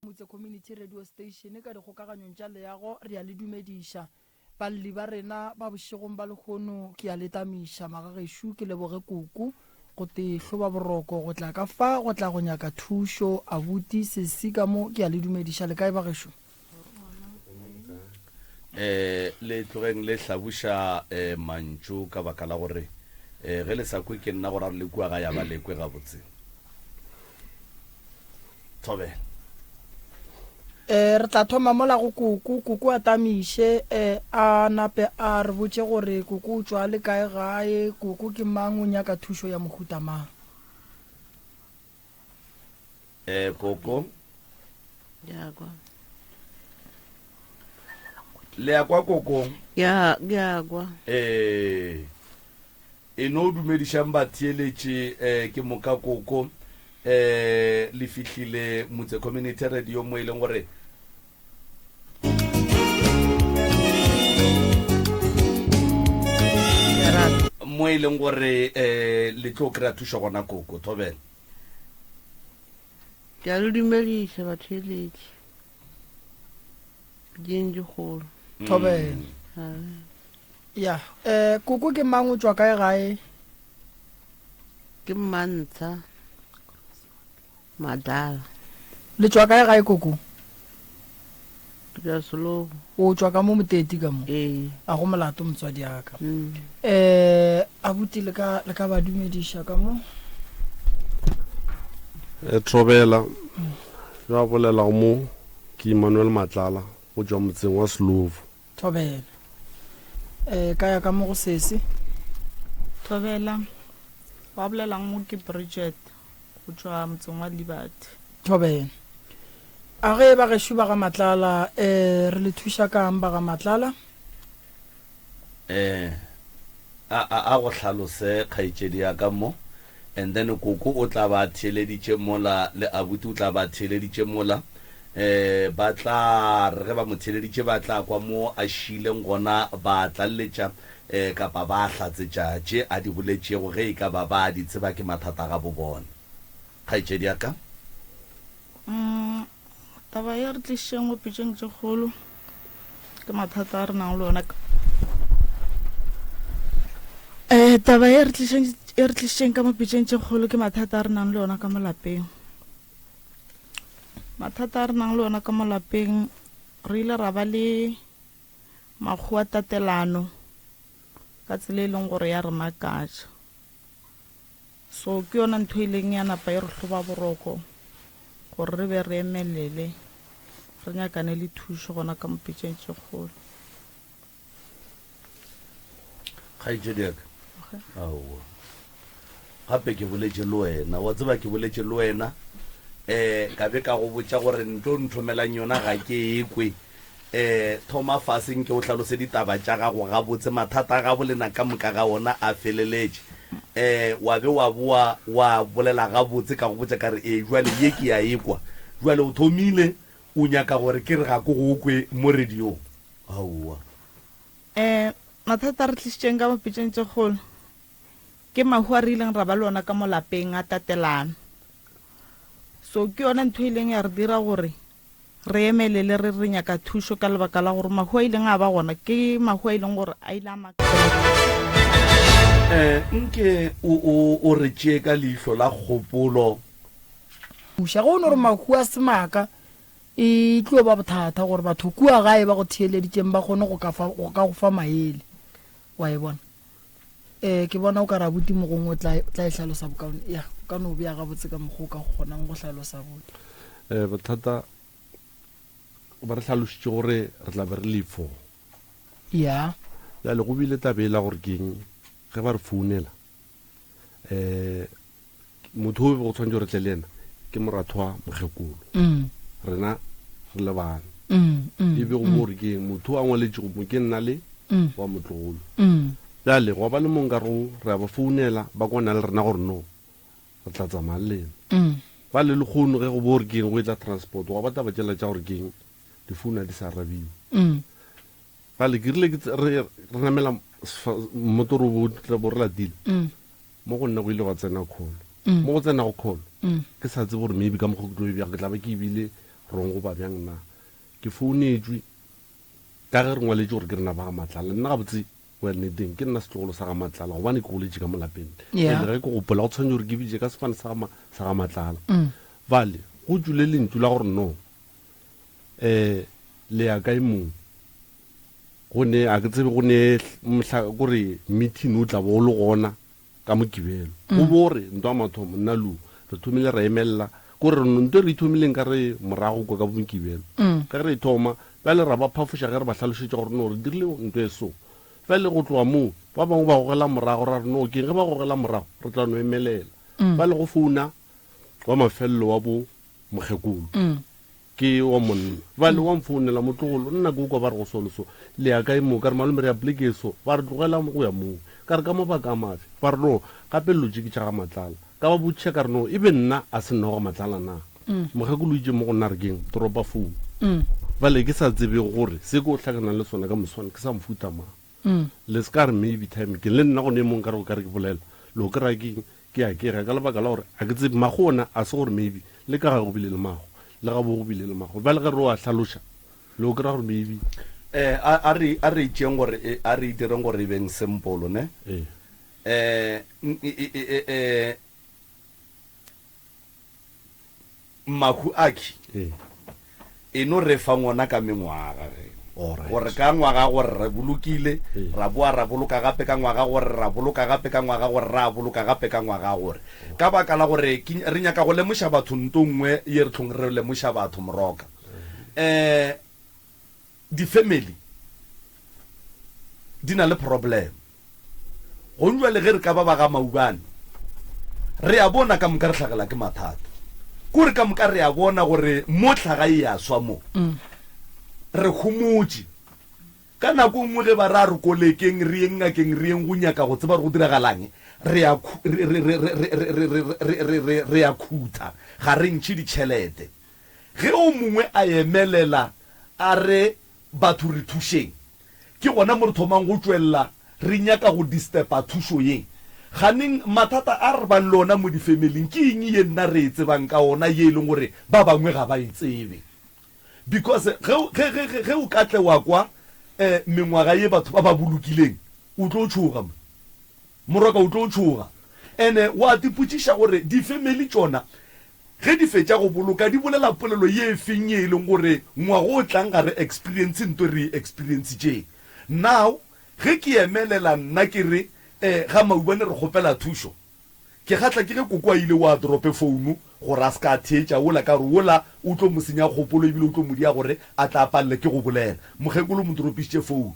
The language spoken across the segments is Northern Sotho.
Motse Community Radio Station ka dikgokaganyong tša leago re a le dumediša. Balli ba rena ba bošegong ba lehono ke a le tamiša magagešo ke leboge koko go te hloba boroko go tla ka fa go tla go nyaka thušo abuti sesi ka mo ke a le dumediša le kae bagešo? Eh le tlogeng le hlabuša eh mantšu ka baka la gore eh ge le sa kwe ke nna go ra re le kua ga ya ba le kwe gabotse. Thobela. Eh, re tla thoma mola go koko, koko a tamiše, eh, a nape a re botše gore koko o tšwa le kae gae, koko ke mang, o nyaka thušo ya mohuta mang. Eh, koko. Ya kwa. Le ya kwa koko? Ya, ya kwa. Eh. E no dumedišang batheeletši eh, ke moka koko eh, le fihlile Motse Community Radio mo e leng gore mo e leng gore eh, le tlo kry-a thušo gona koko thobela. Ke a le dumediša batheeletši ding dikgolo. Thobela. Mm. Ya, eh, koko ke mang o tšwa kae gae? Ke Mmantsha Madala. Le tšwa kae gae koko? Ke tšwa Sologo. O tšwa ka mo Moteti ka mo? Ee. A go molato motswadi ya ka. Mm. Eh, abuti le ka le ka ba dumediša ka mo? E thobela yo a bolelago mo ke Emmanuel Matlala go tšwa motseng wa Slovo. Thobela. Eh, ka ya ka mo go sese. Thobela. Wa bolelang mo ke Bridget go tšwa motseng wa Liberty. Thobela. A ge ba gešo ba ga Matlala, eh, re le thuša kang ba ga Matlala? Eh, a, a, a go hlalose kgaetšedi ya ka mo. And then koko o tla ba a theeleditše mola, le abuti o tla ba a theeleditše mola. Um ba tla re ge ba mo theeleditše ba tla kwa mo a šiileng gona ba tlaleletša um kapa ba hlatsetša tše a di boletšego ge e ka ba ba di tseba ke mathata a gabo bona. Kgaetšedi ya ka. Mm, taba ye re tlišitšeng go pitšeng tše kgolo ke mathata a re nang le ona um taba ye re tlišeng e re tlišitšeng ka mo pitšeng tše kgolo ke mathata a re nang le ona ka mo lapeng mathata a re nang le ona ka mo lapeng re ile ra ba le makgowa tatelano ka tsela e leng gore ya re makatša So ke yona ntho e ileng ya napa e re hloba boroko gore re be re emelele re nyakane le thušo gona ka mopitšeng tše kgolo. Kgaetšedi ya ka, aowa, gape ke boletše le wena, wa tseba ke boletše le wena um ka be ka go botša gore ntho o nthomelang yona ga ke e kwe. E, thoma fase nke o hlalose ditaba tša gago gabotse, mathata a gabo lena ka moka ga ona a feleletše. E, wa be wa boa wa bolela gabotse ka go botša ka re, Ee, bjale ye ke a e kwa. Bjale o thomile o nyaka gore ke re ga ke go kwe mo radiong. Aowa. E, mathata a re tlišitšeng ka mo pitšeng tše kgolo ke mahu a re ileng ra ba le ona ka mo lapeng a tatelano. So ke yona ntho e ileng ya re dira gore Re emelele re re nyaka thušo ka lebaka la gore mahu a ileng a ba gona ke mahu a e leng gore a ile a makatša. Eh, nke o, o, o re tšee ka leihlo la kgopolo. Thuša. Ge o no re mahu a se maaka, e tlo ba bothata gore batho kua gae ba go theeleditšeng ba kgone go ka fa, go ka go fa maele. Wa e bona? Eh, ke bona o ka re abuti mogongwe o tla, o tla e hlalosa bokaone. Ya, o ka no bea gabotse ka mokgwa o ka kgonang go hlalosa abuti. Eh, bothata ba re hlalošitše gore re tla be re le fo. Ya. Bjale go bile taba ela gore keng ge ba re founela eh motho o be go tshwanetse re tle le yena ke moratho wa mokgekolo. Mm. Rena re le bana. Mm, mm, E be go bo gore keng motho a ngwaletšego mo ke nna le Mm. wa motlogolo. Mm. Bjale gwa ba le mong ka rego re a ba founela ba kwana le rena gore no re tla tsamaya le lena. Mm. Ba le lekgono ge go bo gore keng go etla transport gwa ba taba tšela tša gore keng difounu a di sa arabiwe. Mm. Bjale ke rile ke tse- re re namela sefa- mmotoro bo tla bo re latile. Mm. Mo go nna go ile gwa tsena call. Mm. Mo go tsenago call Mm. ke sa tsebe gore maybe ka mokgwa ke tlo e bja ke tla ba ke ebile wrong goba bjang na. Ke founetšwe ka ge re ngwaletše gore ke rena ba ga Matlala. Nna gabotse go ya nneteng ke nna setlogolo sa ga Matlala gobane ke goletše ka mo lapeng. Yeah. And ge ke gopola go tshwanetse gore ke bitše ka sefane sa ga sa ga Matlala. Bale go tšwile lentšu la gore no eh le ya kae moo? Go ne a ke tsebe go ne mohla kore meeting o tla bo o le gona ka Mokibelo. Go bo re ntwa mathomo nna lu re thomile ra emelela ko re nto re ithomileng ka re morago kwa ka Mokibelo. Ka re thoma bjale ra ba phafoša ge re ba hlalošetša gore no re dirile nto e so. Bjale go tloga moo ba bangwe ba gogela morago ra re no keng ge ba gogela morago re tla no emelela. Bjale go founa wa mafelelo wa bo mokgekolo. Ke wa monna. Bjale wa mfounela, motlogolo, nna ke o kwa ba re go so le so. Le ya kae moo? Ka re, Malome, re ya poleke e so. Ba re, Tlogela go ya moo. Ka re, Ka mabaka a mafe? Ba re, No, gape dilo tše ke tša ga Matlala. Ka ba botšiša ka re, No, e be nna a se nna wa ga Matlala na? Mokgekolo o itše mo go nna a re ke'ng? Toropa founu. Bjale ke sa tsebe gore se ke o hlakanang le sona ka moswane ke sa mofuta mang. Le se ka re maybe time ke le nna gone mo nkare o kare ke bolela lo kry-a ke ke a kega ka lebaka la gore a ke tsebe mago ona a se gore maybe le ka ga go bile le mago le ga bo go bile le mago bjale ge re o a hlaloša lo kry-a gore maybe Eh, a a re a re itšeng gore e, a re direng gore e beng simple ne ee eh e, e, e, e, Mahu akhi e no re fa ngona ka mengwaga ge. Gore ka ngwaga gore re bolokile, ra boa ra boloka gape ka ngwaga gore ra boloka gape ka ngwaga gore ra boloka gape ka ngwaga gore. Ka baka la gore ke, re nyaka go lemoša batho nto nngwe ye re tlhong re lemoša batho moroka. Um Di-family di na le problem. Gong jwale ge re ka ba ba ga Maubane, re a bona ka moka re hlagela ke mathata. Kore ka moka re a bona gore mo hlaga e a swa mo. Re homotše. Ka nako e nngwe ge ba re a re kolekeng re yeng ngakeng re yeng go nyaka go tseba gore go diragalang, re a re re re re re re re re re re a khutha, ga re ntšhe ditšhelete. Ge o mongwe a emelela a re batho re thušeng, ke gona mo re thomang go tšwelela re nyaka go disturba thušo ye. Kganeng mathata a re bang le ona mo difemeling ke eng ye nna re e tsebang ka ona ye e leng gore ba bangwe ga ba e tsebe? Because ge, ge, ge, ge, ge o ka tle wa kwa eh, mengwaga ye batho ba ba bolokileng, o tlo tšhoga mo. Morwaka o tlo tšhoga. Ene wa tipotšiša gore difemeli tšona Ge di fetša go boloka, di bolela polelo ye efeng ye e leng gore ngwaga o tlang ga re experience nto re e experiencitšeng. Now, ge ke emelela nna ke re, eh, ga Maubane re kgopela thušo, ke kgahla ke ge koko a ile wa drope founu gore a se ka a theetša wola ka gore wola o tlo mo senya kgopolo ebile o tlo mo dia gore a tla palele ke go bolela. Mokgekolo o mo dropišitše founu.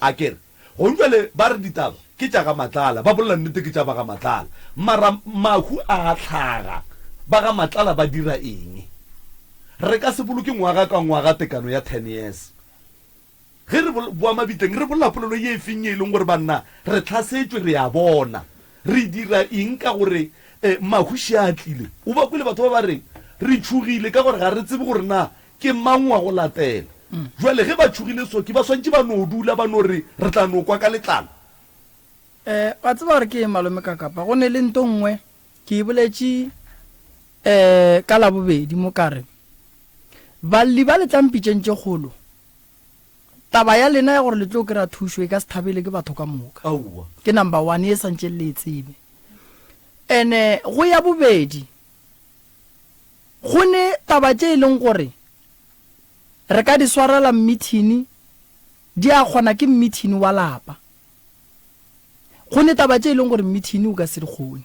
A ke re, Gong bjale ba re ditaba ke tša ga Matlala, ba bolela nnete ke tša ba ga Matlala. Mara mahu a a hlaga, ba ga Matlala ba dira eng? Re ka se boloke ngwaga ka ngwaga tekano ya ten years. Ge re boa mabitleng re bolela polelo ye efeng ye e leng gore banna re hlasetšwe re a bona. Re dira eng ka gore mahu še a tlile? O ba kwele batho ba ba reng re tšhogile ka gore ga re tsebe gore na Ke mang wa go latela? Bjale ge ba tšhogile soki, ba swantše ba no dula ba no re, Re tla no kwa ka letlalo. Eh, wa tseba gore ke eng, Malome Kakapa? Go ne le nto nngwe ke e boletše eh, ka Labobedi mo ka re, Balli ba le tlang pitšeng tše kgolo, taba ya lena ya gore le tlo kry-a thušo e ka se thabele ke batho ka moka. Aowa. Ke number one ye santšeng le e tsebe. Ene go ya bobedi, Go ne taba tše e leng gore re ka di swarela mmithini, di a kgona ke mmithini wa lapa. Go ne taba tše e leng gore mmithini o ka se di kgone.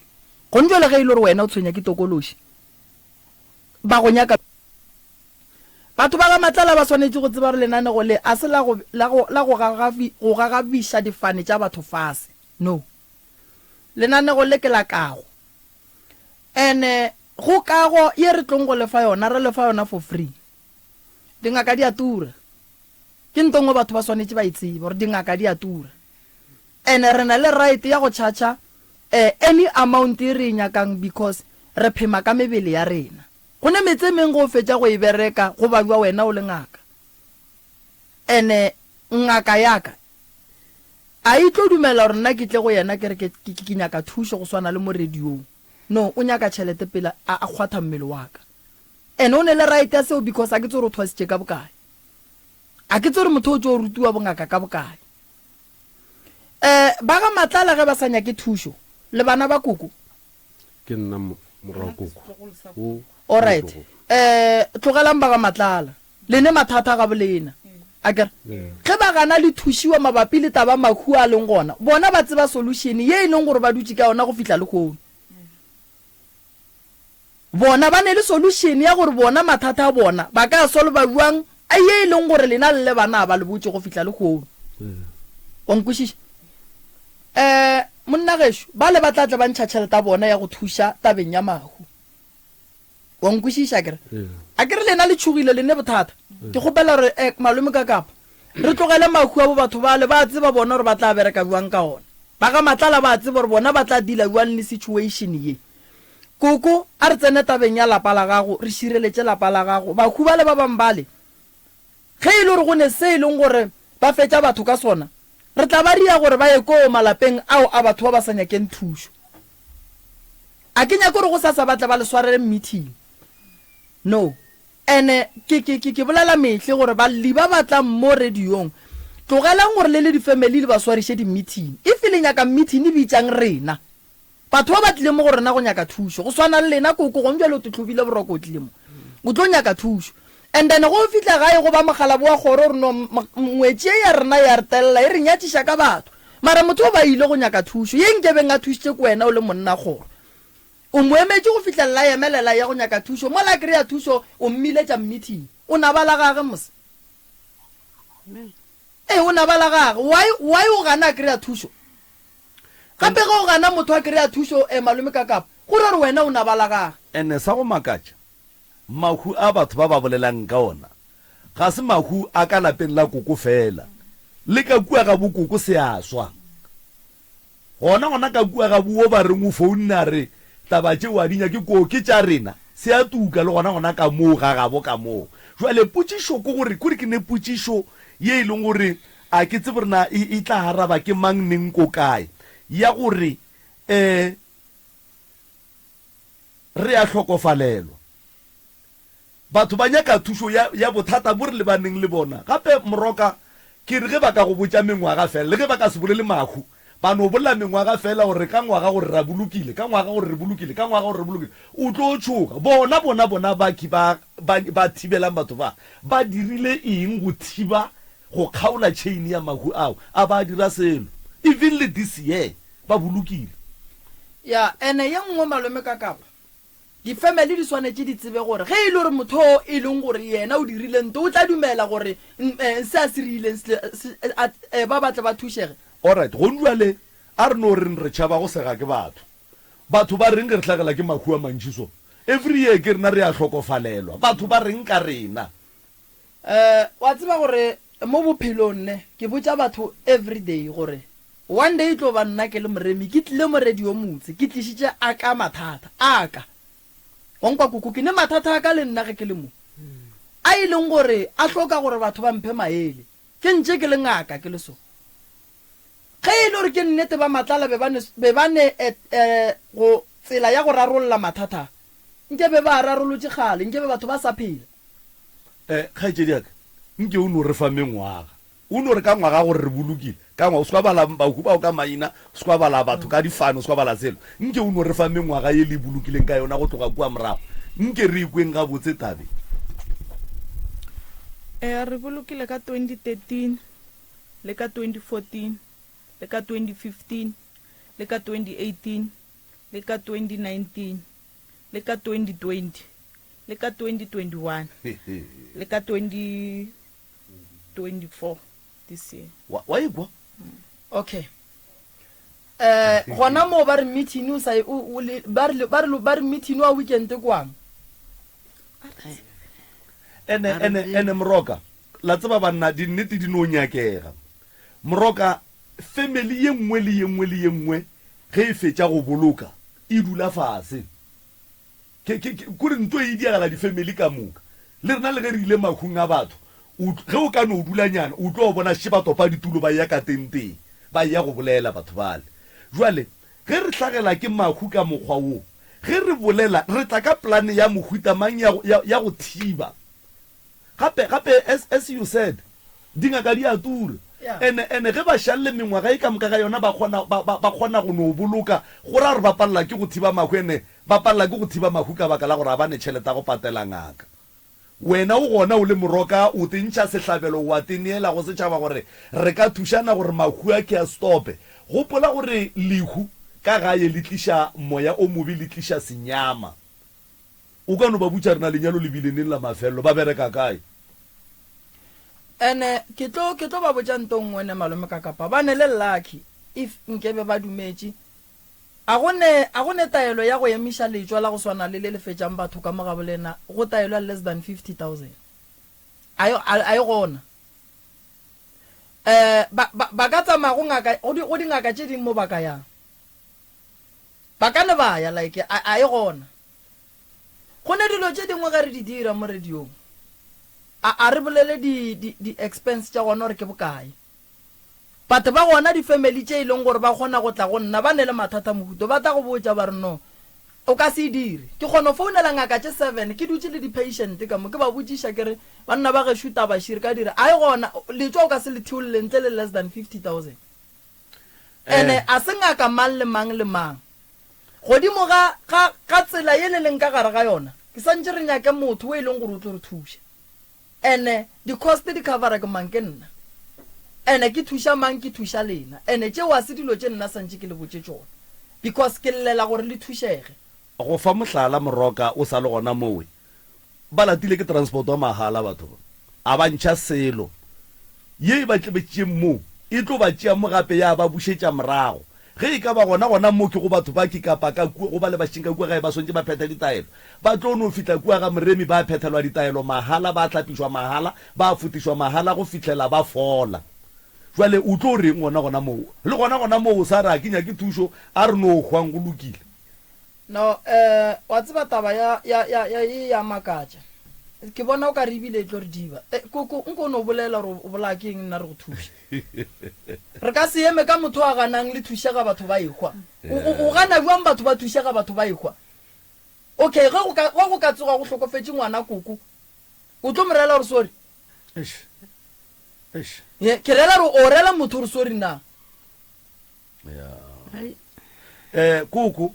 Gone jwale ge e le gore wena o tshwenya ke tokološi, ba go nyaka. Batho ba ga Matlala ba swanetše go tseba gore lenanego le a se la go, la go, la go gagabi, go gagabiša difane tša batho fase. No. Lenanego le ke la kago. Ene go kago ye re tlong go lefa yona, re lefa yona for free. Dingaka di a tura. Ke nto nngwe batho ba swanetše ba e tsebe gore dingaka di a tura. Ene re na le right ya go charger eh, any amount e re e nyakang because re phema ka mebele ya rena. Go ne metse e meng ge o fetša go e bereka go babjwa wena o le ngaka. Ene ngaka ya ka A e tlo dumela gore nna ke tle go yena ke re ke, ke, ke nyaka thušo go swana le mo radiong? No, o nyaka tšhelete pele a, a kgwatha mmele wa ka. And o ne le right ya seo because a ke tse gore o thwasitše ka bokae. A ke tse gore motho o tšo rutiwa bongaka ka bokae. Eh, ba ga Matlala ge ba sa nyake thušo, le bana ba koko? Ke nna morwa wa koko. O Alright. motlogolo. Eh, tlogelang ba ga Matlala. Le ne mathata ga bolena. Akere? Ge ba gana le thušiwa mabapi le taba mahu a leng gona, bona ba tseba solution ye e leng gore ba dutše ka yona go fihla lehono. Bona ba ne le solution ya gore bona mathata a bona ba ka a solva bjang a ye e leng gore lena le le bana a ba le botše go fihla lehono. Wa nkwešiša? Eh, monna gešo, bale ba tla tle ba ntšha tšhelete ya bona ya go thuša tabeng ya mahu. Wa nkwešiša akere? Akere lena le tšhogile le ne bothata. Ke kgopela gore eh, malome ka kapa re tlogele mahu a bo batho bale ba tseba bona gore ba tla bereka bjang ka ona. Ba ga Matlala ba tseba gore bona ba tla deala bjang le situation ye. Koko, a re tsene tabeng ya lapa la gago, re šireletše lapa la gago. Bahu bale ba bang bale, ge e le gore go ne se e leng gore ba fetša batho ka sona, re tla ba ria gore ba ye koo malapeng ao a batho ba ba sa nyakeng thušo. A ke nyake gore gosasa ba tle ba le swarele meeting. No. Ene ke, ke, ke, ke bolela mehle gore balli ba ba tlang mo radiong, tlogelang gore le le difamily le ba swariše di-meeting. If le nyaka meeting, bitšang rena. Batho ba ba tlile mo go rena go nyaka thušo, go swana le lena koko, gong bjale o tohlobile boroko o tlile mo, o tlo nyaka thušo. And then go o fihla gae go ba mokgalabo wa kgoro gore no ngwetši ye ya rena ya re telela e re nyatšiša ka batho. Mara motho o ba ile go nyaka thušo, ye nkebeng a thušitše ke wena o le monna kgoro. O mo emetše go fihlelela a emelela a ya go nyaka thušo, mola a kry-a thušo o mmiletša meeting. O naba la gage mos. Ee, o naba la gage. Why, why o gana a kry-a thušo? Gape ge o gana motho a kry-a thušo eh malome ka kapa, go ra gore wena o naba la gage. Ene sa go makatša, mahu a batho ba ba bolelang ka ona ga se mahu a ka lapeng la koko feela, le ka kua ga bo koko se a swa. Gona gona ka kua ga bo wo ba reng o founne a re taba tšeo a di nyake koo ke tša rena, se a tuka le gona gona ka moo ga gabo ka moo. Jwale potšišo ke gore, kore ke ne potšišo ye e leng gore A ke tsebe gore na e, e tla araba ke mang, neng, ko kae, ya gore, um re a hlokofalelwa. Batho ba nyaka thušo ya, ya bothata bo re lebaneng le bona. Gape, Moroka, ke re ge ba ka go botša mengwaga feela, le ge ba ka se bolele mahu, ba no bolela mengwaga feela gore ka ngwaga gore ra bolokile, ka ngwaga gore re bolokile, ka ngwaga gore re bolokile, o tlo tšhoga. Bona, bona, bona baki ba, ba, ba thibelang batho ba, ba dirile eng go thiba Go kgaola chain ya mahu ao, a ba dira selo. Even le this year ba bolokile. Ya, ene ye nngwe malome ka kapa, di family di swanetše di tsebe gore ge e le gore motho o e leng gore yena o dirile nto o tla dumela gore se a se rileng se, a, ba ba tle ba thušege. Alright, gong bjale a re no reng re tšhaba go sega ke batho. Batho ba reng ge re hlagela ke mahu a mantši so? Every year ke rena re a hlokofalelwa. Batho ba reng ka rena? Eh, wa tseba gore mo bophelong ne, ke botša batho everyday gore one day e tlo ba nna ke le moremi ke tlile mo radio motse ke tlišitše a ka mathata a ka. Wa nkwa koko, ke ne mathata a ka le nna ge ke le mo. A e leng gore a hloka gore batho ba mphe maele. Ke ntše ke le ngaka ke le so. Ge e le gore ke nnete ba Matlala be ba ne, be ba ne eh, eh, go tsela ya go rarolla mathata a, nke be ba a rarolotše kgale, nke be batho ba sa phela. Eh, kgaetšedi ya ka, nke o no re fa mengwaga. O no re ka ngwaga gore re bolokile. Ka ngwaga, o se ka bala bahu bao ka maina, o se ka bala batho ka difane, o se ka bala selo. Nke o no re fa mengwaga ye le e bolokileng ka yona go tloga kua morago. Nke re ikweng gabotse tabe. Eh, re bolokile ka 2013, le ka 2014, le ka 2015, le ka 2018, le ka 2019. le ka 2020 le ka 2021 le ka 2024 this year. Wa, wa ikwa? Okay. Eh, gona moo ba re meeting o sa o, o le, ba re ba re ba re meeting wa weekend kwang? Ene ene ene Moroka, la tseba banna dinnete di no nyakega. Moroka, family ye nngwe le ye nngwe le ye nngwe ge e fetša go boloka e dula fase. Ke, ke, ke, kore nto e diagala difamily ka moka. Le rena le ge re ile mahung a batho, o, ge o ka no dula nyana, o tlo bona še ba topa ditulo ba eya ka tenteng, ba eya go bolela batho bale. Jwale, ge re hlagela ke mahu ka mokgwa wo, Ge re bolela, re tla ka polane ya mohuta mang ya, ya, ya go thiba. Gape, gape, as, as you said, dingaka di a tura. Yeah. Ene, ene ge ba šalle mengwaga e ka moka ga yona ba kgona, ba, ba, ba kgona go no boloka, go ra gore ba palela ke go thiba mahu, ene ba palela ke go thiba mahu ka baka la gore ga ba ne tšhelete ya go patela ngaka. Wena o gona o le moroka, o te ntšha sehlabelo, wa te neela go setšhaba gore re ka thušana gore mahu a ke a stope. Gopola gore lehu ka gae le tliša moya o mobe, le tliša senyama. O ka no ba botša re na lenyalo le bile neng la mafelelo, ba bereka kae? Ene ke tlo ke tlo ba botša nto nngwe ne malome ka kapa ba ne le lucky if nkebe ba dumetše A go ne, a go ne taelo ya go emiša letšwa la go swana le le le fetšang batho ka mo gabolena go taelo ya less than 50,000? A e, a, a e gona. Eh, ba, ba, ba ka tsamaya go ngaka, go di, go dingaka tše ding mo ba ka yang. Ba ka ne ba ya, like, a, a e gona. Go ne dilo tše dingwe ge re di dira mo radiong, a, a re bolele di, di, di expense tša gona gore ke bokae. But ba gona di family tše e leng gore ba kgona go tla go nna ba ne le mathata mohuto ba tla go botša ba re no o ka se e dire. Ke kgona go founela ngaka tše seven ke dutše le di patient ka mo ke ba botšiša ke re banna ba gešo taba še re ka dira a e gona letšwa o ka se le theolle ntle le less than 50,000. Ene a se ngaka mang le mang le mang. Godimo ga ga ga tsela ye le leng ka gare ga yona ke santše re nyake motho o e leng gore o tlo re thuša. Ene di cost di covera ke mang ke nna ene ke thuša mang ke thuša lena ene tšeo a se dilo tše nna santše ke le botše tšona because ke llela gore le thušege. Go fa mohlala Moroka o sa le gona mowe ba latile ke transport wa mahala batho ba a ba ntšha selo ye e ba tlebetšeng mo e tlo ba tšea mo gape ya ba bušetša morago Ge e ka ba gona, gona mo ke go batho ba ke kapa ka kua, go ba le bašeng ka kua gae ba swanetše ba phethe ditaelo. Ba tlo no fihla kua ga Moremi ba phethelwa ditaelo mahala, ba hlapišwa mahala, ba fotišwa mahala go fihlela ba fola. Bjale o tlo reng gona gona moo? Le gona gona moo o sa re a ke nyake thušo, a re no hwang go lokile. No, eh, wa tseba taba ya, ya, ya, ya ye ya makatša. Ke bona o ka re ebile e tlo re diba. Eh, koko, nko o no bolela gore o bolaya ke eng nna re go thuše. Re ka se eme ka motho a ganang le thušega batho ba ehwa. O, o, o gana bjang batho ba thušega batho ba ehwa? Okay, ge go ka, ge go ka tsoga go hlokofetše ngwana koko, o tlo mo reela gore sorry? Eish. Eish. Ye, ke reela gore o reela motho gore sorry na? Ya. Eh, koko.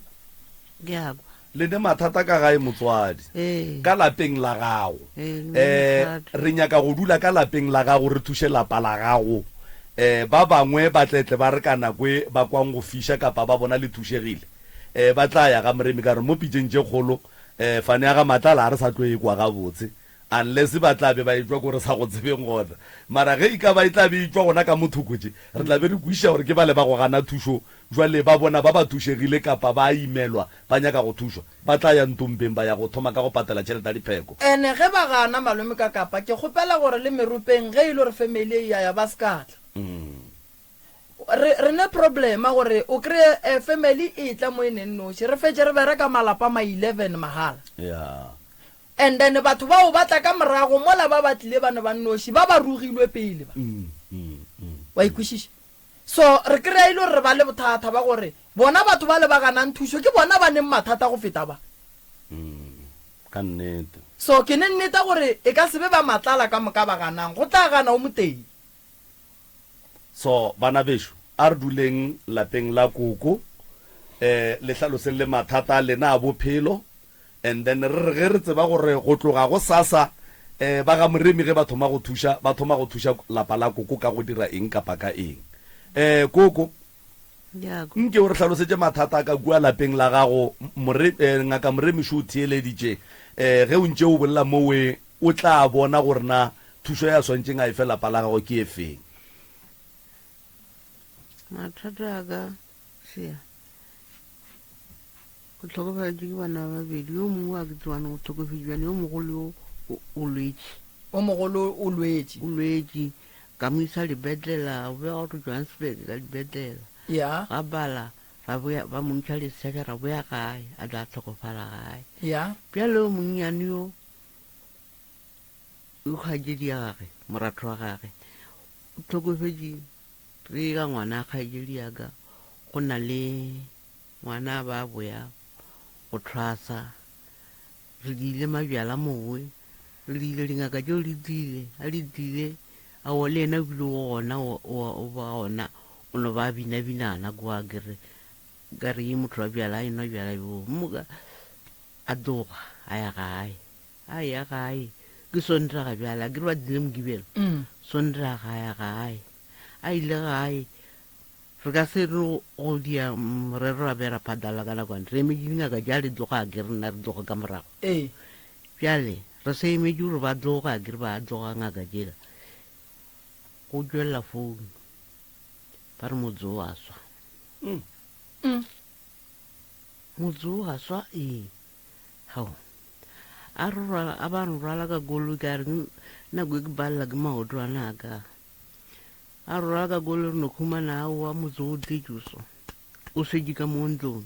Ke a kwa. Le ne mathata ka gae motswadi. Ee. Ka lapeng la gago. Ee, le Eh, mathata. re nyaka go dula ka lapeng la gago re thuše lapa la gago. Eh, ba bangwe ba tletle ba re ka nako e ba kwang go fiša kapa ba bona le thušegile. Eh, ba tla ya ga Moremi ka re mo pitšeng tše kgolo, eh, fane ya ga Matlala ga re sa tlo e kwa gabotse. Unless ba tla be ba etšwa ko re sa go tsebeng gona. Mara ge e ka ba e tla be e tšwa gona ka mo thoko tše, re tla be re kwešiša gore ke bale ba go gana thušo, jwale ba bona ba ba thušegile kapa ba a imelwa, ba nyaka go thušwa, ba tla ya ntompeng ba ya go thoma ka go patela tšhelete ya dipheko. Ene ge ba gana malome ka kapa, ke kgopela gore le meropeng ge e le gore family e ya ya ba se ka tla. Re, re ne problema gore o kreye eh, family e tla mo e neng noši, re fetše re bereka malapa ma 11 mahala. Yeah. And then batho bao ba tla ka morago mola ba ba tlile ba ne ba nnoši, ba ba rugilwe pele ba. Wa e kwešiša? So re kry-a e le gore re ba le bothata ba gore bona batho bale ba ganang thušo ke bona ba neng mathata go feta ba. Ka nnete. So ke ne nneta gore e ka se be ba matlala ka moka ba ganang, go tla gana o motee. So bana bešo, a re duleng lapeng la koko, eh, le hlaloseng le mathata a lena a bophelo, And then re re ge re tseba gore go tloga gosasa um ba ga Moremi ge ba thoma go thuša, ba thoma go thuša lapa la koko ka go dira eng kapa ka eng. Um koko, nke o re hlalosetše mathata a ka kua lapeng la gago. More, eh, Ngaka Moremi šo o theeleditše. Um ge o ntše o bolela mowe, o tla bona gore na thušo ya swantšeng a e fe lapa la gago ke e feng. Mathata a ka, Sia. Go hlokofaletšwe ke bana ba babedi, yo mongwe a ke tsebane o hlokofetše bjale, yo mogolo yo o, o lwetše. O mogolo o lwetše. O lwetše, ka mo isa dibetlela, o be a go Johannesburg ka dibetlela. Ya. Ga bala, ra boya, ba mo ntšha leseke, ra boya gae, a tla hlokofala gae. Ya. Bjale yo monnyane yo, yo kgaetšedi ya gage, moratho wa gage, o hlokofetše re ka ngwana kgaetšedi ya ka, go na le Ngwana a ba boya go thwasa. Re diile mabjala mowe, re diile dingaka tšeo di tlile, a di tlile, aowa le yena o bile o gona, o, o, o ba gona, o no ba binabinana kwa ke re, ka re ye motho wa bjala a enwa bjala bjo, moka a tloga a ya gae, a ya gae, ke Sontaga bjale, a ke re ba tlile Mokibelo, Mm. Sontaga a ya gae, a ile gae, Re ka se re go dia morero ra be ra phadala ka nakwana. Re emetše dingaka tša le tloga a ke re nna re tloga ka morago. Ee. Bjale re se emetše gore ba tloga a ke re ba tloga ngaka tšela. Go tšwelela founu. Ba re motse o a swa. Mm. Motse o a swa ee. Hao. A re rwala a ba nrwala ka koloi ka re nako e ke balela ke maotwana a ka. A rora ka kolo re no khumana aowa motse o tletše o so o šetše ka mo ntlong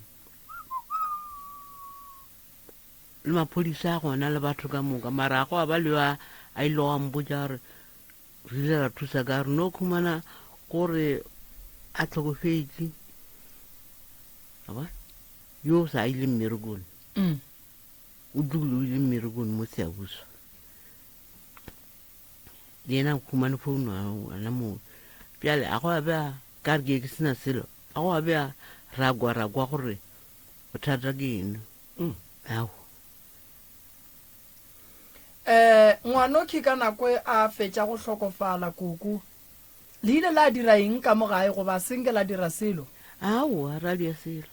le maphodisa a gona le batho ka moka mara a go a ba le yo a a ile a mpotša gore re ile ra thusa ka re no khumana gore a tlhokofetše aba yo sa ile mmerekong mm. o tlogile o ile mmerekong mo seabuswa Le yena a humane founu gona moo. Bjale a go a be a ka re ke ke sena selo, a go a be a ra kwa ra kwa gore bothata ke eng. Mm. Ao. Eh, ngwanokhi ka nako e a fetša go hlokofala, koko, le ile la dira eng ka mo gae goba se nke la dira selo? Aowa, ra dia selo.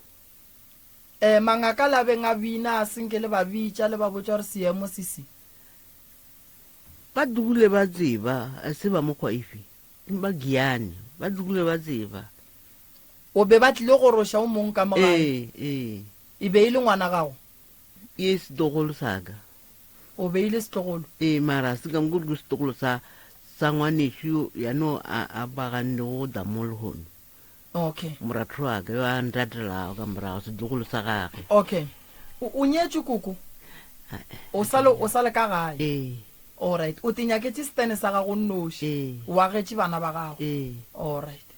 Eh, mangaka la beng a bina a se nke le ba bitša le ba botša gore seemo se se. Ba dule ba tseba, a se ba mokgwa efe, ba Giyani, ba dule ba tseba. O be ba tlile goroša o mong ka mo gae? Ee, ee. E be e le ngwana gago? Ee, setlogolo sa ka. O be e le setlogolo? Ee, mara se ka mo ke setlogolo sa, sa ngwanešu yo yano a, a ba gannego go tla mo lehono. Okay. Moratho wa ka yo a ntatelago ka morago, setlogolo sa gage. Okay. O, o nyetšwe koko? O sa le, o sa le ka gae? Ee. Alright. O te nyaketše setene sa gago nnoši? Ee. O agetše bana ba gago? Ee. Alright.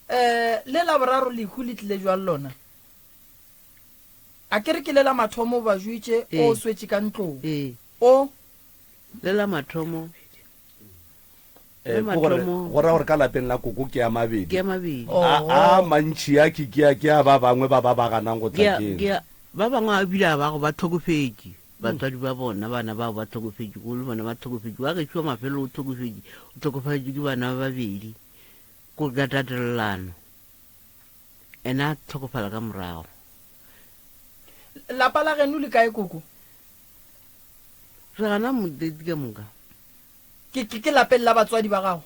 Eh, le la boraro lehu le tlile jwang lona? A ke re ke le la mathomo o ba jwetše o Ee. swetše ka ntlong? Ee. O. Le la mathomo. Eh, ke gore go ra gore ka lapeng la koko ke a mabedi. Ke a mabedi. A a mantši a ke ke a ke a ba bangwe ba ba ba ganang go tla keng. Ke ba bangwe a bile a ba go ba tlhokofetše. Batswadi ba bona bana bao ba tlhokofetše ko le bona ba tlhokofetše. Wa gešo wa mafelo o tlhokofetše, o tlhokofaditšwe ke bana ba babedi. Ko ka tatelelano. Ena a tlhokofala ka morago. Lapa la geno le kae koko? Re gana moteti ka moka. Ke, ke, ke lapeng la batswadi ba gago?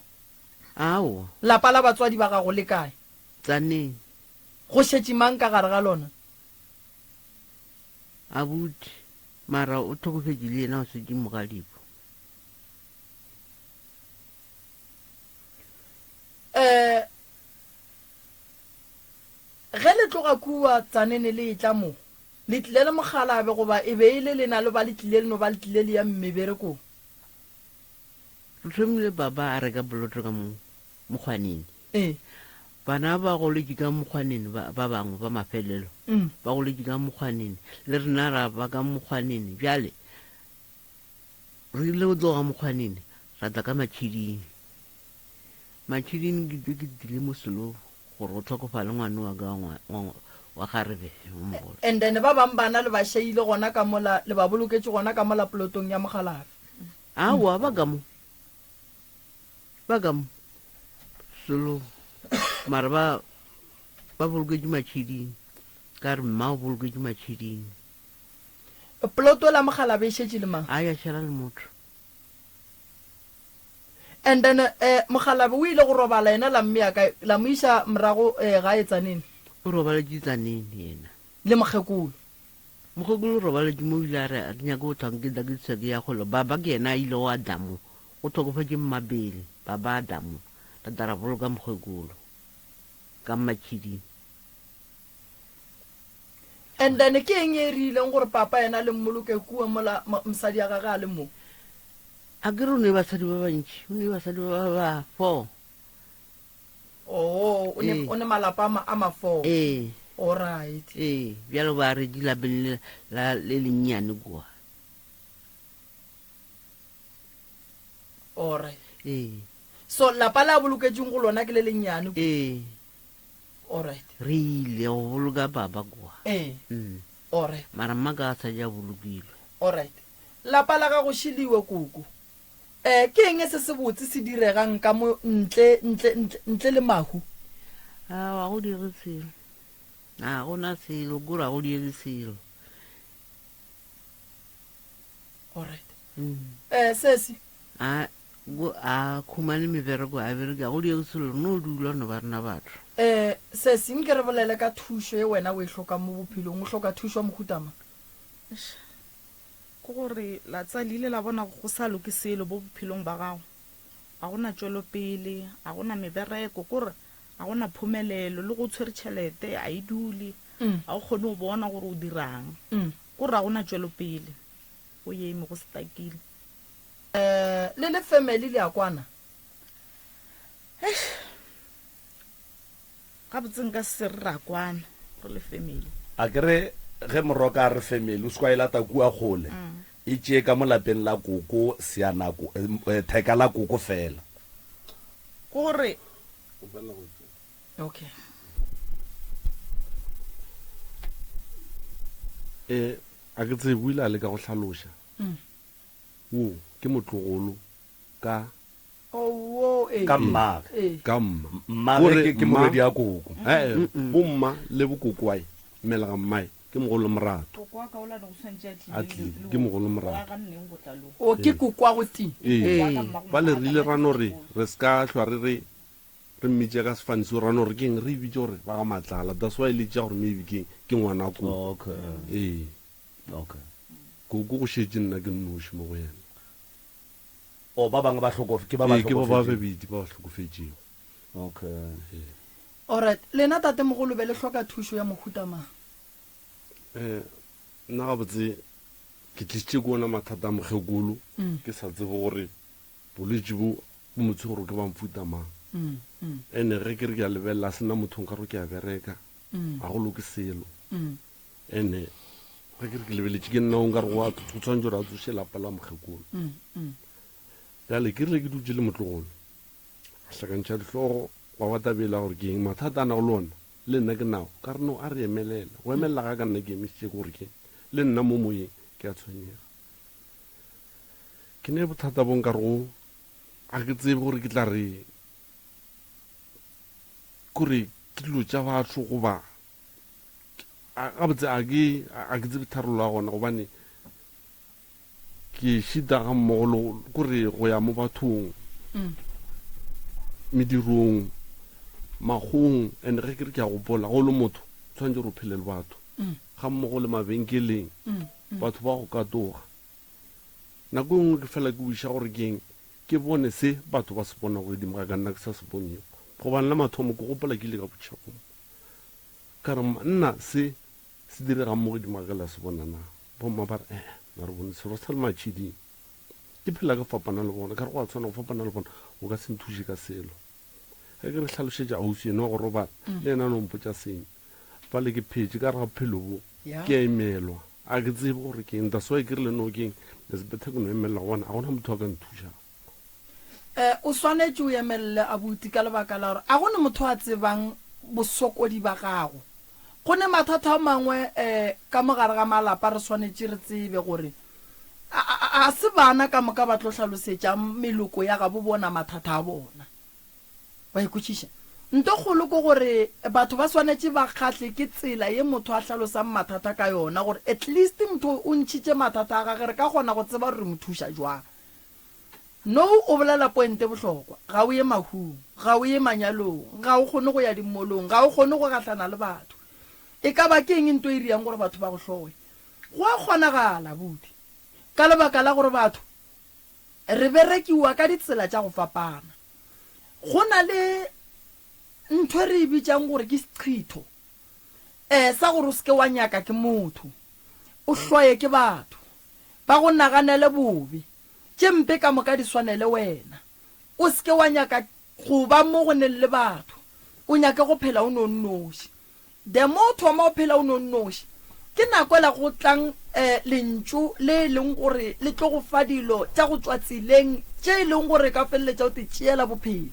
Aowa. Lapa la batswadi ba gago le kae? Tsaneng. Go šetše mang ka gare ga lona? Abuti, mara o hlokofetše le yena o šetše mogadibo. Eh, ge le tloga kua Tsanene le etla mo, le tlile le mokgalabe goba e be e le lena le ba le tlile le no ba le tlile le ya mmeberekong? Re thomile baba a reka poloto ka mo mokgwaneng. Ee. Bana ba goletše ka mokgwaneng ba, ba bangwe ba mafelelo. Mm. Ba goletše ka mokgwaneng. Le rena ra ba ka mokgwaneng. Bjale re ile go tloga mokgwaneng ra tla ka matšhiding. Matšhiding ke tlo ke tlile mo selo gore go tlhokofale ngwane wa ka wa, wa, wa kgarebe yo mogolo. And then ba bang bana le ba šeile gona ka mola, le ba boloketše gona ka mola polotong ya mokgalabje. Aowa, ba ka mo. Ba ka mo. Selo. Mara ba, ba boloketše matšhiding. Ka re mma o boloketše matšhiding. Poloto la mokgalabje e šetše le mang? A ya šala le motho. And then eh, mokgalabje o ile go robala yena la mmea kae? La mo iša morago eh, gae Tsaneng? O robaletše Tsaneng yena. Le mokgekolo? Mokgekolo o robaletše mo o ile a re a ke nyake go hlwa ke tla ke se ke ya kgole. Baba ke yena a ilego a tla mo. Go hlokofetše mmapele, baba a tla mo. Ra tla ra boloka mokgekolo ka Mmatšhiding. And then ke eng e rileng gore papa yena le mmoloke kua mola mosadi ya gage a le mo? A ke re o ne basadi ba bantši, o ne basadi ba ba four. Oh, o ne Ee. o ne malapa a ma, a ma four. Ee. Alright. Ee, bjalo ba re di lapeng le la le lennyane kua. Alright. Ee. So lapa le a boloketšeng go lona ke le lennyane kua? Ee. Alright. Re ile go boloka papa kua. Ee. Mm. Alright. Mara mma ka a sa ja bolokilwe. Alright. Lapa la gago šiliwe koko. Eh, ke eng se sebotse se diregang ka mo ntle, ntle, ntle, ntle le mahu? Aowa, go dire selo. A go na selo, kore ga go dire selo. Alright. Mm. Eh, sesi. A, go, a khumane mebereko, a bereke, ga go dire selo, no dula no ba rena batho. Eh, sesi, nke re bolele ka thušo ye wena o e hlokang mo bophelong. O hloka thušo ya mohuta mang? Eish. Ke gore la tseba le ile la bona go sa loke selo bo bophelong ba gago. Ga go na tšwelopele, ga go na mebereko, ke gore ga go na phomelelo, le go tshwere tšhelete a e dule, ga o kgone go bona gore o dirang. Ke gore ga go na tšwelopele, go eme go setakile. Le le family le a kwana? Eish. Gabotse nka se re ra kwana re le family. A ke re ge Moroka a re family o se kwa e lata kua kgole, e tšee ka mo lapeng la koko seanako, theka la koko fela. Ke gore. Okay. E, a ke tsebe, o ile a leka go hlaloša. Wo ke motlogolo ka. Oh, ee. Ka mmage. Ee. Ka mma. Mmage Kore ke, ke mma- morwedi ya koko. Eh, bomma le bokokoae, mmelega mmae, ke mogolo morato. Koko wa ka o la ne go swantše a tlile A le- tlile, le ke go- mogolo morato. go aga nneng go tla lo. O ke koko wa go ti. Ee. Wa ka mmago Bale mma re ile ka ra no re, mmago. re se ka hlwa re re, re mmitše ka sefane seo, ra no re keng, re e bitše gore ba ga Matlala. That's why le tšea gore maybe ke, ke ngwana koko. Okay. Ee. Okay. Koko go šetše nna ke nnoši mo go yena. O, ba bangwe ba hlokof-, ke ba ba Ee, ke ba ba hlokofetšego. babedi ba ba hlokofetšego. Okay. Ee. Alright, lena tatemogolo be le hloka thušo ya mohuta mang? Eh, nna gabotse ke tlišitše ke ona mathata a mokgekolo, ke sa tsebe gore bolwetši bo bo mo tshwere ke ba mofuta mang. Ene ge ke re ke a lebelela a se na motho nkare ke a bereka, ga go loke selo. Ene ge ke re ke lebeletše ke nna o nkare go a go tshwanetse gore a tsoše lapa la mokgekolo. Bjale ke rile ke dutše le motlogolo, a hlakantšha dihlogo gwa ba tabela gore ke eng mathata a nago le ona le nna ke nago. Ka re no a re emelela, go emelela ga ka nna ke emišitše ke gore ke le nna mo moyeng ke a tshwenyega. Ke ne bothata bo nkare go ga ke tsebe gore ke tla re kore ke dilo tša batho goba gabotse a ke a ke tsebe tharollo ya gona gobane ke šita ga mmogo le kore go ya mo bathong mm. medirong magong and ge ke re ke a gopola go le motho tshwanetse gore o phele le batho mm. ga mmogo le mabenkeleng mm, batho ba go katoga nako e nngwe ke fela ke wiša gore keng ke bone se batho ba se bona go edimo ga ka nna ke sa se bonego gobane la mathomo ke gopola ke ile ka botšhegong Ka re, Nna, se se diregang mo godimo ga ka le a se bona na? Bomma ba re, Ee, na re bone selo sa le matšhiding. Ke phela ke fapana le bona. Ka re, Go a tshwana go fapana le bona, o ka se nthuše ka selo. Ge ke re hlalošetša ausi eno wa go robala, le yena a no mpotša seng. Bjale ke phetše ka gare ga bophelo bo, ke a imelwa. A ke tsebe gore ke eng. That's why ke rile no ke eng, it's better ke no emelela gobane ga gona motho a ka nthušago. E, o swanetše o emelele abuti ka lebaka la gore a go ne motho a tsebang bosokodi ba gago. Go ne mathata a mangwe e, ka mo gare ga malapa re swanetše re tsebe gore a, a, a se bana ka moka ba tlo hlalosetšang meloko ya gabo bona mathata a bona. Wa e kwešiša? Nto kgolo ke gore batho ba swanetše ba kgahle ke tsela ye motho a hlalosang mathata ka yona gore at least motho o ntšhitše mathata a gage re ka kgona go tseba gore re mo thuša jwang. Nou o bolela pointe bohlokwa. Ga o ye mahung, ga o ye manyalong, ga o kgone go ya dimmolong, ga o kgone go gahlana le batho. E ka ba ke eng nto e riang gore batho ba go hloye? Go a kgonagala, abuti, ka lebaka la gore batho re berekiwa ka ditsela tša go fapana. Go na le ntho e re e bitšang gore ke seqhitho, eh, sa gore o se ke wa nyaka ke motho, o hloye ke batho, ba go naganele bobe. Tše mpe ka moka di swanele wena. O se ke wa nyaka go ba mo go neng le batho, o nyake go phela o no nnoši. The more o thoma o phela o no nnoši, ke nako ela go tlang um lentšu le e leng gore le tlo go fa dilo tša go tšwa tseleng tše e leng gore ka feleletša o te tšeela bophelo.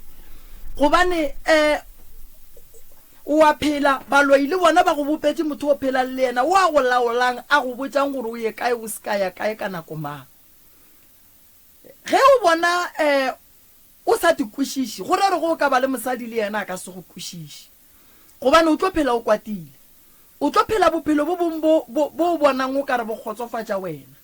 Gobane um o a phela, baloi le bona ba go bopetše motho o phelang le yena, o a go laolang, a go botšang gore o ye kae o se ka ya kae ka nako mang. Ge o bona um o sa te kwešiše, go ra gore ge o ka ba le mosadi le yena a ka se go kwešiše. Gobane o tlo phela o kwatile. O tlo phela bophelo bo bong bo, bo, bo o bonang o ka re bo kgotsofatša wena.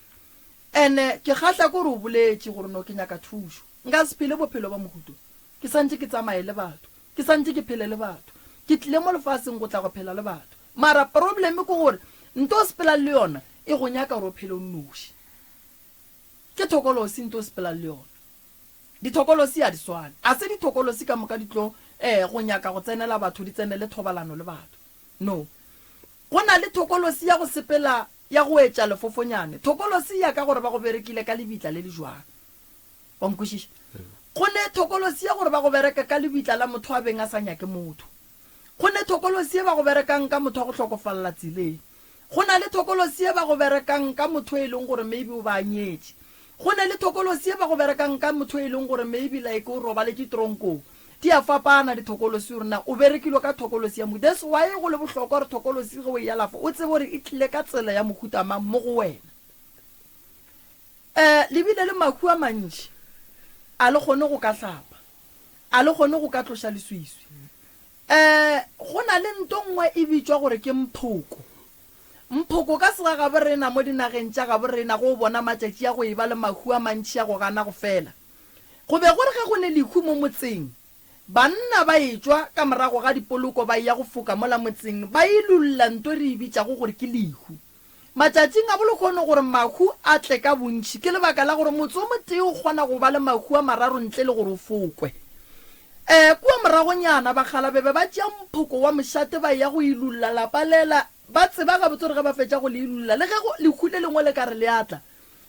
Ene ke kgahla ke gore o boletše gore no ke nyaka thušo. Nka se phele bophelo ba mohuta o. Ke santše ke tsamaye le batho. Ke santše ke phele le batho. Ke tlile mo lefaseng go tla go phela le batho. Mara problem ke gore nto o sepelang le yona e go nyaka gore o phele o nnoši. Ke thokolosi nto o sepelang le yona. Dithokolosi a di swane. A se dithokolosi ka moka di tlo eh go nyaka go tsenela batho di tsenele thobalano le batho. No. Go na le thokolosi ya go sepela ya go etša lefofonyane. Thokolosi ya ka gore ba go berekile ka lebitla le le jwang. Wa nkwešiša? Go ne thokolosi ya gore ba go bereka ka lebitla la motho a beng a sa nyake motho. Go ne thokolosi ye ba go berekang ka motho wa go hlokofalla tseleng. Go na le thokolosi ye ba go berekang ka motho e leng gore maybe o ba a nyetše. Go ne le thokolosi ye ba go berekang ka motho e leng gore maybe like o robaletše tronkong. Di a fapana dithokolosi gore na o berekilwe ka thokolosi ya mohuta. That's why go le bohlokwa gore thokolosi ge o e alafa o tsebe gore e tlile ka tsela ya mohuta mang mo go wena. Um le bile le mahu a mantši, a le kgone go ka hlapa. A le kgone go ka tloša leswiswi. Um go na le nto nngwe e bitšwa gore ke mphoko. Mphoko ka segagaborena mo dinageng tša gaborena go o bona matšatši a go eba le mahu a mantši a go gana go fela. Go be go re ge go ne lehu mo motseng, banna ba etšwa ka morago ga dipoloko ba eya go foka mola motseng ba ilulla nto re e bitšago gore ke lehu. Matšatšing a bolekhono gore mahu a tle ka bontši ke lebaka la gore motse o motee o kgona go ba le mahu a mararo ntle le gore o fokwe. E, kua moragonyana bakgalabe be ba tšea mphoko wa mošate ba eya go ilulla lapa lela, ba tseba gabotse gore ge ba fetša go le ilulla le ge go lehu le lengwe le ka re le a tla,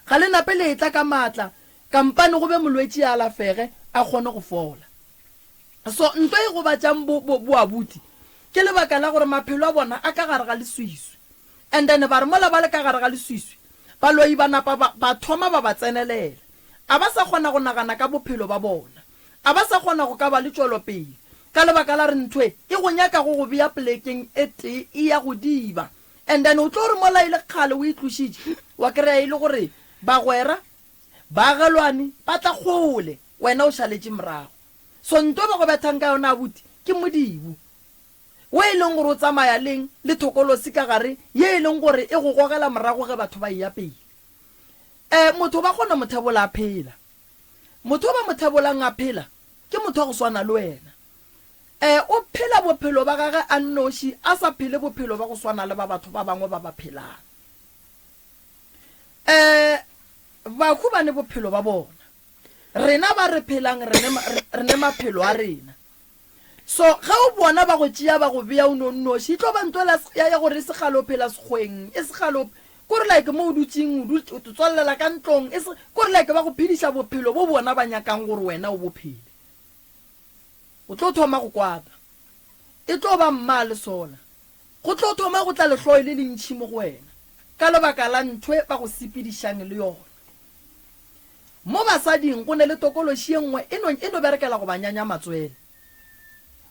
ga le nape le etla ka maatla, kampane go be molwetši a alafege a kgone go fola. So nto e gobatšang bo, bo, boabuti ke lebaka la gore maphelo a bona a ka gare ga leswiswi. And then ba re mola ba le ka gare ga leswiswi, baloi ba napa ba, ba thoma ba ba tsenelela. A ba sa kgona go nagana ka bophelo ba bona. A ba sa kgona go ka ba le tšwelopele. Ka lebaka la re ntho e, e go nyaka go go bea polekeng e tee, e ya go diba. And then o tlo re mola e le kgale o e tlošitše, wa kry-a e le gore bagwera, baagelwane ba tla kgole, wena o šaletše morago. So nto ba go bethang ka yona abuti, ke modibo. Wo e leng gore o tsamaya leng le thokolosi ka gare ye e leng gore e go gogela morago ge batho ba eya pele. E, motho ba kgona mo thebola a phela. Motho o ba mo thebolang a phela ke motho wa go swana le wena. E, o phela bophelo ba gage a nnoši a sa phele bophelo ba go swana le ba batho ba bangwe ba ba phelang. E, bahu ba ne bophelo ba bona. Rena ba re phelang re ne, re ne maphelo a rena. So ge o bona ba go tšea ba go bea o no nnoši, e tlo ba nto ela ya, ya gore e se kgale o phela sekgweng, e se kgale o, kore like mo o dutšeng o dutše, o tswallela ka ntlong, e se, kore like ba go phediša bophelo bo bona ba nyakang gore wena o bo phele. O tlo thoma go kwata. E tlo ba mma le sola. Go tlo thoma go tla lehloyo le lentši mo go wena ka lebaka la ntho e ba go sepedišang le yona. Mo basading go ne le tokološi ye nngwe e no, e no berekela go ba nyanya matswele.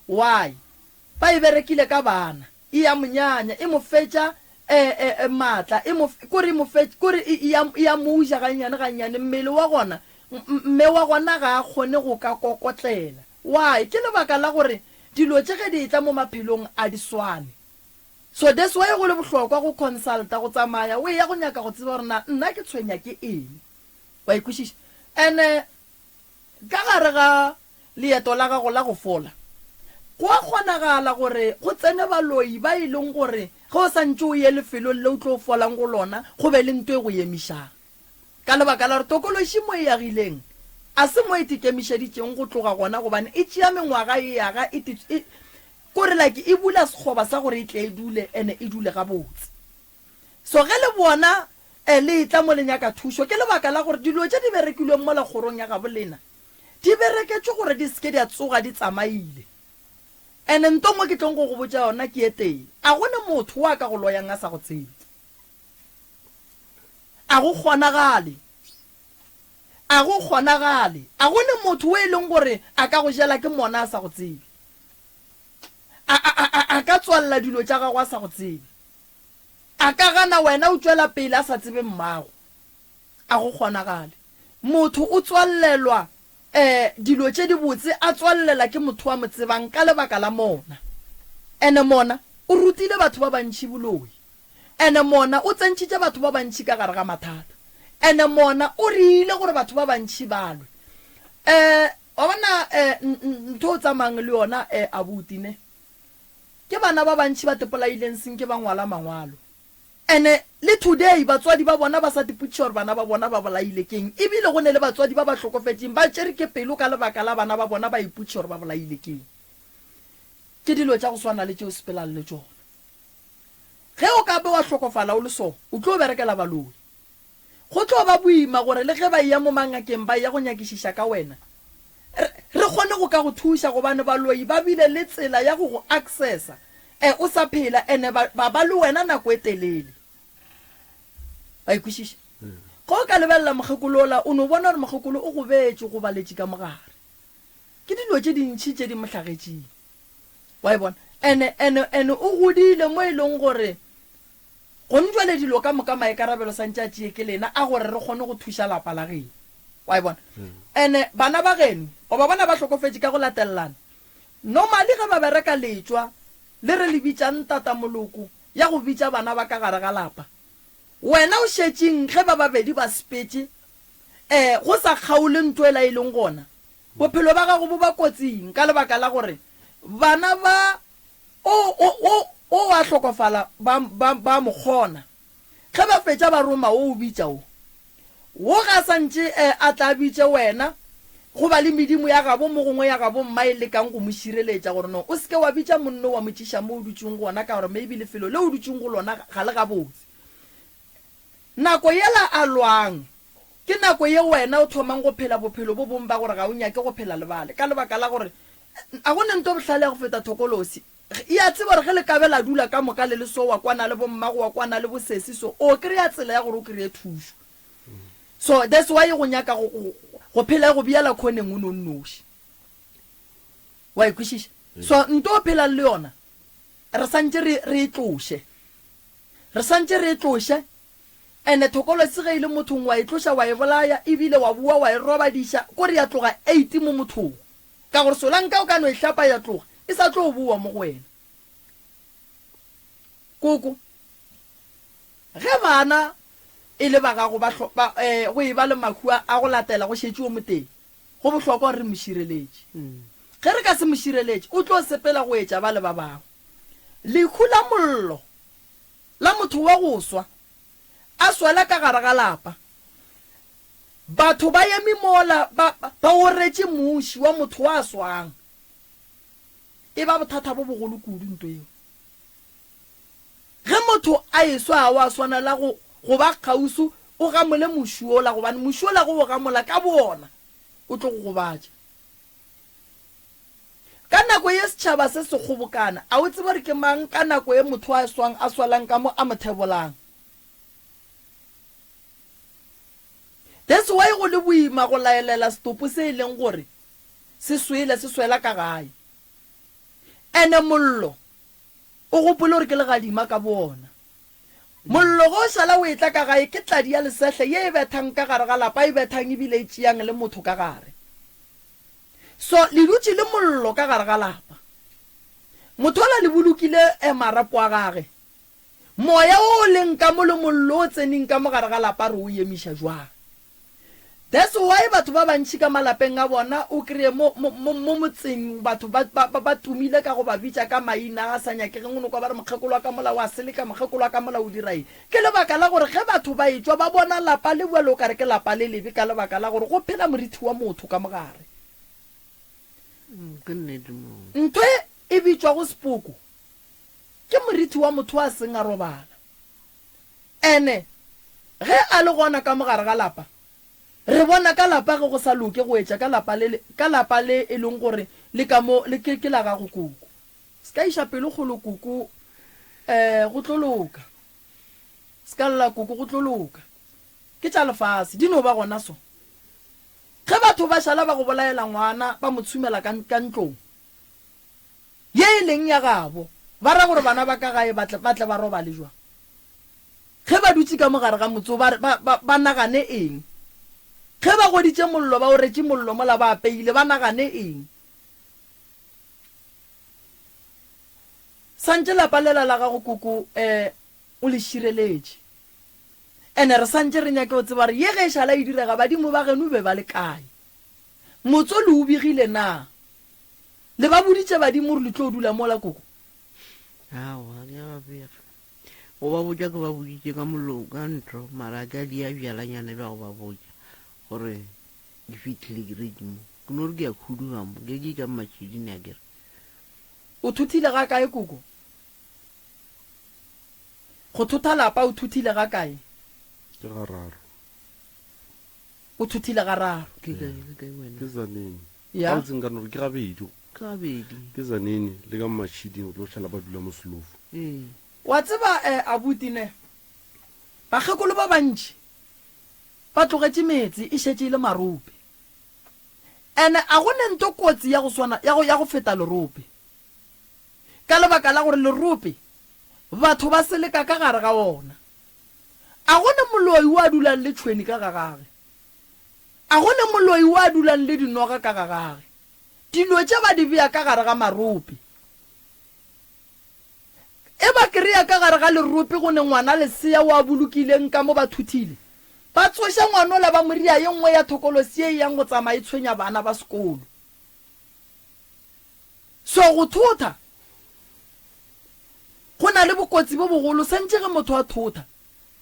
Why? Ba e berekile ka bana. E ya mo nyanya, e mo fetša e, e, e, maatla, e mo, kore e mo fe, kore e, e ya, e ya mo ja gannyane gannyane, mmele wa gona, mme wa gona ga a kgone go ka kokotlela. Why? Ke lebaka la gore dilo tše ge di etla mo maphelong a di swane. So that's why go le bohlokwa go consulta, go tsamaya o eya go nyaka go tseba gore na nna ke tshwenya ke eng. Wa e kwešiša? And ka gare ga leeto la gago la go fola, go a kgonagala gore go tsene baloi ba e leng gore ge o sa ntše o ye lefelong le o tlo folang go lona, go be le nto e go emišang. Ka lebaka la gore tokološi mo e agileng a se mo e tekemišeditšeng go tloga gona gobane e tšea mengwaga e aga e, e, kore like e bula sekgoba sa gore e tle e dule ene e dule gabotse. So ge le bona eh, le etla mo le nyaka thušo ke lebaka la gore dilo tše di berekilweng mola kgorong ya gabo lena di bereketšwe gore di se ke di a tsoga di tsamaile. Ene nto nngwe ke tlong go go botša yona ke e tee, a go ne motho wa ka go loyang a sa go tsebe. A go kgonagale. A go kgonagale. A go ne motho o e leng gore a ka go jela ke mona a sa go tsebe. A, a, a, a, a ka tswalela dilo tša gagwe a sa go tsebe. A ka gana wena o tšwela pele a sa tsebe mmago. A go kgonagale. Motho o tswallelwa um dilo tše dibotse a tswallela ke motho a mo tsebang ka lebaka la mona. Ene mona o rutile batho ba bantši boloi. Ene mona o tsentšhitše batho ba bantši ka gare ga mathata. Ene mona o riile gore batho ba bantši ba lwe. Um wa bona um ntho o tsamayang le yona um abuti ne, ke bana ba bantši ba tepolaileng senke ba ngwala mangwalo. Ene le today batswadi ba bona ba sa tipotšiša gore bana ba bona ba bolaile keng ebile go ne le batswadi ba ba hlokofetšeng ba tšere ke pelo ka lebaka la bana ba bona ba ipotšiša gore ba bolaile keng. Ke dilo tša go swana le tšeo sepelang le tšona. Ge o ka be wa hlokofala o le so, o tlo berekela baloi. Go tlo ba boima gore le ge ba eya mo mangakeng ba eya go nyakišiša ka wena, re, re kgone go ka go thuša gobane baloi ba bile le tsela ya go go accessa e o sa phela ene ba, ba ba le wena nako e telele. Wa e kwešiša? Ge o ka lebelela mokgekolo ola, o no bona gore mokgekolo o gobetše, o gobaletše ka mogare. Ke dilo tše dintši tše di mo hlagetšeng. Wa e bona? Ene, ene, ene o godile mo e leng gore Gone jwale dilo ka moka maikarabelo santše a tšee ke lena a gore re kgone go thuša lapa la geno. Wa e bona? Ene bana ba geno goba bona ba hlokofetše ka go latelelana. Normally ge ba bereka letšwa le re le bitšang tata moloko ya go bitša bana ba ka gare ga lapa. Wena o šetšeng ge ba babedi ba sepetše eh go sa kgaole ntho ela e leng gona. Bophelo ba gago bo ba kotsing ka lebaka la gore bana ba O, o, o, o a hlokofala, ba, ba, ba mo kgona. Ge ba fetša ba roma wo o bitša wo. Wo ga a sa ntše eh, a tla bitše wena, go ba le medimo ya gabo mo gongwe ya gabo mma e lekang go mo šireletša gore no o se ke wa bitša monno wa mo tšiša mo o dutšeng gona ka gore maybe lefelo le o dutšeng go lona ga le gabotse. Nako yela a lwang, ke nako ye wena o thomang go phela bophelo bo bong ba gore ga o nyake go phela le bale ka lebaka la gore A go ne nto bohlale ya go feta thokolosi. E a tseba gore ge le ka be la dula ka moka le le so, wa kwana le bommago, wa kwana le bosesi so, o kry-a tsela ya gore o kry-e thušo. So that's why go nyaka go, go, go phela e go beela khoneng o no nnoši. Wa e kwešiša? So nto o phelang le yona, re santše re, re e tloše. Re santše re e tloše. Ene thokolosi ge e le mothong wa e tloša wa e bolaya, ebile wa bowa wa e robadiša, kore ya tloga 8 mo mothong. Ka gore solanka o ka no e hlapa ya tloga, e sa tlo bowa mo go wena. Koko, ge bana e le ba gago ba, ba, eh, go e ba le mahu a, a go latela go šetše o motee, go bohlokwa gore re mo šireletše. Ge re ka se mo šireletše, o tlo sepela go etša bale ba bangwe. Lehu la mollo la motho wa go swa, a swela ka gare ga lapa, Batho ba eme mola ba, ba oretše muši wa motho wa swang. E ba bothata bo bogolo kudu nto yeo. Ge motho a eswa ga wa swanela go, go ba kgauswi o gamole muši wola, gobane muši wola ge o gamola ka bowona o tlo go gobatša. Ka nako ye setšhaba se se kgobokana, a o tsebe gore ke mang ka nako ye motho a swang a swalang ka mo a mo thebolang? That's why go le boima go laelela setopo se e leng gore se swele, se swela ka gae. Ene mollo o gopole gore ke legadima ka boona. Mollo ge o šala o etla ka gae ke tladi ya lesehle ye e bethang ka gare ga lapa, e bethang ebile e tšeang le motho ka gare. So le dutše le mollo ka gare ga lapa. Motho ola le bolokile marapo a gage. Moya wo o leng ka mo le mollo o tseneng ka mo gare ga lapa re o emiša jwang? That's why batho ba bantši ka malapeng a bona o kreye mo, mo, mo, mo motseng batho ba, ba, ba, ba tumile ka go ba bitša ka maina a sa nyakegeng. O no kwa ba re mokgekolo wa ka mola o a seleka, mokgekolo wa ka mola o dira eng. Ke lebaka la gore ge batho ba etšwa ba bona lapa le bjalo o ka re ke lapa le lebe ka lebaka la gore go phela morithi wa motho ka mogare. Ke nnete moo. Ntho e e bitšwago sepoko Ke morithi wa motho a seng a robala. Ene ge a le gona ka mo gare ga lapa, re bona ka lapa ge go sa loke go etša ka lapa le, ka lapa le e leng gore le ka mo, le ke, ke la gago koko. Se ka iša pelo kgolo koko um go tlo loka. Se ka lla koko go tlo loka. Ke tša lefase, di no ba gona so. Ge batho ba šala ba go bolaela ngwana ba mo tshumela ka, ka ntlong ye e leng ya gabo, ba ra gore bana ba ka gae ba tle, ba tle ba robale jwang? Ge ba dutše ka mo gare ga motse wo, ba, ba, ba, ba nagane eng? Ge ba goditše mollo, ba oretše mollo mola ba apeile, ba nagane eng? Santše lapa lela la gago koko um o le šireletše. Ene re santše re nyake go tseba gore ye ge e šala e direga badimo ba geno be ba le kae. Motso le o begile na? Le ba boditše badimo gore le tlo dula mola koko? Aowa, ke a ba bega. Go ba botša ke ba boditše ka mollo ka ntlo mara ke a dia bjalanyana bja go ba botša gore ke fihlile ke re ke mo. Ke no re ke a khuduga mo, ke ke ka matšhidini a kere. O thothile ga kae koko? Go thotha lapa o thothile ga kae? Ke gararo. O thothile gararo. Ke kae le kae wena? Ke Zaneni. Ya. Gabotse nka no re ke gabedi. Ke gabedi. Ke Zaneni le ka Matšhiding go tlo šala ba dula mo Slofu. Ee. Wa tseba eh abuti ne, bakgekolo ba bantši ba tlogetše metse e šetše e le marope. Ene a go ne nto kotsi ya go swana ya go ya go feta lerope. Ka lebaka la gore lerope batho ba seleka ka gare ga ona. A go ne moloi wo a dulang le tšhweni ka ga gage. A go ne moloi wo a dulang le dinoga ka ga gage. Dilo tše ba di bea ka gare ga marope. E ba krea ka gare ga lerope go ne ngwana lesea wo a bolokileng ka mo ba thuthile. Ba tsoša ngwanola ba mo ria ye nngwe ya thokolosi ye e yang go tsamaya e tshwenya bana ba sekolo. So go thotha go na le bokotsi bo bogolo. Santše ge motho a thotha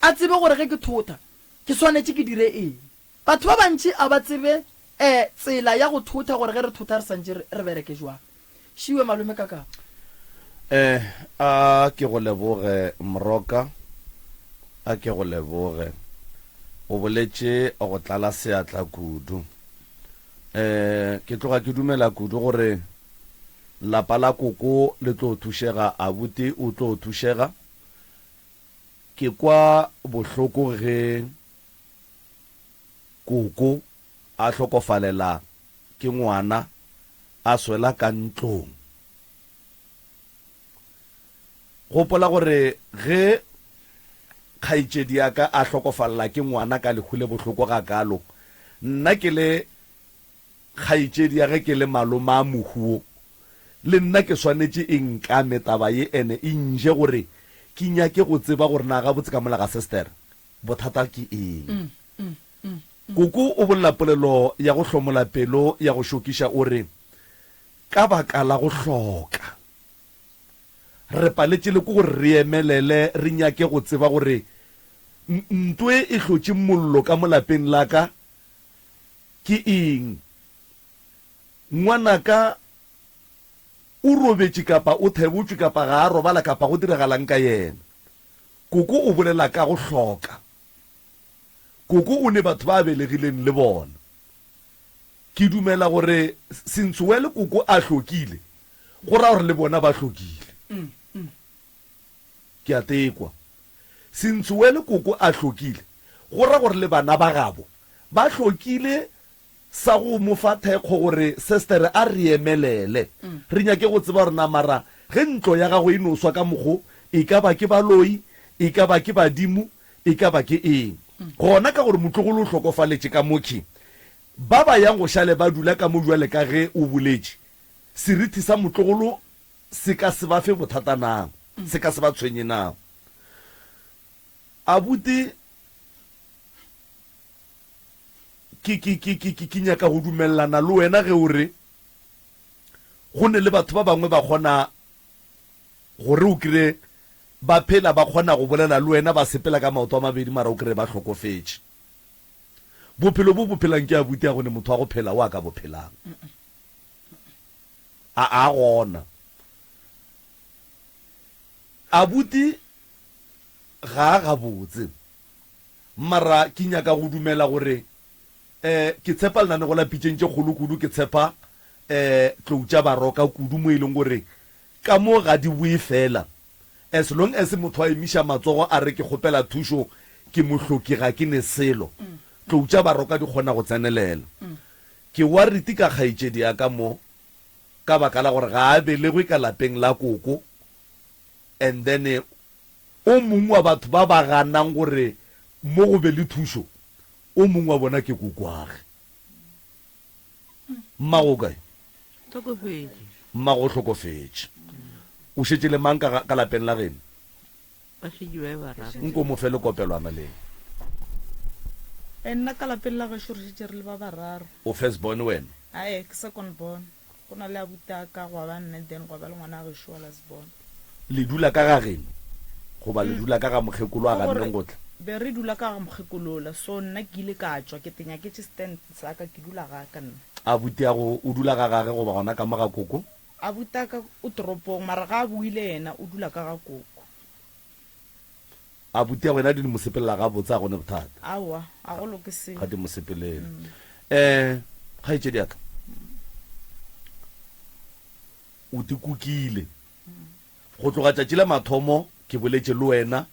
a tsebe gore ge ke thotha ke swanetše ke dire eng. Batho ba bantši a ba tsebe eh tsela ya go thotha gore ge re thotha re santše re re bereke jwang. Šiwe malome Kakapa. Eh a ke go leboge Mroka, a ke go leboge. O boletše go tlala seatla kudu. Eh ke tloga ke dumela kudu gore lapa la koko le tlo thušega, abuti o tlo thušega. Ke kwa bohloko ge Koko a hlokofalela ke ngwana a swela ka ntlong. Gopola gore ge kgaetšedi ya ka a hlokofalela ke ngwana ka lehu le bohloko gakaalo, nna ke le kgaetšedi ya ge ke le maloma mohu wo, le nna ke swanetše e nkame taba ye ene e nje gore ke nyake go tseba gore na gabotse ka mola ga sestere Bothata ke eng? Koko o bolela polelo ya go hlomola pelo ya go šokiša o re, Ka baka la go hloka. Re paletše le ke gore re emelele re nyake go tseba gore ntwe e hlotše mollo ka mo lapeng la ka ke eng. Ngwanaka o robetše kapa o thebotšwe kapa ga a robala kapa go diragalang ka yena. Koko o bolela ka go hloka. Koko o ne batho ba a belegileng le bona. Ke dumela gore since well koko a hlokile, go ra gore le bona ba hlokile. Ke a tekwa. Since well koko a hlokile, go ra gore le bana ba gabo ba hlokile sa go mo fa thekgo gore sestere a re emelele. Re nyake go tseba gore na mara ge ntlo ya gago e no swa ka mokgo, e ka ba ke baloi, e ka ba ke badimo, e ka ba ke eng. Gona ka gore motlogolo o hlokofaletše ka mokhwi, ba ba yang go šale ba dula ka mo bjale ka ge o boletše, serithi sa motlogolo se ka se ba fe bothata na? Se ka se ba tshwenye na? Abuti. Ke, ke, ke, ke, ke, ke nyaka go dumelelana le wena ge o re go ne le batho ba bangwe ba kgona gore o kry ba phela ba kgona go bolela le wena ba sepela ka maoto a mabedi mara o kry ba hlokofetše. Bophelo bo bo phelang ke abuti a go ne motho wa go phela o a ka bo phelang. A a gona. Abuti ga a gabotse. Mara ke nyaka go dumela gore eh ke tshepa lenanego la pitšeng tše kgolo kudu, ke tshepa eh tlou tša baroka kudu mo e leng gore Ka mo ga di boe fela. As long as motho a emiša matsogo a re ke kgopela thušo, ke mohloki ga ke ne selo. Tlou tša baroka di kgona go tsenelela. Ke worried ka kgaetšedi ya ka mo ka baka la gore ga a belegwe ka lapeng la koko and then o mongwe wa batho ba ba ganang gore mo go be le thušo o mongwe wa bona ke kokoage. Mmago o kae? Hlokofetše. Mmago o hlokofetše. O šetše le mang ka, ka lapeng la geno? Ba šetše ba e bararo. Nko mo fe lekopelwana le. E, nna ka lapeng la gešo re šetše re le ba bararo. O first born wena? Ae, ke second born. Go na le abuti a ka, gwa ba nna, then gwa ba le ngwana gešo wa last born. Le dula ka ga geno goba le dula ka ga mokgekolo a ganneng go tla? Be re dula ka ga mokgekolo ola, so nna ke ile ka tšwa, ke te nyaketše stand sa ka, ke dula ga ka nna. Abutiago o dula ga gage goba gona ka mo ga koko? Abutaka o toropong, mara ga a boile yena o dula ka ga koko. Abutiago yena di mo sepelela gabotse, a go ne bothata? Aowa, a go loke selo. Ga di mo sepelele. Um, kgaetšedi ya ka, o te kukile. Go tloga tšatši la mathomo ke boletše le wena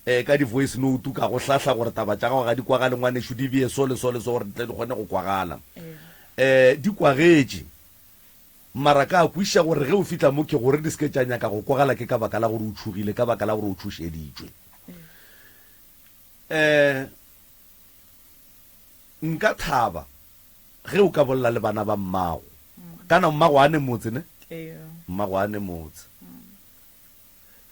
um ka di-voice note ka go hlahla gore taba tša gago ga di kwagale ngwanešu di bee so le so le so gore di tle di kgone go kwagala. Um di kwagetše mara ka kwešiša gore ge o fihla mo ke gore di se ke tša nyaka go kwagala ke ka baka la gore o tšhogile, ka baka la gore o tšhošeditšwe. Um nka thaba Ge o ka bolela le bana ba mmago. Kana mmago a ne motse ne? Mmago a ne motse.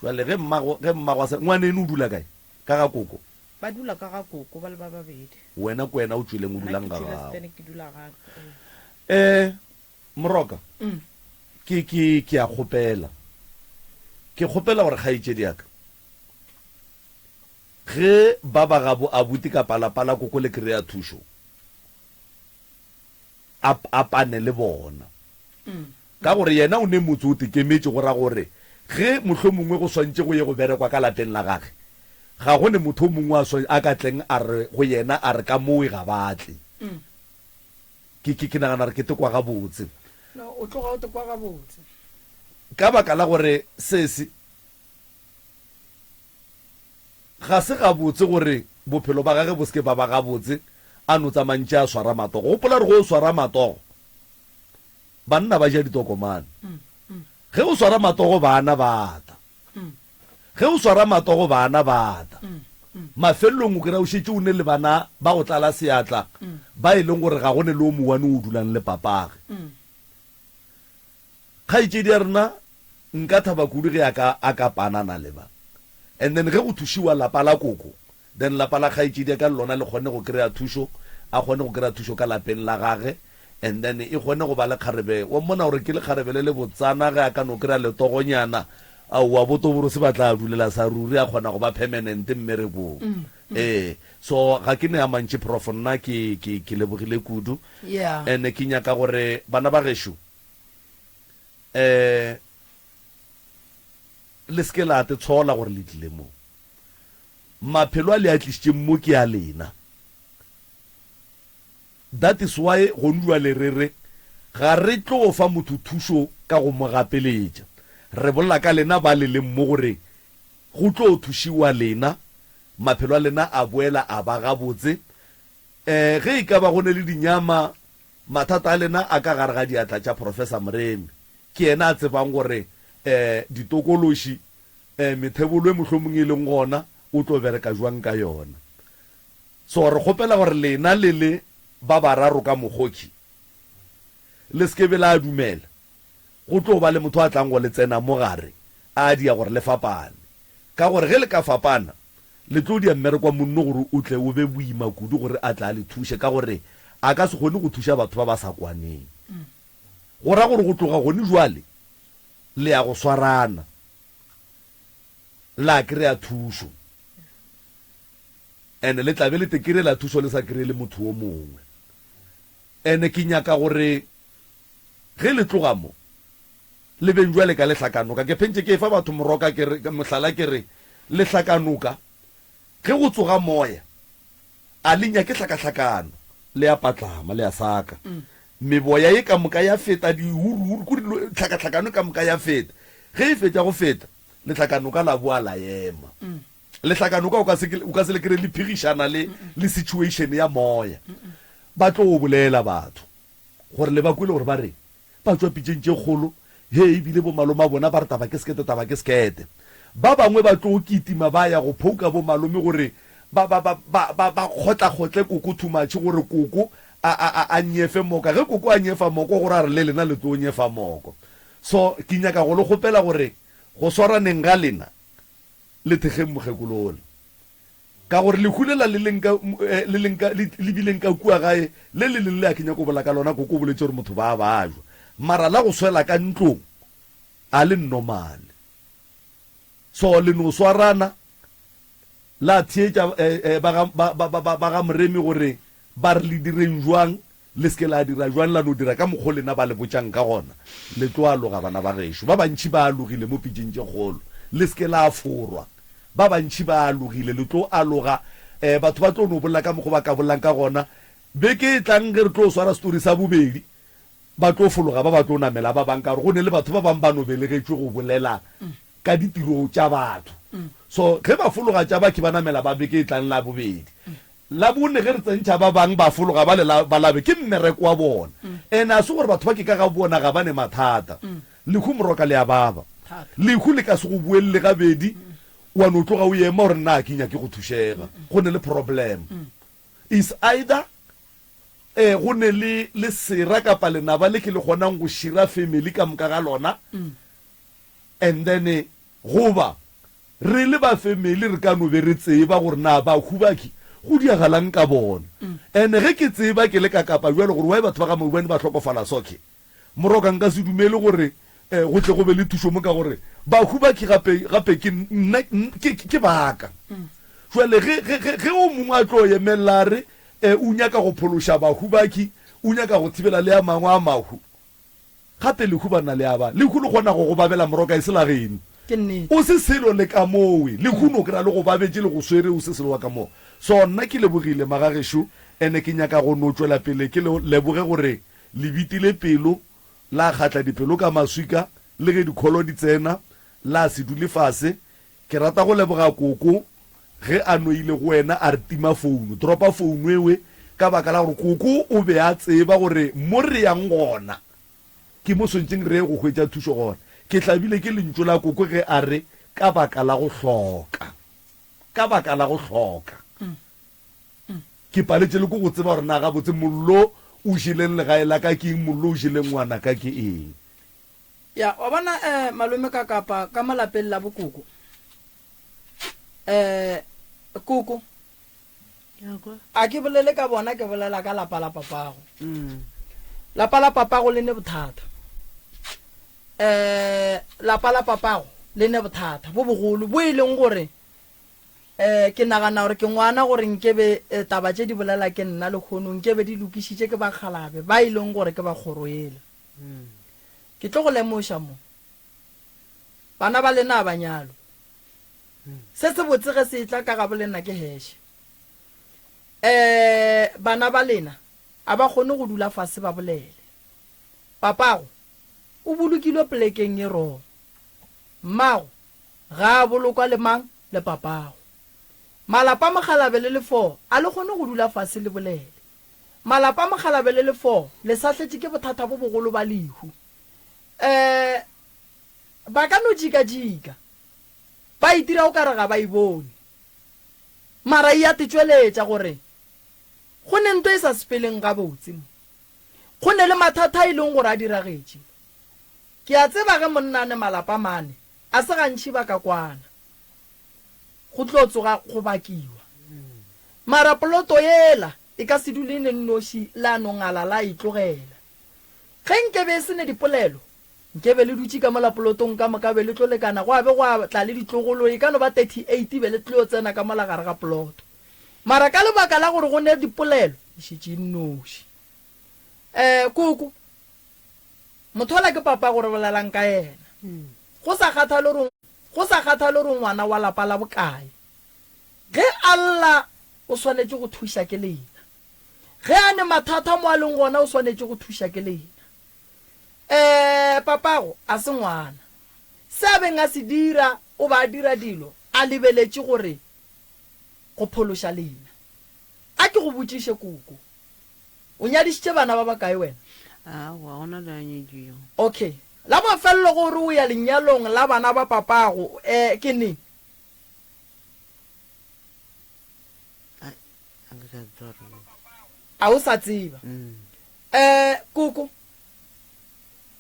Jwale ge mmago ge mmago a sa ngwaneno o dula kae? Ka ga koko. Ba dula ka ga koko ba le ba babedi. Wena ke wena o tšweleng o dulang ga gago. Ke dula ga ka. Eh Moroka. Ke ke ke a kgopela. Ke kgopela gore kgaetšedi ya ka ge ba ba gabo abuti kapa lapa la koko le kry-a thušo a, a pane le bona. Ka gore yena o ne motse o tekemetše, go ra gore ge mohlomongwe go swantše go ye go berekwa ka lapeng la gage, ga go ne motho o mongwe a, a ka tleng a re go yena a re ka mowe ga ba tle. Ke, ke, ke nagana re ke tekwa gabotse. No, o tloga o tekwa gabotse. Ka baka la gore sesi, Ga se gabotse gore bophelo ba gage bo se ke ba ba gabotse a no tsamaya ntše a swara matogo. Gopola gore ge o swara matogo, banna ba ja ditokomane. Ge o swara matogo bana ba ata. Ge o swara matogo bana ba ata. Mafelelong o kry-a o šetše o ne le bana ba go tlala seatla ba e leng gore ga go ne le o mowane o dulang le papage. Kgaetšedi ya rena nka thaba kudu ge a ka a ka panana le ba. And then ge go thušiwa lapa la koko, then lapa la kgaetšedi ya ka le lona le kgone go kry-a thušo, a kgone go kry-a thušo ka lapeng la gage, and then e kgone go ba lekgarebe. Wa mmona gore ke lekgarebe le le botsana ge a ka no kry-a letogonyana, aowa botoborose ba tla dulela sa ruri, a kgona go ba permanent mmerekong. Ee, so ga ke ne a mantši Prof, nna ke, ke, ke lebogile kudu. Yeah. And ke nyaka gore bana ba gešo, um le se ke la te tshola gore le tlile mo. Maphelo a le a tlišitšeng mo ke a lena. That is why gone jwale re re ga re tlo fa motho thušo ka go mo gapeletša. Re bolela ka lena ba le leng mo gore go tlo thušiwa lena, maphelo a lena a boela a ba gabotse. Um ge e ka ba go ne le dinyama Mathata a lena a ka gare ga diatla tša Professor Moremi. Ke yena a tsebang gore um ditokološi, um methebolo e mohlomong e leng gona, o tlo bereka jwang ka yona. So re kgopela gore lena le le ba bararo ka mokgoki, le se ke be la dumela go tlo ba le motho a tlang go le tsena mo gare a dia gore le fapane. Ka gore ge le ka fapana, Le tlo dia mmereko wa monno gore o tle o be boima kudu gore a tle a le thuše, ka gore a ka se kgone go thuša batho ba ba sa kwaneng. Go ra gore go tloga gone jwale le ya go swarana, la kry-a thušo, and le tla be le te kry-ela thušo le sa kry-e le motho o mongwe. And ke nyaka gore ge le tloga mo, Le beng bjale ka lehlakanoka. Ke phentše ke efa batho moroka ke re, mohlala ke re, lehlakanoka, ge go tsoga moya, a le nyake hlakahlakano, le a patlama, le a saka. Meboya ye ka moka ya feta, dihuruhuru, kore dilo, tlhakahlakano ka moka ya feta. Ge e fetša go feta, lehlakanoka la boa la ema. Lehlakanoka o ka se o ka se le kry le phigišana le le situation ya moya. Ba tlo bolela batho gore le ba kwele gore ba reng. Ba tšwa pitšeng tše kgolo, he ebile bo malome a bona ba re taba ke sekete taba ke sekete. Ba bangwe ba tlo kitima ba ya go phouka bo malome gore ba ba ba ba ba ba kgotlakgotle koko too much gore koko a a a a nyefe moka. Ge koko a nyefa moko go ra re le lena le tlo nyefa moko. So ke nyaka go le kgopela gore go swaraneng ga lena le thekgeng mokgekolo ola. Ka gore lehu lela le leng ka, le leng ka, le, le bileng ka kua gae, le le leng le a ke nyako bola ka lona, koko o boletše gore motho ba a bajwa. Mara la go swela ka ntlong, a le normal. So le no swarana, la theetša eh, eh, ba ga, ba, ba, ba, ba ga Moremi gore ba re le direng jwang, Le se ke la dira bjang, la no dira ka mokgo lena ba le botšang ka gona. Le tlo aloga, bana ba gešo. Ba bantši ba alogile mo pitšeng tše kgolo. Le se ke la forwa. Ba bantši ba alogile. Le tlo aloga. Eh, batho ba tlo no bolela ka mokgo ba ka bolelang ka gona. Beke e tlang ge re tlo swara setori sa bobedi, ba tlo fologa ba ba tlo namela ba bang, ka gore go ne le batho ba bang ba no belegetšwe go bolela ka ditiro tša batho. So ge ba fologa tša bakhi ba namela ba beke e tlang la bobedi. La bone ge re tsentšha ba bang ba fologa ba le la ba labe ke mmereko wa bona. Ene a se gore batho ba ke ka ga bona ga ba ne mathata. Lehu moroka le a baba. Lehu le ka se go boelele gabedi wa no tloga o ema gore nna ga ke nyake go thušega. Go ne le problem. Is either eh go ne le le sera kapa lenaba le ke le kgonang go šira family ka moka ga lona and then goba Re le ba family re ka no be re tseba gore na bahu bakhi go diagalang ka bona. And ge ke tseba ke le ka Kapa bjalo gore why batho ba ga Maubane ba hlokofala so ke moroka nka se dumele gore go tle go be le thušo mo ka gore bahu bakhi gape gape ke nna ke ke baka. Jwale ge ge ge ge o mongwe a tlo emella a re o nyaka go phološa bahu bakhi o nyaka go thibela le a mangwe a mahu Gape lehu banna le a ba. Lehu le kgona go go babela moroka e se la geno. Ke nnete. O se selo le ka mowe. Lehu no kry-a le go babetše le go swere o se selo wa ka moo. So nna ke lebogile magagešo ene ke nyaka go no tšwela pele ke le leboge gore le bitile pelo la kgatla dipelo ka maswika le ge dikholo di tsena la se dule fase Ke rata go leboga koko ge a no ile go wena a re tima founu, dropa founu ewe ka baka la gore koko o be a tseba gore mo re yang gona ke mo swantšeng re ye go hwetša thušo gona. Ke hlabile ke lentšu la koko ge a re ka baka la go hloka, ka baka la go hloka. Ke paletše le ke go tseba gore na gabotse mollo o jeleng legae la ka ke eng, mollo o jeleng ngwanaka ke eng. Ya, wa bona eh, malome ka kapa ka mo lapeng la bokoko. Eh, koko. A ke bolele ka bona ke bolela ka lapa la papago. Mm. Lapa la papago le ne bothata. Eh, lapa la papago le ne bothata bo bogolo bo e leng gore eh ke nagana gore ke ngwana gore nkebe eh, taba tše di bolela ke nna lekgono nkebe di lokišitše ke bakgalabe ba e leng gore ke ba kgoro ela. Ke tlo go lemoša mo. Bana ba lena a ba nyalwe. Se se botse ge se etla ka gabo lena ke heshe. Eh, bana ba lena a ba kgone go dula fase ba bolele. Papago o bolokilwe polekeng e wrong. Mmago ga a bolokwa le mang le papago. Malapa mokgalabe le lefoo a le kgone go dula fase le bolele. Malapa a Mokgalabje le Lefoo le sahletše ke bothata bo bogolo ba lehu. Um ba ka no jikajika, ba itira o ka re ga ba e bone. Mara e a tetšweletša gore go ne nto e sa sepeleng gabotse mo. Go ne le mathata a e leng gore a diragetše mo. Ke a tseba ge monna a ne malapa mane, a se gantši ba ka kwana. Go tlo tsoga go bakiwa. Mara poloto yela e ka se dule e le nnoši la no ngala la e tlogela. Ge nkebe e se ne dipolelo, nkebe le dutše ka mola polotong ka moka be le tlo lekana gwa be gwa tla le ditlogolo e ka no ba 38 be le tlo tsena ka mola gare ga poloto. Mara ka lebaka la gore go ne dipolelo e šetše e nnoši. Eh, koko, mothola ke papago re bolelang ka yena. Go sa kgathale gore go sa kgathale gore o ngwana wa lapa la bokae, ge a lla o swanetše go thuša ke lena. Ge a ne mathata mo a leng gona o swanetše go thuša ke lena. Eh, papago a se ngwana. Se a beng a se dira, o ba a dira dilo a lebeletše gore go phološa lena. A ke go botšiše, koko, o nyadišitše bana ba bakae wena? Aowa, gona le a nyetšwego. Okay. La mafelelo gore o ya lenyalong la bana ba papago, eh, ke neng? Ai, a ke sa tseba gore. A o sa tseba? Eh, koko,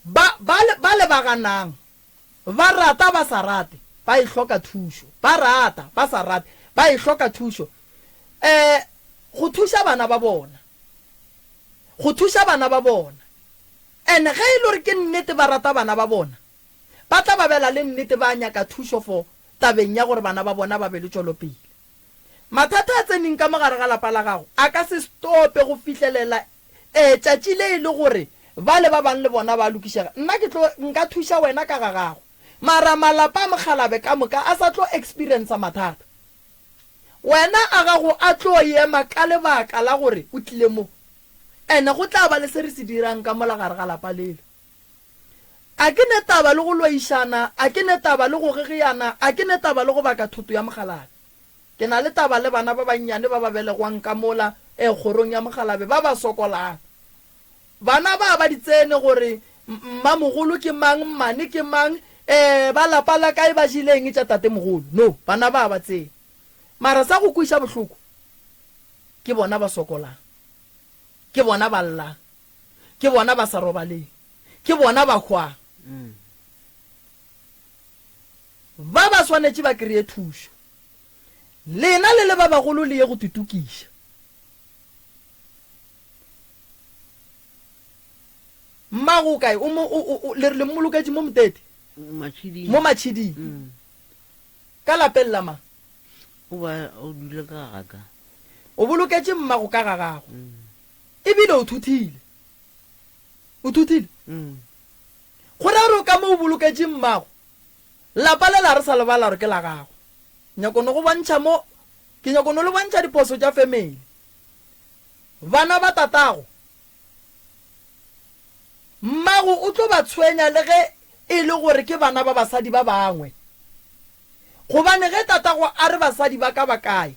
ba, ba, ba lebaganang, ba rata ba sa rate, ba e hloka thušo. Ba rata ba sa rate, ba e hloka thušo. Eh, go thuša bana ba bona. Go thuša bana ba bona. And ge e le gore ke nnete ba rata bana ba bona, ba tla ba bela le nnete ba nyaka thušo for tabeng ya gore bana ba bona ba be le tšwelopele. Mathata a tseneng ka mo gare ga lapa la gago a ka se stope go fihlelela ee tšatši le e le gore bale ba bang le bona ba lokišega. Nna ke tlo nka thuša wena ka ga gago. Mara malapa a mokgalabe ka moka a sa tlo experiencer mathata. Wena a gago a tlo ema ka lebaka la gore o tlile mo. Ene go tla ba le se re se dirang ka mola gare ga lapa lela. A ke ne taba le go loišana, a ke ne taba le go gegeyana, a ke ne taba le go baka thoto ya mokgalabe. Ke na le taba le bana ba bannyane ba ba belegwang ka mola e kgorong ya mokgalabe ba ba sokolang. Bana ba ba di tsene gore mmamogolo ke mang, mmane ke mang, e ba lapa la kae ba jele eng tša tatemogolo. No, bana ba ba tsene. Mara sa go kweša bohloko ke bona ba sokolang, ke bona ba llang. Ke bona ba sa robaleng. Ke bona ba hwang. Ba ba swanetše ba kreye thušo. Lena le le ba bagolo le ye go tutukiša. Mmago o kae? O mo, o, o, o, le re le mmoloketše mo Motete? Matšhiding. Mo Matšhiding. Ka lapeng la mang? O ba, o dula ka ga ka. O boloketše mmago ka ga gago. E bile o thuthile. O thuthile? Go ra gore ka mo o boloketše mmago, lapa le la re sa lebala gore ke la gago. Nyako no go bontšha mo, ke nyako no le bontšha diphoso tša family. Bana ba tatago, mmago o tlo ba tshwenya le ge e le gore ke bana ba basadi ba bangwe. Gobane ge tatago a re basadi ba ka ba kae,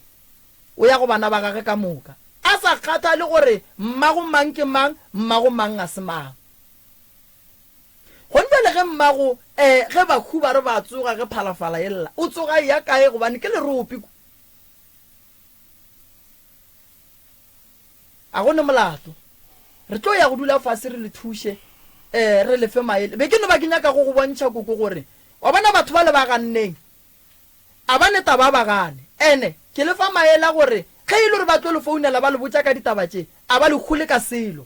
O ya go bana ba gagwe ka moka, a sa kgathale gore mmago mang ke mang, mmago mang ga se mang. Gone bjale ge mmago, eh, ge bahu ba re ba tsoga ge phalafala e lla, o tsoga e ya kae gobane ke lerope ku. A go ne molato. Re tlo ya go dula fase re le thuše, eh, re le fe maele. Be ke no ba ke nyaka go go bontšha koko gore, wa bona batho ba le ba ganneng, A ba ne taba a ba gane. Ene, ke le fa maele a gore ge e le gore ba tlo le founela ba le botša ka ditaba tše, a ba le hole ka selo.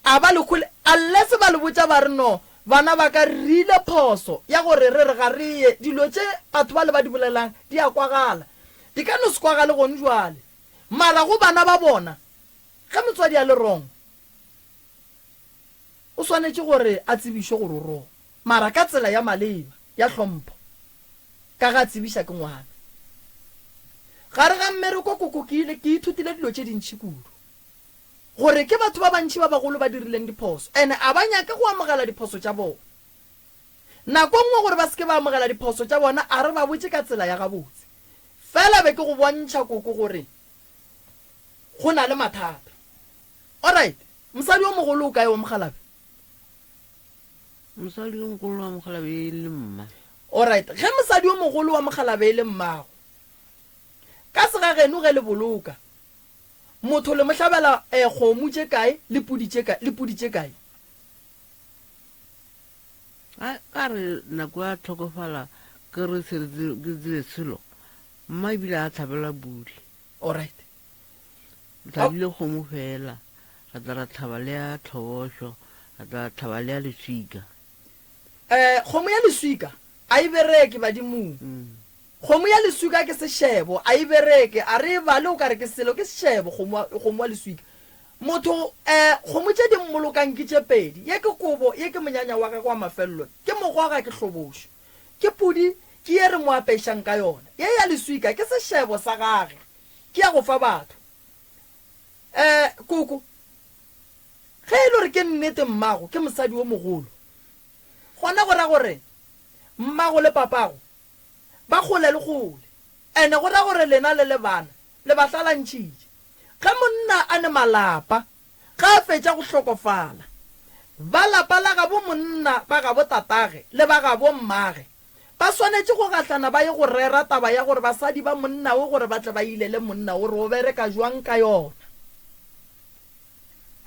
A ba le hole, unless ba le botša ba re no, bana ba ka re rile phoso ya gore re re ga re ye, dilo tše batho bale ba di bolelang di a kwagala. Di ka no se kwagale gone jwale, mara go bana ba bona, ge motswadi a le wrong, o swanetše gore a tsebišwe gore o wrong. Mara ka tsela ya maleba, ya hlompho, ka ga tsebiša ke ngwana. Gare ga mmereko koko ke ile ke ithutile dilo tše dintši kudu. Gore ke batho ba bantši ba bagolo ba dirileng diphoso ene a ba nyake go amogela diphoso tša bona. Nako nngwe gore ba se ke ba amogela diphoso tša bona a re ba botše ka tsela ya gabotse. Fela be ke go bontšha koko gore go na le mathata. Alright, mosadi yo mogolo o kae wa mokgalabje? Mosadi yo mogolo wa mokgalabje e le mma. Alright, ge mosadi yo mogolo wa mokgalabje e le mmago, ka segageno ge le boloka, motho le mo hlabela eh, kgomo tše kae le pudi tše kae, le pudi tše kae? A ka re nako ya tlhokofala ke re se re ke tsebe selo, mma ebile a tlhabela pudi. Alright. Re hlabile kgomo fela, ra tla ra hlaba le ya tlhobošo, ra tla ra hlaba le ya leswika. Eh, kgomo ya leswika a e bereke badimong. Kgomo ya leswika ke sešebo, a e bereke, a re e bale o ka re ke selo, ke sešebo kgomo wa, kgomo wa leswika. Motho, eh, kgomo tše di mmolokang ke tše pedi, ye ke kobo, ye ke monyanya wa gagwe wa mafelelo, ke mogwaga ke hlobošo. Ke pudi, ke ye re mo apešang ka yona. Ye ya leswika ke sešebo sa gage. Ke ya go fa batho. Eh, koko, ge e le gore ke nnete mmago ke mosadi wo mogolo, gona go ra gore Mmago le papago ba kgole le kgole, ene go ra gore lena le le bana le ba hlalantšhitše. Ge monna a ne malapa, ge a fetša go hlokofala, ba lapa la gabo monna ba gabo tatage le ba gabo mmage ba swanetše go gahlana ba ye go rera taba ya gore basadi ba monna wo gore ba tle ba ilele monna wo re o bereka jwang ka yona.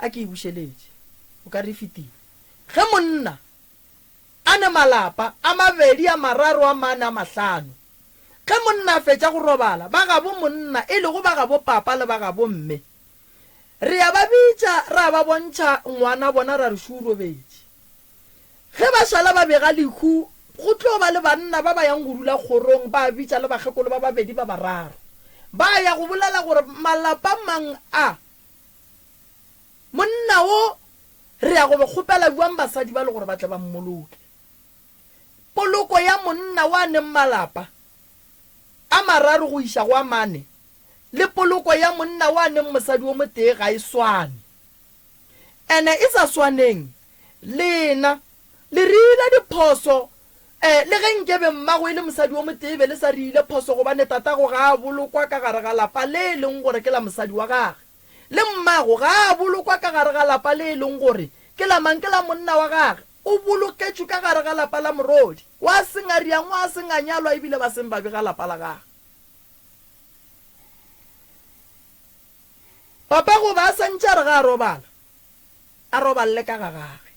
A ke e bušeletše, o ka re e fetile. Ge monna a ne malapa, a mabedi, a mararo, a mane, a mahlano. Ge monna a fetša go robala, ba gabo monna, e lego ba gabo papa le ba gabo mme, re a ba bitša ra ba bontšha ngwana bona ra re šo o robetše. Ge ba šala ba bega lehu, go tlo ba le banna ba ba yang go dula kgorong, ba bitša le bakgekolo ba babedi ba bararo. Ba ya go bolela gore malapa mang a Monna wo re ya go be kgopela bjang basadi ba le gore ba tle ba mmoloke? Poloko ya monna wa neng malapa a mararo go iša go a mane le poloko ya monna wa neng mosadi wo motee ga e swane. Ene e sa swaneng, lena le re ile diphoso eh, le ge nkebe mmago e le mosadi wo motee be le sa re ile phoso gobane tatago ga a bolokwa ka gare ga lapa le e leng gore ke la mosadi wa gage. Le mmago ga a bolokwa ka gare ga lapa le e leng gore ke la mang, ke la monna wa gage. O boloketšwe ka gare ga lapa la morodi wa sengariang wa seng a nyalwa ebile ba seng ba bega lapa la gage. Papa goba a sa ntše a re ga a robala, a roballe ka ga gage.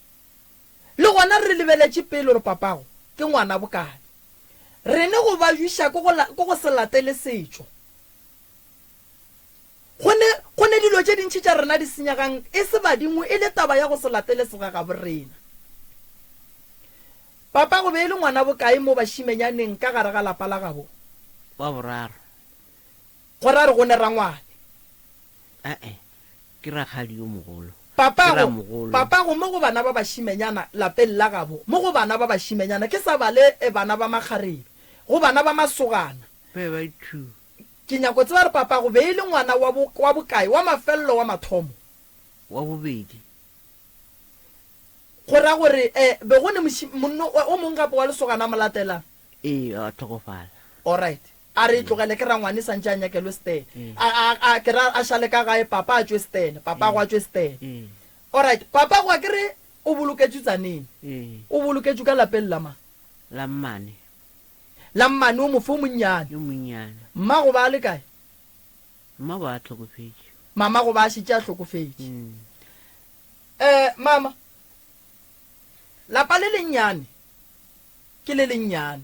Le gona re lebeletše pele gore papago ke ngwana bokae. Rene go ba jwiša ke go se latele setšo. Go ne, go ne dilo tše dintši tša rena di senyegang e se badimo, e le taba ya go se latele segagabo rena. Papa go be e le ngwana bokae mo bašimenyaneng ka gare ga lapa la gabo? Wa boraro. Go ra re go ne rangwane. Ae, ke rakgadi yo mogolo. Papago, Ke ramogolo. papago mo go bana ba bašimenyana lapeng la gabo, mo go bana ba bašimenyana, ke sa bale bana ba makgarebe, go bana ba masogana. Ba ba two. Ke nyako tseba gore papago be e le ngwana wa bo, wa bokae, wa mafelelo, wa mathomo? Wa bobedi. Go ra gore eh, be go ne moši, monno o mong gape wa lesogana a mo latelang? Ee, a hlokofala. Alright. A re e tlogele, ke rangwane santše a nyakelwe Stene. A, a, a, ke ra a šale ka gae, papa a tšwe Stene, papago a tšwe Stene. Ee. Alright, papago a ke re o boloketšwe Tzaneen. Ee. O boloketšwe ka lapeng la mang? La mmane. La mmane o mofe o monnyane. Yo monnyane. Mma goba a le kae? Mma goba a hlokofetše. Mama goba a šetše a hlokofetše. Mm. Eh, mama, lapa le lennyane ke le lennyane.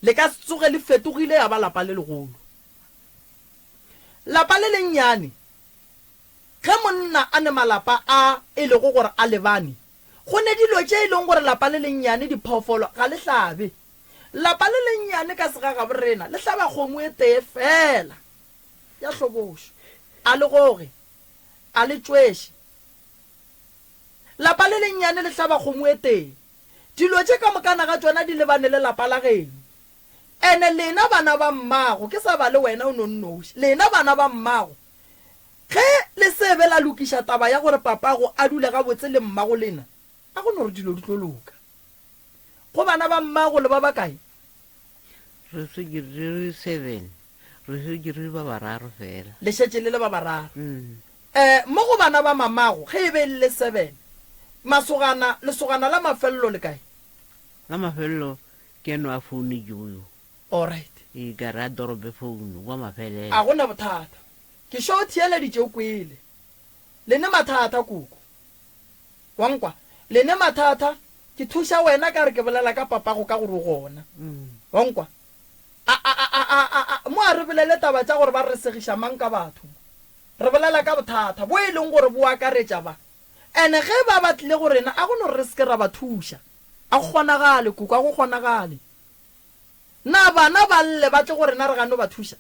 Le ka se tsoge le fetogile ya ba lapa le legolo. Lapa le lennyane, ge monna a ne malapa a e lego gore a lebane, Go ne dilo tše e leng gore lapa le lennyane, diphoofolo, ga le hlabe. Lapa le lennyane ka segagaborena le hlaba kgomo e tee feela ya hlobošo. A le goge, a le tšweše. Lapa le lennyane le hlaba kgomo e tee. Dilo tše ka mokana ga tšona di lebane le lapa la geno. Ene lena bana ba mmago, ke sa bale wena o no nnoši, lena bana ba mmago, Ge le se be la lokiša taba ya gore papago a dule gabotse le mmago lena, a go no re dilo di tlo loka. Go bana ba mmago le ba bakae? Re šetše re le seven. Re šetše re le ba bararo fela. Le šetše le le ba bararo. Eh, mo go bana ba mamago, ge e be e le le seven, masogana, lesogana la mafelelo le kae? La mafelelo ke eno a founetšego yo. Alright. Ee, ka re a dorope founu kwa mafelelo. A go na bothata. Ke xo theeleditše o kwele. Le ne mathata, koko. Wa nkwa? Le ne mathata, ke thuša wena ka re ke bolela ka papago ka gore o gona. Wa nkwa? A, a, a, a, a, a, a, mo a re bolele taba tša gore ba re segiša mang ka batho mo. Re bolela ka bothata bo e leng gore bo akaretša ba. Ene ge ba ba tlile go rena, a go no re re se ke ra ba thuša. A go kgonagale, koko, a go kgonagale. Na bana ba lle ba tle go rena re gane go ba thuša?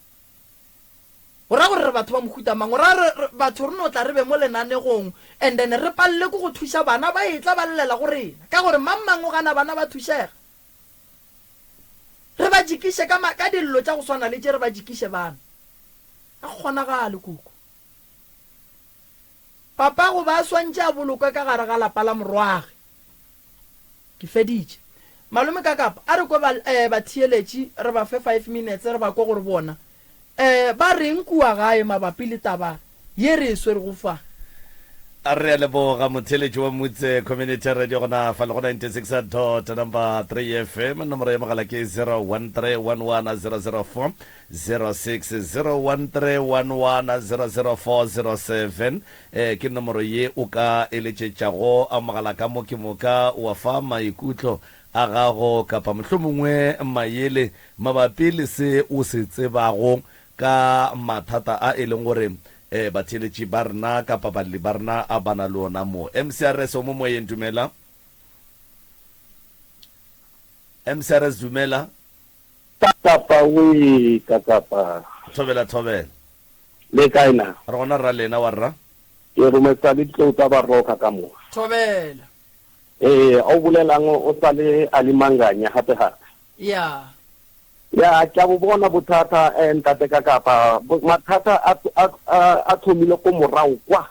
Go ra gore re batho ba mohuta mang? Go ra gore batho re no tla re be mo lenanegong and then re palele ke go thuša bana ba etla ba llela go rena ka gore mang mang o gana bana ba thušega. Re ba jikiše ka, ka dillo tša go swana le tše re ba jikiše bana. Ga go kgonagale koko. Papa go ba a swantše a bolokwe ka gare ga lapa la morwage. Ke feditše. Malome Kakapa, a re kwe ba, eh, batheeletši, re ba fe five minutes, re ba kwe gore bona, eh, ba reng kua gae mabapi le taba ye re e swerego fa. A re a leboga motheeletši wa Mutse Community Radio gona fa le go 96 dot number 3 FM. Nomoro ya mogala ke 01311004 06 0131100407. Eh, ke nomoro ye o ka e letšetšago a mogala ka mo ke moka wa fa maikutlo a gago kapa mohlomongwe mayele mabapi le se o se tsebago ka mathata a e leng gore eh, batheeletši ba rena kapa balli ba rena a ba na le ona mo. MCRS o mo moyeng, dumela. MCRS dumela. Kakapa wee kakapa. Thobela thobela. Le kae na? Re gona rra lena wa rra. Ke rometsa le ditlou tsa baroka ka mo. Thobela. Ee, a o bolelang o sa le a le manganya gape gape. Ya. Ya, ke a bo bona bothata eh, ntate Kakapa. Mathata a, a, a, a thomile ko morago kwa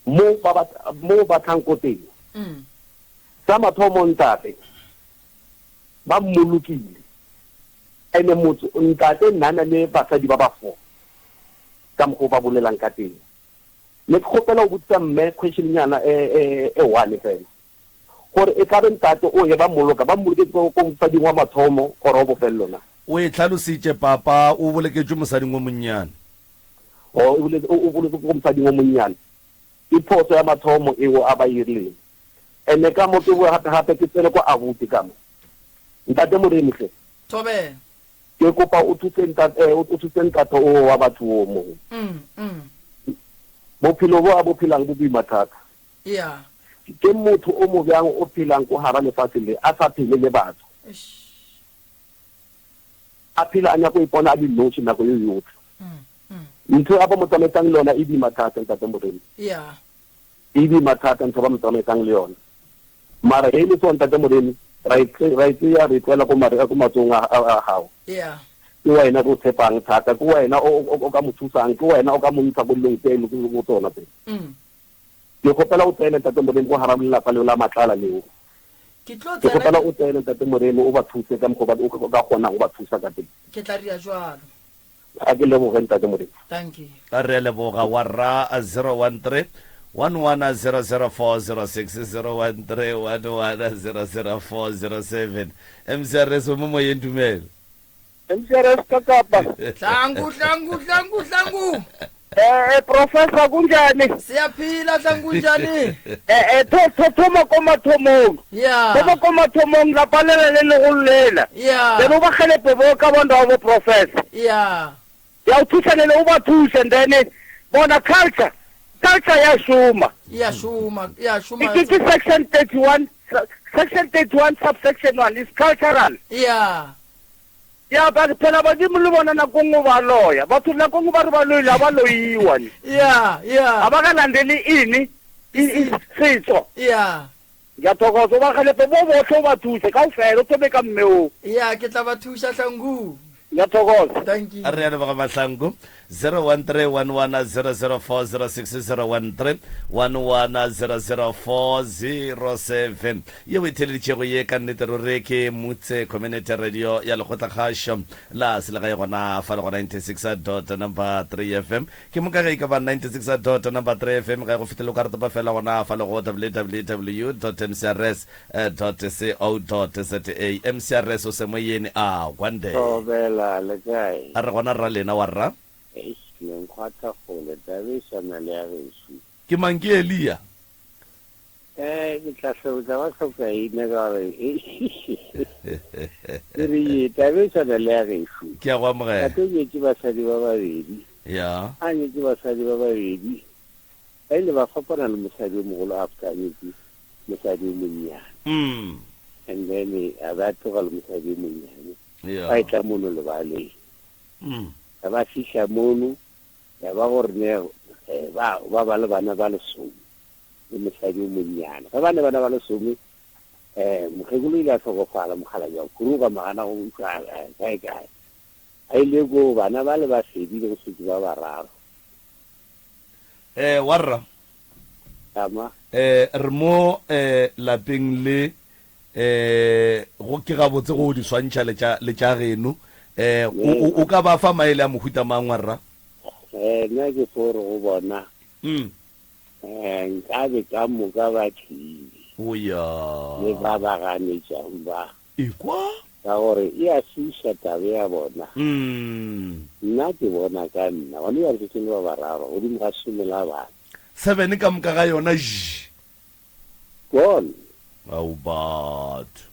mo ba ba mo ba tlang ko teng. Mm. Sa mathomo ntate, ba mmolokile. Ene motho ntate nna na le basadi ba ba fo ka mokgwa o ba bolelang ka teng. Ne ke kgopela go botsisa mme question nyana e e e one fela. Gore e tlabe ntate o ye ba mmoloka ba mmoloketse ko ko mosading wa mathomo or wa bofello na? O e hlalositše papa o boloketšwe mosading o monnyane. O o boloketswe ko mosading o monnyane. Ke phoso ya mathomo eo a ba irileng. Ene ka mo ke boe gape gape ke tsene kwa abuti ka mo. Ntate Moremi hle. Thobela. Ke kopa o thuse ntate eh, o thuse ntate o wa batho o mo. Mm, mm. Bophelo bo a bo phelang bo boima thata. Yeah. Ke motho o mo bjang o phelang ko gara lefatshe le a sa phele le batho. Eish. A phela a nyaka go ipona a le noši nako yo yotlhe. Ntho a ba mo tsamaisang le yona e boima thata ntate Moremi. Yeah. E boima thata ntho ba mo tsamaisang le yona. Mara ge e le so ntate Moremi ra e ra e tseya re e tlohela ko mare ko matsogong a a gago. Yeah. Ke wena re o tshepang thata, ke wena o o ka mo thusang, ke wena o ka mo ntsha ko dilong tse leng go tsona tse. Ke kgopela o tsene ntate Moremi ko gara lelapa leo la Matlala leo. Ke tlo Ke tsena kgopela o tsene ntate Moremi o ba thuse ka mokgwa o ka kgonang go ba thusa ka teng. Ke tla dira jwalo. A ke leboge ntate Moremi. Dankie. Re a leboga wa rra 013 1100406 013 1100407 MCRS o mo moyeng dumela. MCRS ka Kapa. Hlangu hlangu hlangu hlangu. Eh, eh professor kunjani? Siyaphila hlangu njani? Eh eh tho tho thoma ko mathomong. Yeah. Thoma ko mathomong la palela le legolo lela. Yeah. Then o ba gelepe bo ka bonda wa bo professor. Yeah. Ya o thusa le o ba thuse and then bona culture culture ya shuma. Ya shuma, ya shuma. Ke ke section 31 section 31 subsection 1 is cultural. Yeah. Ya ba phela badimo le bona nako nngwe ba loya. Batho nako nngwe ba re ba loile ga ba loiwa ne. Yeah, yeah. Ga ba ka landele ini setso. Yeah. Ke a thokoza o ba gelepe bo botlhe o ba thuse kaofela o thome ka mme o. Yeah, ke tla ba thuša Hlangu. Ke a thokoza. Thank you. Re a leboga Mahlangu. 0131100406 0131100407 yeo e theeleditšego ye ka nnete ruri ke Mutse Community Radio ya Lekgotlakgašo la Selegae gona fa le go 96 dot number 3 FM ke moka ge e ka ba 96 dot number 3 FM ga e go fihlele o ka re topa fela gona fa le go www dot mcrs dot co dot za mcrs o semoyeni a kwande Thobela, le kae? A re gona rra lena wa rra. Eish, le nkgwatha kgole, taba e swana le ya gešo. Ke mang ke Eliya? Eh, ke tla hlo, tla ba hlokaina ka gore ke re ye taba e swana le ya gešo. Ke a go amogela. Tate o nyetše basadi ba babedi. Ya. A nyetše basadi ba babedi, ba ile ba fapana le mosadi o mogolo after a nyetše mosadi o monnyane. Mm. And then a ba tloga le mosadi o monnyane. Ya. Ba etla mono lebaleng. Mm. Ga ba fihla mono, ya ba gore ne eh, ba ba ba le bana ba lesome le mosadi o monnyane. Ge ba ne bana ba lesome, eh, mokgekolo o ile a hlokofala, mokgalabje a khuruga magana go utlwa eh, kae kae. A ile ko bana ba le ba fedile go šetše ba bararo. Eh, warra. Tama. Eh, re mo eh, lapeng le. Eh, go ke gabotse go di swantšha le tša le tša geno. Eh, o, o, o ka ba fa maele a mohuta mang wa rra? Eh, nna ke fo re go bona. Mm. Eh, nkabe ka moka ba tlile. O ya. Le ba ba ganetšang ba. Ekwa? Ka gore e a šiiša taba ya bona. Mm. Nna ke bona ka nna. Gone bjale šetše le ba bararo godimo ga some la bana. Seven ka moka ga yona, j. Gone. Ao batho.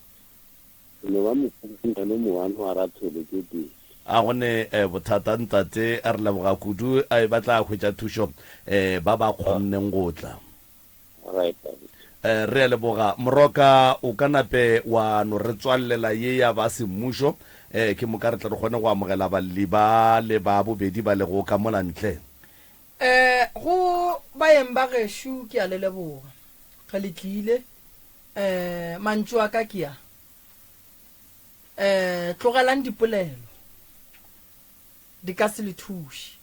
Ke no ba mokhukhunano moano wa Rathole ke pele. A go ne bothata ntate, re leboga kudu, ba tla hwetša thušo ba ba kgonneng go tla. Right abuti. Re a leboga Moroka, o ka nape wa no re tswallela ye ya ba semmušo, ke moka re tle re kgone go amogela balli ba le ba bobedi ba lego ka mola ntle. Eh, go baeng ba gešo ke a le leboga ge le tlile. Eh, mantšu a ka ke a. Eh, tlogelang dipolelo, di ka se le thuše.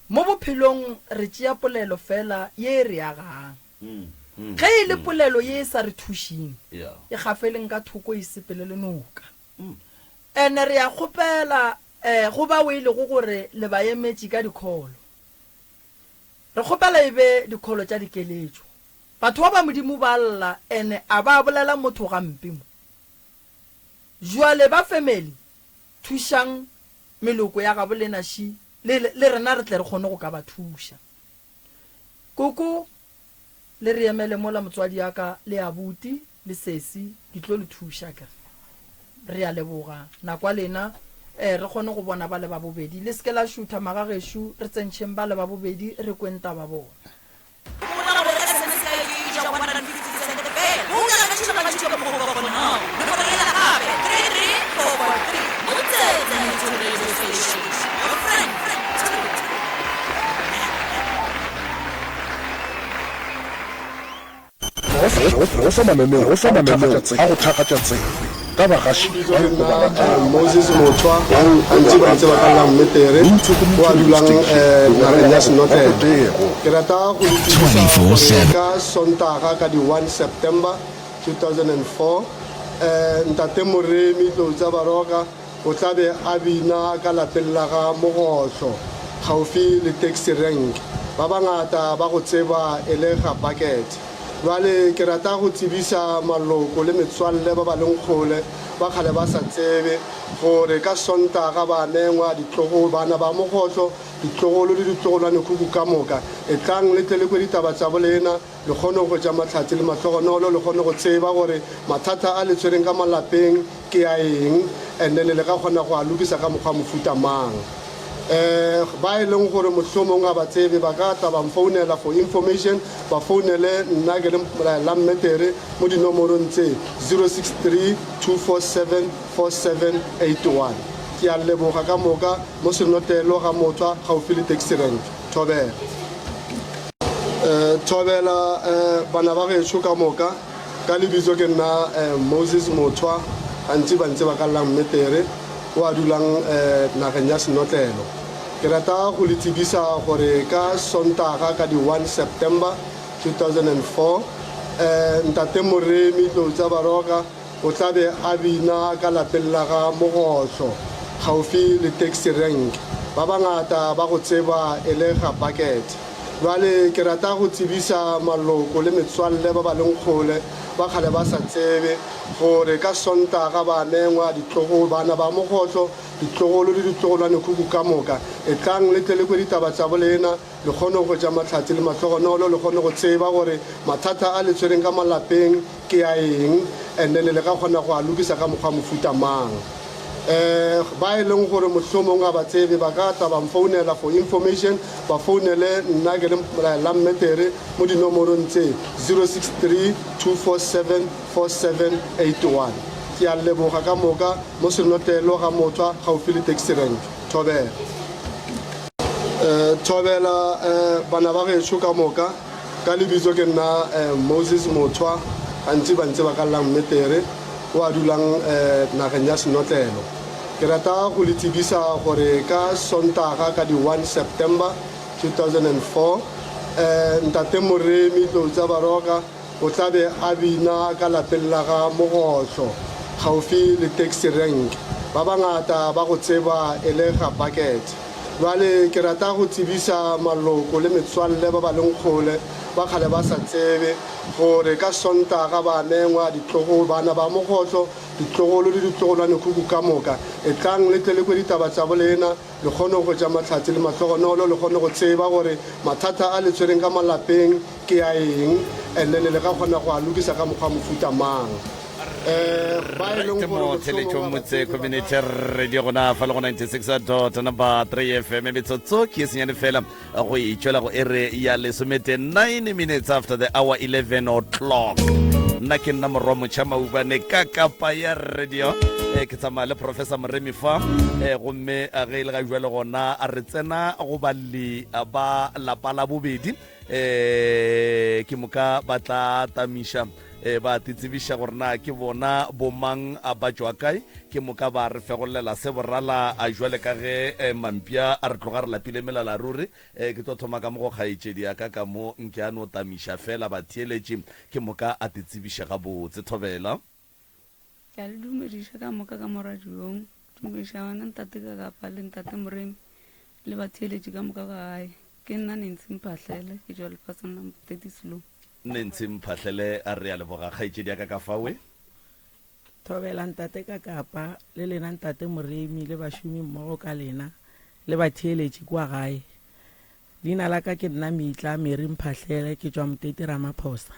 Mo bophelong re tšea polelo fela ye e re agang. Ge e le polelo ye e sa re thušeng, e gafeleng ka thoko e sepele le noka. Ene re a kgopela eh, go bao e lego gore le ba emetše ka dikholo. Re kgopela e be dikholo tša dikeletšo. Batho ba ba Modimo ba lla ene a ba bolela motho gampe mo. Jwale ba family thušang meloko ya gabo lena ši le, le rena re tle re kgone go ka ba thuša. Koko Le re emele mola motswadi ya ka le abuti le sesi di tlo le thuša akere. Re a leboga nako ya lena eh re kgone go bona bale ba bobedi. Le seke la šutha magagešo re tsentšheng bale ba bobedi re kweng taba bona. Gopola gore SMS ya ID e ja 150 sente fela. Go nyaka tše mantši ka mokgwa o ka kgonago. Nomoro yela gape, 33443. Motsetse Metro Radio Station, your friend to the top. Go fa mananeo a go thakgatša tsebe ka bagaši ba go ba ratago. Moses Mothwa, gantši ba ntseba ka la Mmetere, o a dulang nageng ya Senotlelo. Ke rata go le tsebisa gore ka Sontaga ka di 1 September 2004, Ntate Moremi Tloutsa Baroka O tla be a bina ka lapeng la ga Mogohlo, gaufi le taxi rank. Ba bangata ba go tseba e le ga Bucket. Bjale ke rata go tsebisa maloko le metswalle ba ba leng kgole, ba kgale ba sa tsebe, gore ka Sontaga ba mengwa ditlogo, bana ba Mogohlo, ditlogolo le ditlogolwanekhukhu ka moka. Etlang le tle le kwe ditaba tša bolena. Le kgone go hwetša mahlatse le mahlogonolo, le kgone go tseba gore mathata a le tshwereng ka malapeng ke a eng, and then le ka kgona go a lokisa ka mokgwa mofuta mang. Um ba e leng gore mohlomong ga ba tsebe ba ka tla ba mfounela for information, ba founele nna ke le Lammetere mo dinomorong tse, 063 247 4781. Ke a leboga ka moka mo Senotlelo ga Mothwa gaufi le taxi rank. Thobela. Thobela bana ba gešo ka moka. Ka lebitso ke nna Moses Mothwa, gantši ba ntseba ka la Mmetere, o a dulang nageng ya Senotlelo. Ke rata go le tsebisa gore ka Sontaga ka di 1 September 2004, Ntate Moremi Tloutsa Baroka, O tla be a bina ka lapeng la ga Mogohlo, gaufi le taxi rank. Ba bangata ba go tseba e le ga Bucket. Bjale ke rata go tsebisa maloko le metswalle ba ba leng kgole, ba kgale ba sa tsebe, gore ka Sontaga ba mengwa ditlogo, bana ba Mogohlo, ditlogolo le ditlogolwanekhukhu ka moka. Etlang le tle le kwe ditaba tša bolena. Le kgone go hwetša mahlatse le mahlogonolo, le kgone go tseba gore mathata a le tshwereng ka malapeng ke a eng, and then le ka kgona go a lokisa ka mokgwa mofuta mang. Um ba e leng gore mohlomong ga ba tsebe ba ka tla ba mfounela for information, ba founele nna ke le Lammetere mo dinomorong tse, 063 247 4781. Ke a leboga ka moka mo Senotlelo ga Mothwa gaufi le taxi rank. Thobela. Thobela bana ba gešo ka moka. Ka lebitso ke nna Moses Mothwa, gantši ba ntseba ka la Mmetere, o a dulang nageng ya Senotlelo. Ke rata go le tsebisa gore ka Sontaga ka di 1 September 2004, Ntate Moremi Tloutsa Baroka. O tla be a bina ka lapeng la ga Mogohlo, gaufi le taxi rank. Ba bangata ba go tseba e le ga Bucket. Bjale ke rata go tsebisa maloko le metswalle ba ba leng kgole, ba kgale ba sa tsebe, gore ka Sontaga ba mengwa ditlogolo, bana ba Mogohlo, ditlogolo le ditlogolwanekhukhu ka moka. Etlang le tle le kwe ditaba tša bolena. Le kgone go hwetša mahlatse le mahlogonolo, le kgone go tseba gore mathata a le tshwereng ka malapeng ke a eng, and then le ka kgona go a lokisa ka mokgwa mofuta mang. Eh, ba e leng Right gore mo mohlomong theletšong ga ba motse tsebe ba community radio gona fa le go 96 dot number 3 fm metsotso ke e senyane fela go e tšwela go ere ya lesomete 9 minutes after the hour 11 o'clock nna ke nna morwa motšha maubane ka kapa ya radio e ke tsamaya le professor moremi fa e gomme a ge e le ga jwale gona a re tsena go balli ba lapa la bobedi um ke moka ba tla tamiša e ba titsebiša gore na ke bona bomang a ba tšwa kae ke moka ba re fegolela se borala a jwale ka ge eh, mampia a re tloga re lapile melala ruri eh, ke tlo thoma ka mo go kgaetšedi ya ka ka mo nke a no tamiša fela batheeletši ke moka a titsebiše gabotse thobela Ke a le dumediša ka moka ka mo radiong. Dumediša wena ntate ka kapa le ntate Moremi le batheeletši ka moka ka gae. Ke nna Nancy Mphahlele, ke tšwa lefaseng la Moteti Slow. Nancy Mphahlele a re a leboga kgaetšedi ya ka ka fawe. Thobela ntate ka kapa le lena ntate Moremi le bašomi mmogo ka lena le batheeletši kua gae. Leina la ka ke nna Mitla Mary Mphahlele ke tšwa Moteti Ramaphosa.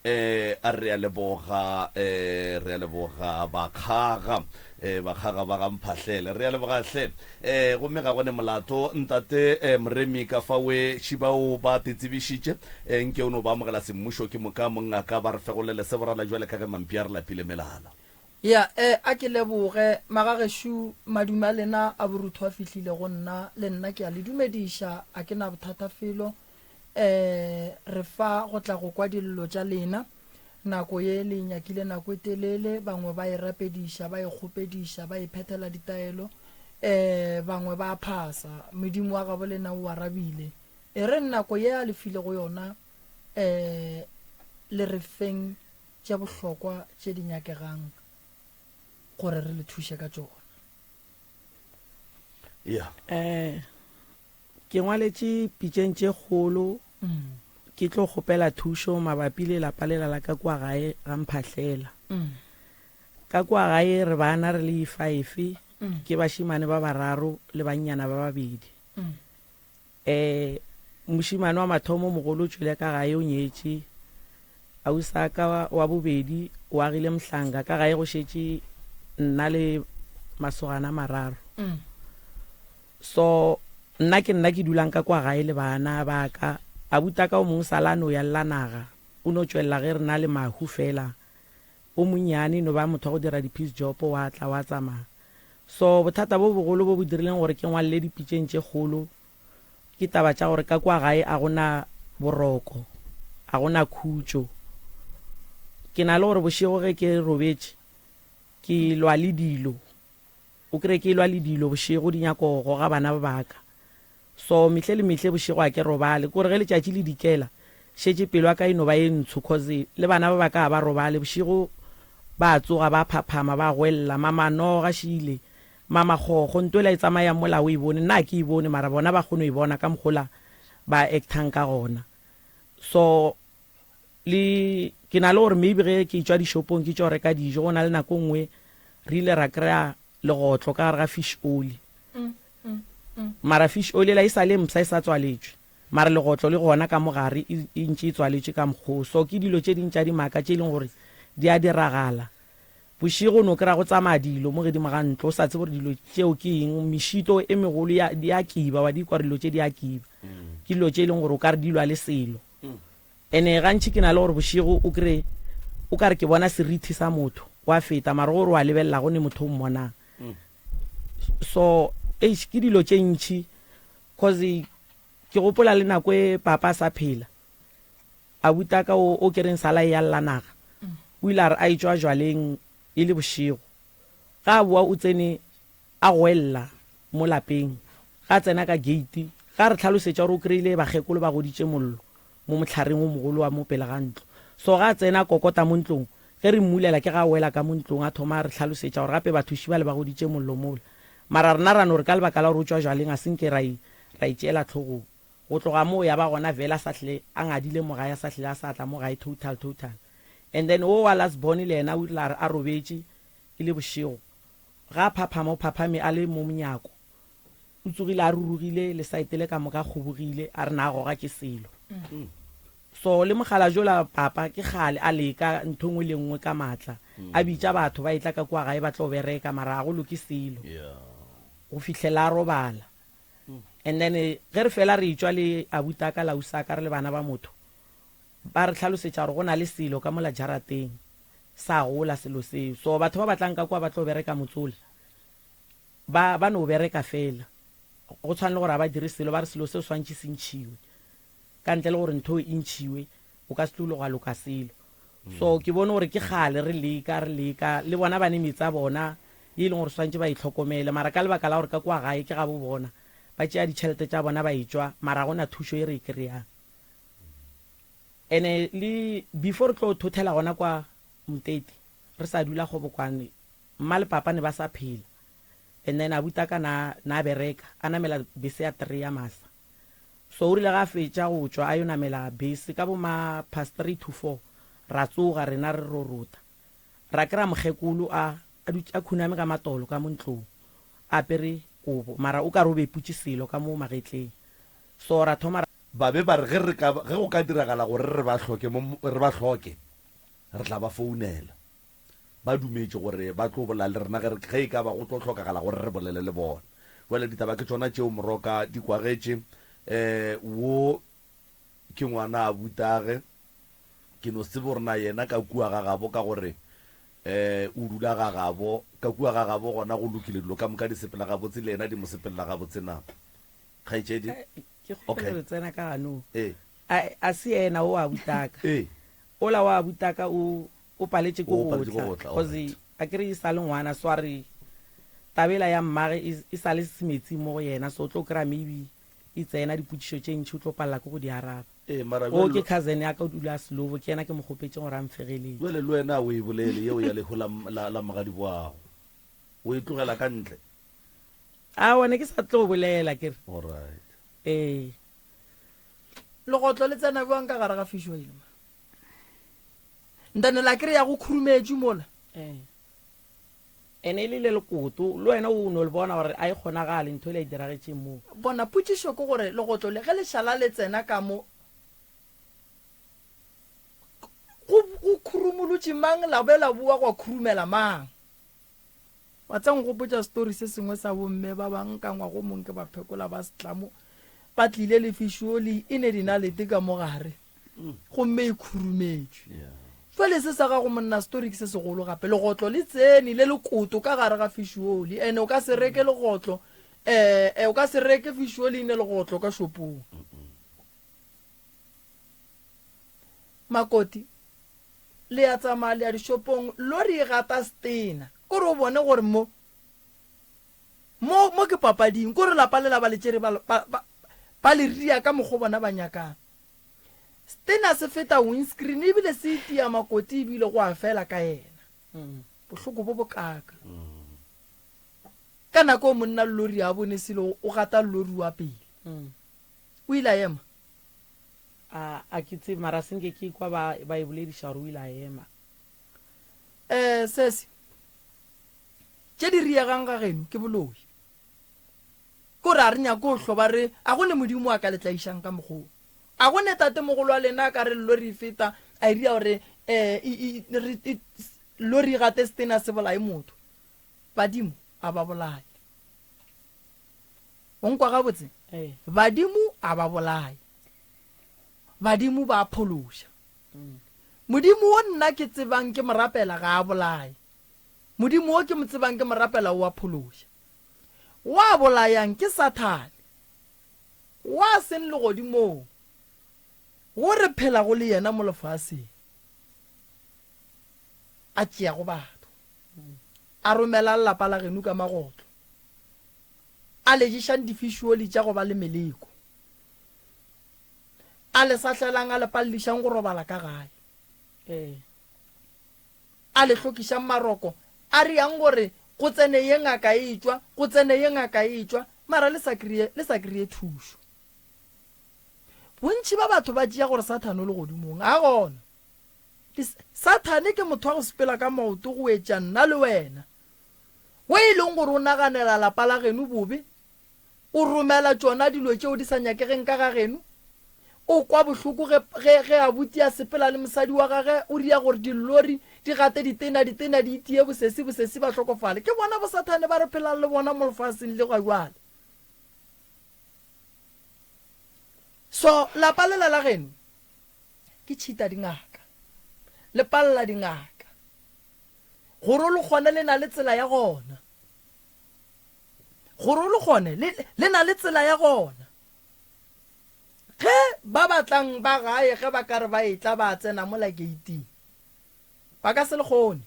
Eh, a re a leboga, eh, re a leboga bakgaga, eh, bakgaga ba ga Mphahlele. Re a leboga hle. Eh, gomme ga gone molato, ntate eh, Moremi ka fa we šibao ba te tsebišitše, eh, nke o no ba amogela semmušo ke moka mongaka ba re fegolele se borala jwale ka ge mampi a re lapile melala. Ya, eh, a ke leboge, magagešo, madume a lena a borutho a fihlile go nna, le nna ke a le dumediša, a ke na bothata felo. E, re fa go tla go kwa dillo tša lena. Nako ye le e nyakile nako e telele, bangwe ba e rapediša, ba e kgopediša, ba e phethela ditaelo, e, bangwe ba phasa. Modimo wa gabo lena o arabile. E reng nako ye a le filego yona, e, le re feng tše bohlokwa tše di nyakegang gore re le thuše ka tšona. Yeah. Eh, Ke ngwaletše pitšeng tše kgolo ke tlo kgopela thušo mabapi le lapa lela la ka kua gae ga Mphahlela. Ka kua gae re bana re le ifaefe, ke bašemane ba bararo le bannyana ba babedi. Um mošemane wa mathomo mogolo o tšwele ka gae o nyetše, ausaka wa bobedi o agile Mhlanga, ka gae go šetše nna le masogana a mararo. So nna ke nna ke dulang ka kwa gae le bana ba ka. Abutaka o mongwe sala a no ya lla naga, o no tšwelela ge re na le mahu fela. O monnyane e no ba motho wa go dira di piece job wa tla wa tsamaya. So bothata bo bogolo bo bo dirileng gore ke ngwalele dipitšeng tše kgolo ke taba tša gore ka kwa gae a go na boroko, a go na khutšo. Ke na le gore bošego ge ke robetše ke lwa le dilo. O kry-e ke elwa le dilo bošego di nyako go goga bana ba baka. So mehle le mehle bošego a ke robale. Kore ge letšatši le dikela šetše pelo ya ka e no ba ye ntsho cause le bana ba baka ga ba robale bošego ba tsoga ba phaphama ba goelela mama noga šile mama kgokgo nto ela e tsamayang mola o e bone nna a ke e bone mara bona ba kgono e bona ka mokgola ba actang ka gona so Le, ke na le gore maybe ge ke tšwa dishopong ke tšo reka dijo, go na le nako nngwe re ile ra kry-a legotlo ka gare ga fish oli. Mara fish oli ela e sa le mpsha e sa tswaletšwe, mara legotlo le gona ka mo gare e, e ntše e tswaletšwe ka mokgoo. So ke dilo tše ding tša dimaka tše e leng gore di a diragala. Bošego o no kry-a go tsamaya dilo mo godimo ga ntlo, o sa tsebe gore dilo tšeo ke eng. Mešito e megolo ya, di a kiba, wa di kwa gore dilo tše di a kiba. Ke dilo tše e leng gore o ka re di lwa le selo. Ene gantši ke na le gore bošego o kry o ka re ke bona serithi sa motho wa feta mara gore wa lebelela go ne motho o mmonang. So eish ke dilo tše ntši cause ke gopola le nako e papa a sa phela abutaka o o kereng sala e ya lla naga o ile a re a etšwa jwaleng e le bošego ga a boa o tsene A goelela mo lapeng. Ga a tsena ka gate, ga a re hlalosetša gore o kry-ile bakgekolo ba goditše mollo. mo mohlareng o mogolo wa mo pele ga ntlo. So ga a tsena a kokota mo ntlong, ge re mmulela ke ga a wela ka mo ntlong a thoma a re hlalosetša gore gape bathuši bale ba goditše mollo mola. Mara rena ra no re ka lebaka la gore o tšwa jwaleng a se nke ra e ra e tšeela hlogong. Go tloga moo ya ba gona vele a sa hlile a ngadile mo gae a sa hlile a sa tla mo gae total total. And then wo wa last born le yena o rile a re a robetše e le bošego ga a phaphama o phaphame a le mo monyako o tsogile a rurugile le saete le ka moka a kgobogile a re na a goga ke selo. So le mogala jola papa ke kgale a leka ntho nngwe le nngwe ka maatla a bitša batho ba etla ka kua gae ba tlo bereka mara ga go loke selo go fihlela a robala. And then ge re fela re etšwa le abutaka la usaka re le bana ba motho ba re hlalosetša gore go na le selo ka mola jarateng sa gola selo seo. So batho ba ba tlang ka kua ba tlo bereka motsola ba ba no bereka fela go tshwana le gore ga ba dire selo ba re selo seo swantše se ntšhiwe ka ntle le gore ntho e ntšhiwe o ka se tlo gwa loka selo. So ke bone gore ke kgale re leka re leka le bona ba ne metse a bona ye e leng gore swantše ba e hlokomele mara ka lebaka la gore ka kua gae ke gabo bona ba tšea ditšhelete tša bona ba etšwa mara ga gona thušo e re e kry-ang. Ene le before re tlo thothela gona kwa Mtete re sa dula Kgobokwane mma le papa ne ba sa phela and then abutaka na na bereka a namela bese ya three ya masa. So o rile ga a fetša go tšwa a yo namela bese ka bo ma past 3 to 4 ra tsoga rena re rorota. Ra kry-a mokgekolo a a dutše a khuname ka matolo ka mo ntlong a apere kobo mara o ka re o beputše selo ka mo magetleng. So ra thoma ra. Ba be ba re ge re ka, ge go ka diragala gore re ba hloke mo, re ba hloke, re tla ba founela. Ba dumetše gore ba tlo bolela le rena ge re, ge e ka ba go tlo hlokagala gore re bolele le bona. Bjale ditaba ke tšona tšeo Moroka di kwagetše. Eh, wo ke ngwana abutage. Ke no se tsebe gore na yena ka kua ga gabo ka gore eh o dula ga gabo, ka kua ga gabo gona go lokile dilo ka moka di sepela gabotse le yena di mo sepelela gabotse na? Kgaetšedi? Eh, ke kgopela Okay. re tsena ka ganong. Ee. A, a se yena o abutaka. Ee. Ola wa abutaka o O paletše ke O go paletše ke tla, go tla, cause alright. a ke re e sa le ngwana, so a re taba ela ya mmage e, e sa le semetsing mo go yena, so o tlo kry-a maybe e tsena dipotšišo tše ntši o tlo palela ke go di araba. Ee, mara O bjale ke cousin ya ka o dula Slovo, ke yena ke mo kgopetšeng gore a mfegeletse. Bjale le wena o e bolele yeo ya lehu la, la, la mogadiboago, o e tlogela ka ntle? Aowa, ne ke sa tlo bolela ke re. Alright. Ee. Legotlo le tsena bjang ka gare ga fish oil ma? Ntane la kry ya go khurumetšwe mola. Ee. Ene e le le lekoto, le wena o no le bona gore a e kgonagale ntho e le e diragetšeng moo. Bona, potšišo ke gore legotlo le ge le šala le tsena ka mo, go, go khurumolotše mang la be la boa gwa khurumela mang? Wa tseba nkgopotša story se sengwe sa bomme ba bang ka ngwago mong ke ba phekola ba setlamo ba tlile le fišoli e ne dinalete ka mo gare gomme e khurumetšwe. Jwale se sa gago monna story ke se segolo gape legotlo le tsene le lekoto ka gare ga fišoli ene o ka se reke legotlo eh, eh o ka se reke fišoli e ne legotlo ka shopong. Makoti Le ya tsamaya le ya dishopong, lori e gata setena. Kore o bone gore mo, mo, mo ke papading. Kore lapa lela ba le tšere ba, ba, ba, ba le ria ka mokgo bona ba nyakang. Setena se feta windscreen ebile se itia makoti ebile go a fela ka yena. Bohloko bo bokaaka. Ka nako monna lori a bone selo o gata lori wa pele. O ile a ema. A, a ke tsebe, mara se nke ke kwa ba, ba e bolediša gore o ile a ema. Eh, sesi, tše di riegang ga geno ke boloi. Ko re a re nyake go hlo ba re, a go ne Modimo a ka le tlaišang ka mokgwa wo. A go ne tatemogolo wa lena a ka re lori e feta, a e ria gore, eh, e, e, re, e, lori e gate setena se bolaye motho. Badimo a ba bolaye. O nkwa gabotse? Badimo a ba bolaye. Badimo ba phološa. Modimo wo nna ke tsebang ke mo rapela ga a bolaye. Modimo wo ke mo tsebang ke mo rapela o a phološa. Wa bolayang ke Sathane. Wa seng legodimong. Wo re phelago le yena mo lefaseng. A tšeago batho. A romela lapa la geno ka magotlo. A le ješang difišuoli tša go ba le meleko. A le sahlelang a le palelišang go robala ka gae. Ee. A le hlokišang maroko, a riang gore go tsene ye ngaka e tšwa, go tsene ye ngaka e tšwa, mara le sa kreye, le sa kreye thušo. Bontši ba batho ba tšea gore Sathane o legodimong. A gona. Sathane ke motho wa go sepela ka maoto go etša nna le wena. Wo e leng gore o naganela lapa la geno bobe, o romela tšona dilo tšeo di sa nyakegeng ka ga geno. O kwa bohloko ge, ge, ge abuti a sepela le mosadi wa gage, o ria gore dillori di gate ditena, ditena di itie bosesi, bosesi ba hlokofale. Ke bona bosathane ba re phelang le bona mo lefaseng le ga jwale. So, lapa lela la geno ke tšhita dingaka, le palela dingaka. Gore o le kgone le na le tsela ya gona. Gore o le kgone le, le na le tsela ya gona. Ge ba batlang ba gae ge ba ka re ba etla ba tsena mola geiting, ba ka se le kgone.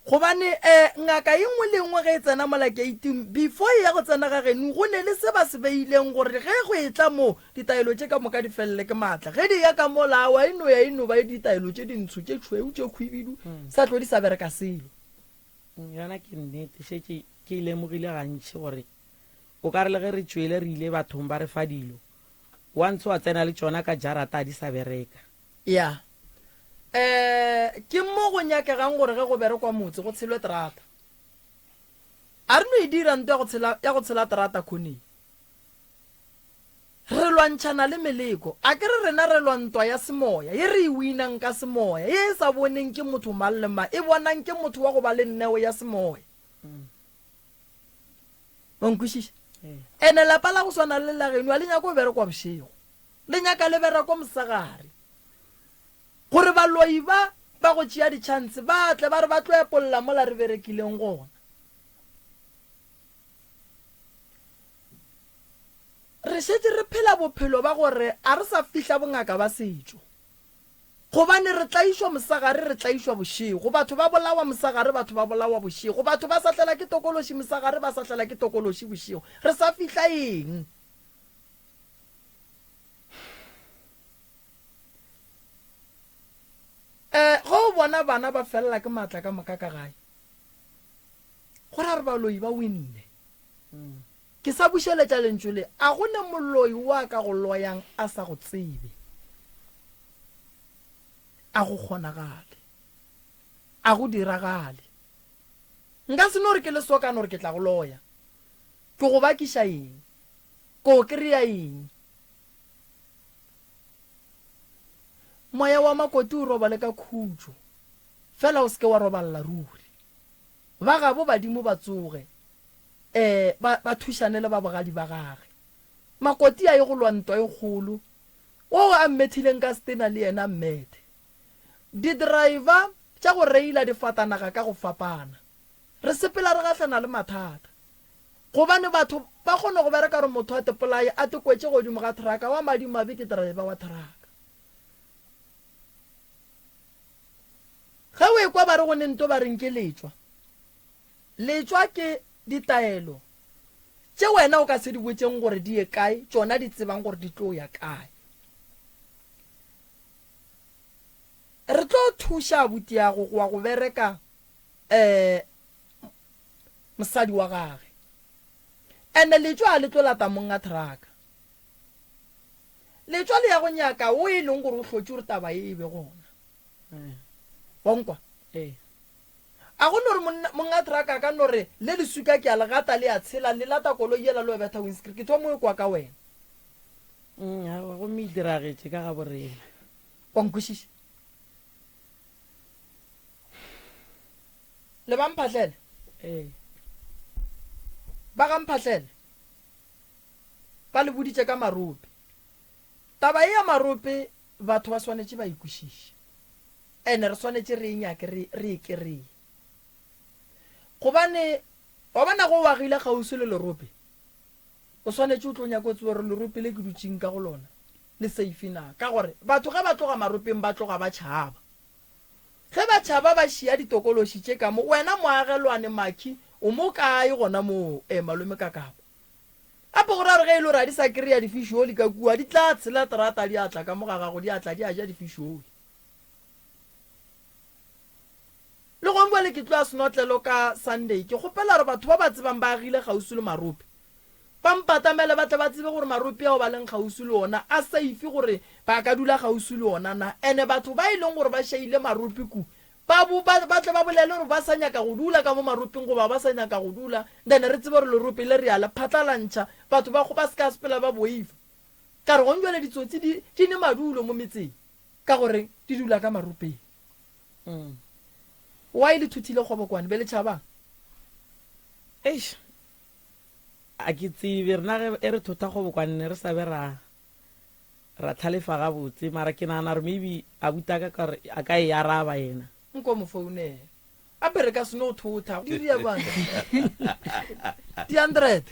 Gobane um ngaka e nngwe le nngwe ge e tsena mola geiting, before e ya go tsena ga geno, go ne le se ba se beileng gore ge go etla mo, ditaelo tše ka moka di felele ke maatla. Ge di ya ka mola, aowa, e no ya e no ba ditaelo tše dintsho, tše tšhweu, tše khwibidu, sa tlo di sa bereka selo. Yona ke nnete, šetše ke e lemogile gantši gore o ka re le ge re tšwele re ile bathong ba re fa dilo, wa ntshe wa tsena le tšona ka jarata a di sa bereka. Ya. Eh, ke mo go nyakegang gore ge go berekwa motse go tshelwe terata. A re no e dira nto ya go tshela, ya go tshela terata khoneng. Re lwantšhana le meleko. A ke re rena re lwa ntwa ya semoya, ye re e winang ka semoya, ye e sa boneng ke motho mang le mang, e bonang ke motho wa go ba le neo ya semoya. Wa nkwešiša? Ene lapa la go swana le la geno a le nyake go berekwa bošego. Le nyaka le bereko mosegare. Gore baloi ba ba go tšea ditšhanse ba tle ba re ba tlo epolla mola re berekileng gona. Re šetše re phela bophelo ba gore a re sa fihla bongaka ba setšo. Gobane re tlaišwa mosegare, re tlaišwa bošego. Batho ba bolawa mosegare, batho ba bolawa bošego. Batho ba sahlela ke tokološi mosegare, ba sahlela ke tokološi bošego. Re sa fihla eng? Eh, ge o bona bana ba felela ke maatla ka moka ka gae, go ra re baloi ba winne. Ke sa bušeletša lentšu le, a go ne moloi wo a ka go loyang a sa go tsebe. A go kgonagale. A go diragale. Nka se no re ke lesokana gore ke tla go loya. Ke go bakiša eng? Ko kry-a eng? Moya wa makoti o robale ka khutšo, fela o se ke wa roballa ruri. Ba gabo badimo ba tsoge, ee, ba, ba thušane le ba bogadi ba gage. Makoti a ye go lwa ntwa e kgolo, wo a mmethileng ka setena le yena a mmethe. Di-driver tša go reila difatanaga ka go fapana. Re sepela re gahlana le mathata. Gobane batho ba kgona go bereka gore motho a te polaye a te kwetše godimo ga thraka, wa madimabe ke driver wa thraka. Ge o ekwa ba re go ne nto ba reng ke letšwa, letšwa ke ditaelo tše wena o ka se di botšeng gore di ye kae, tšona di tsebang gore di tlo ya kae. Re tlo thuša abutiago go wa go bereka um mosadi wa gage. Ene letšwa a le tlo lata monga thraka. Letšwa le ya go nyaka o e leng gore o hlotše gore taba e e be gona. Wa nkwa? Ee. A go no re monna, monga thraka a ka no re le leswika ke a le gata le a tshela le lata koloi yela le yo betha windscreen. Ke thoma o ekwa ka wena. Mm, aowa, gomme e diragetše ka ga borena. Wa nkwešiša? Le ba Mphahlele? Ee. Ba ga Mphahlele ba le boditše ka marope. Taba ye ya marope batho ba swanetše ba e kwešiše. Ene re swanetše re e nyake re, re e kereye. Gobane wa bona go o agile kgauswi le lerope, o swanetše o tlo nyaka o tsebe gore lerope le ke dutšeng ka go lona le safe na. Ka gore batho ge ba tloga maropeng ba tloga ba tšhaba. Ge ba tšhaba ba šia ditokološi tše ka mo, wena moagelwane Makhi o mo kae gona moo? Ee, malome Kakapa. Gape go ra gore ge e le gore ga di sa kry-a di-fish oli ka kua, di tla tshela terata di a tla ka mo ga gago di a tla di a ja di-fish oli. Le gong bjale ke tlo ya senotlelo ka Sunday, ke kgopela gore batho ba ba tsebang ba agile kgauswi le marope ba mpatamele ba tle ba tsebe gore marope ao ba leng kgauswi le ona a safe gore ba ka dula kgauswi le ona na. Ene batho ba e leng gore ba šaile marope ku ba, bo, ba, ba tle ba bolele gore ba sa nyaka go dula ka mo maropeng goba ba sa nyaka go dula, then re tsebe gore lerope le re a le phatlalantšha, batho ba, ba se ka sepela ba boifa. Ka re gong bjale ditsotsi di, di ne madulo mo metseng ka gore di dula ka maropeng. Mm. Why le thuthile kgobokwane be le tšhabang? Eish, a ke tsebe rena ge e re thotha kgobokwane ne re sa be ra ra tlhalefa gabotse mara ke nagana gore maybe abutaka ka gore a ka e araba yena. Nko mo founela. Gape re ka se no thotha. Di ria bana. Di 100.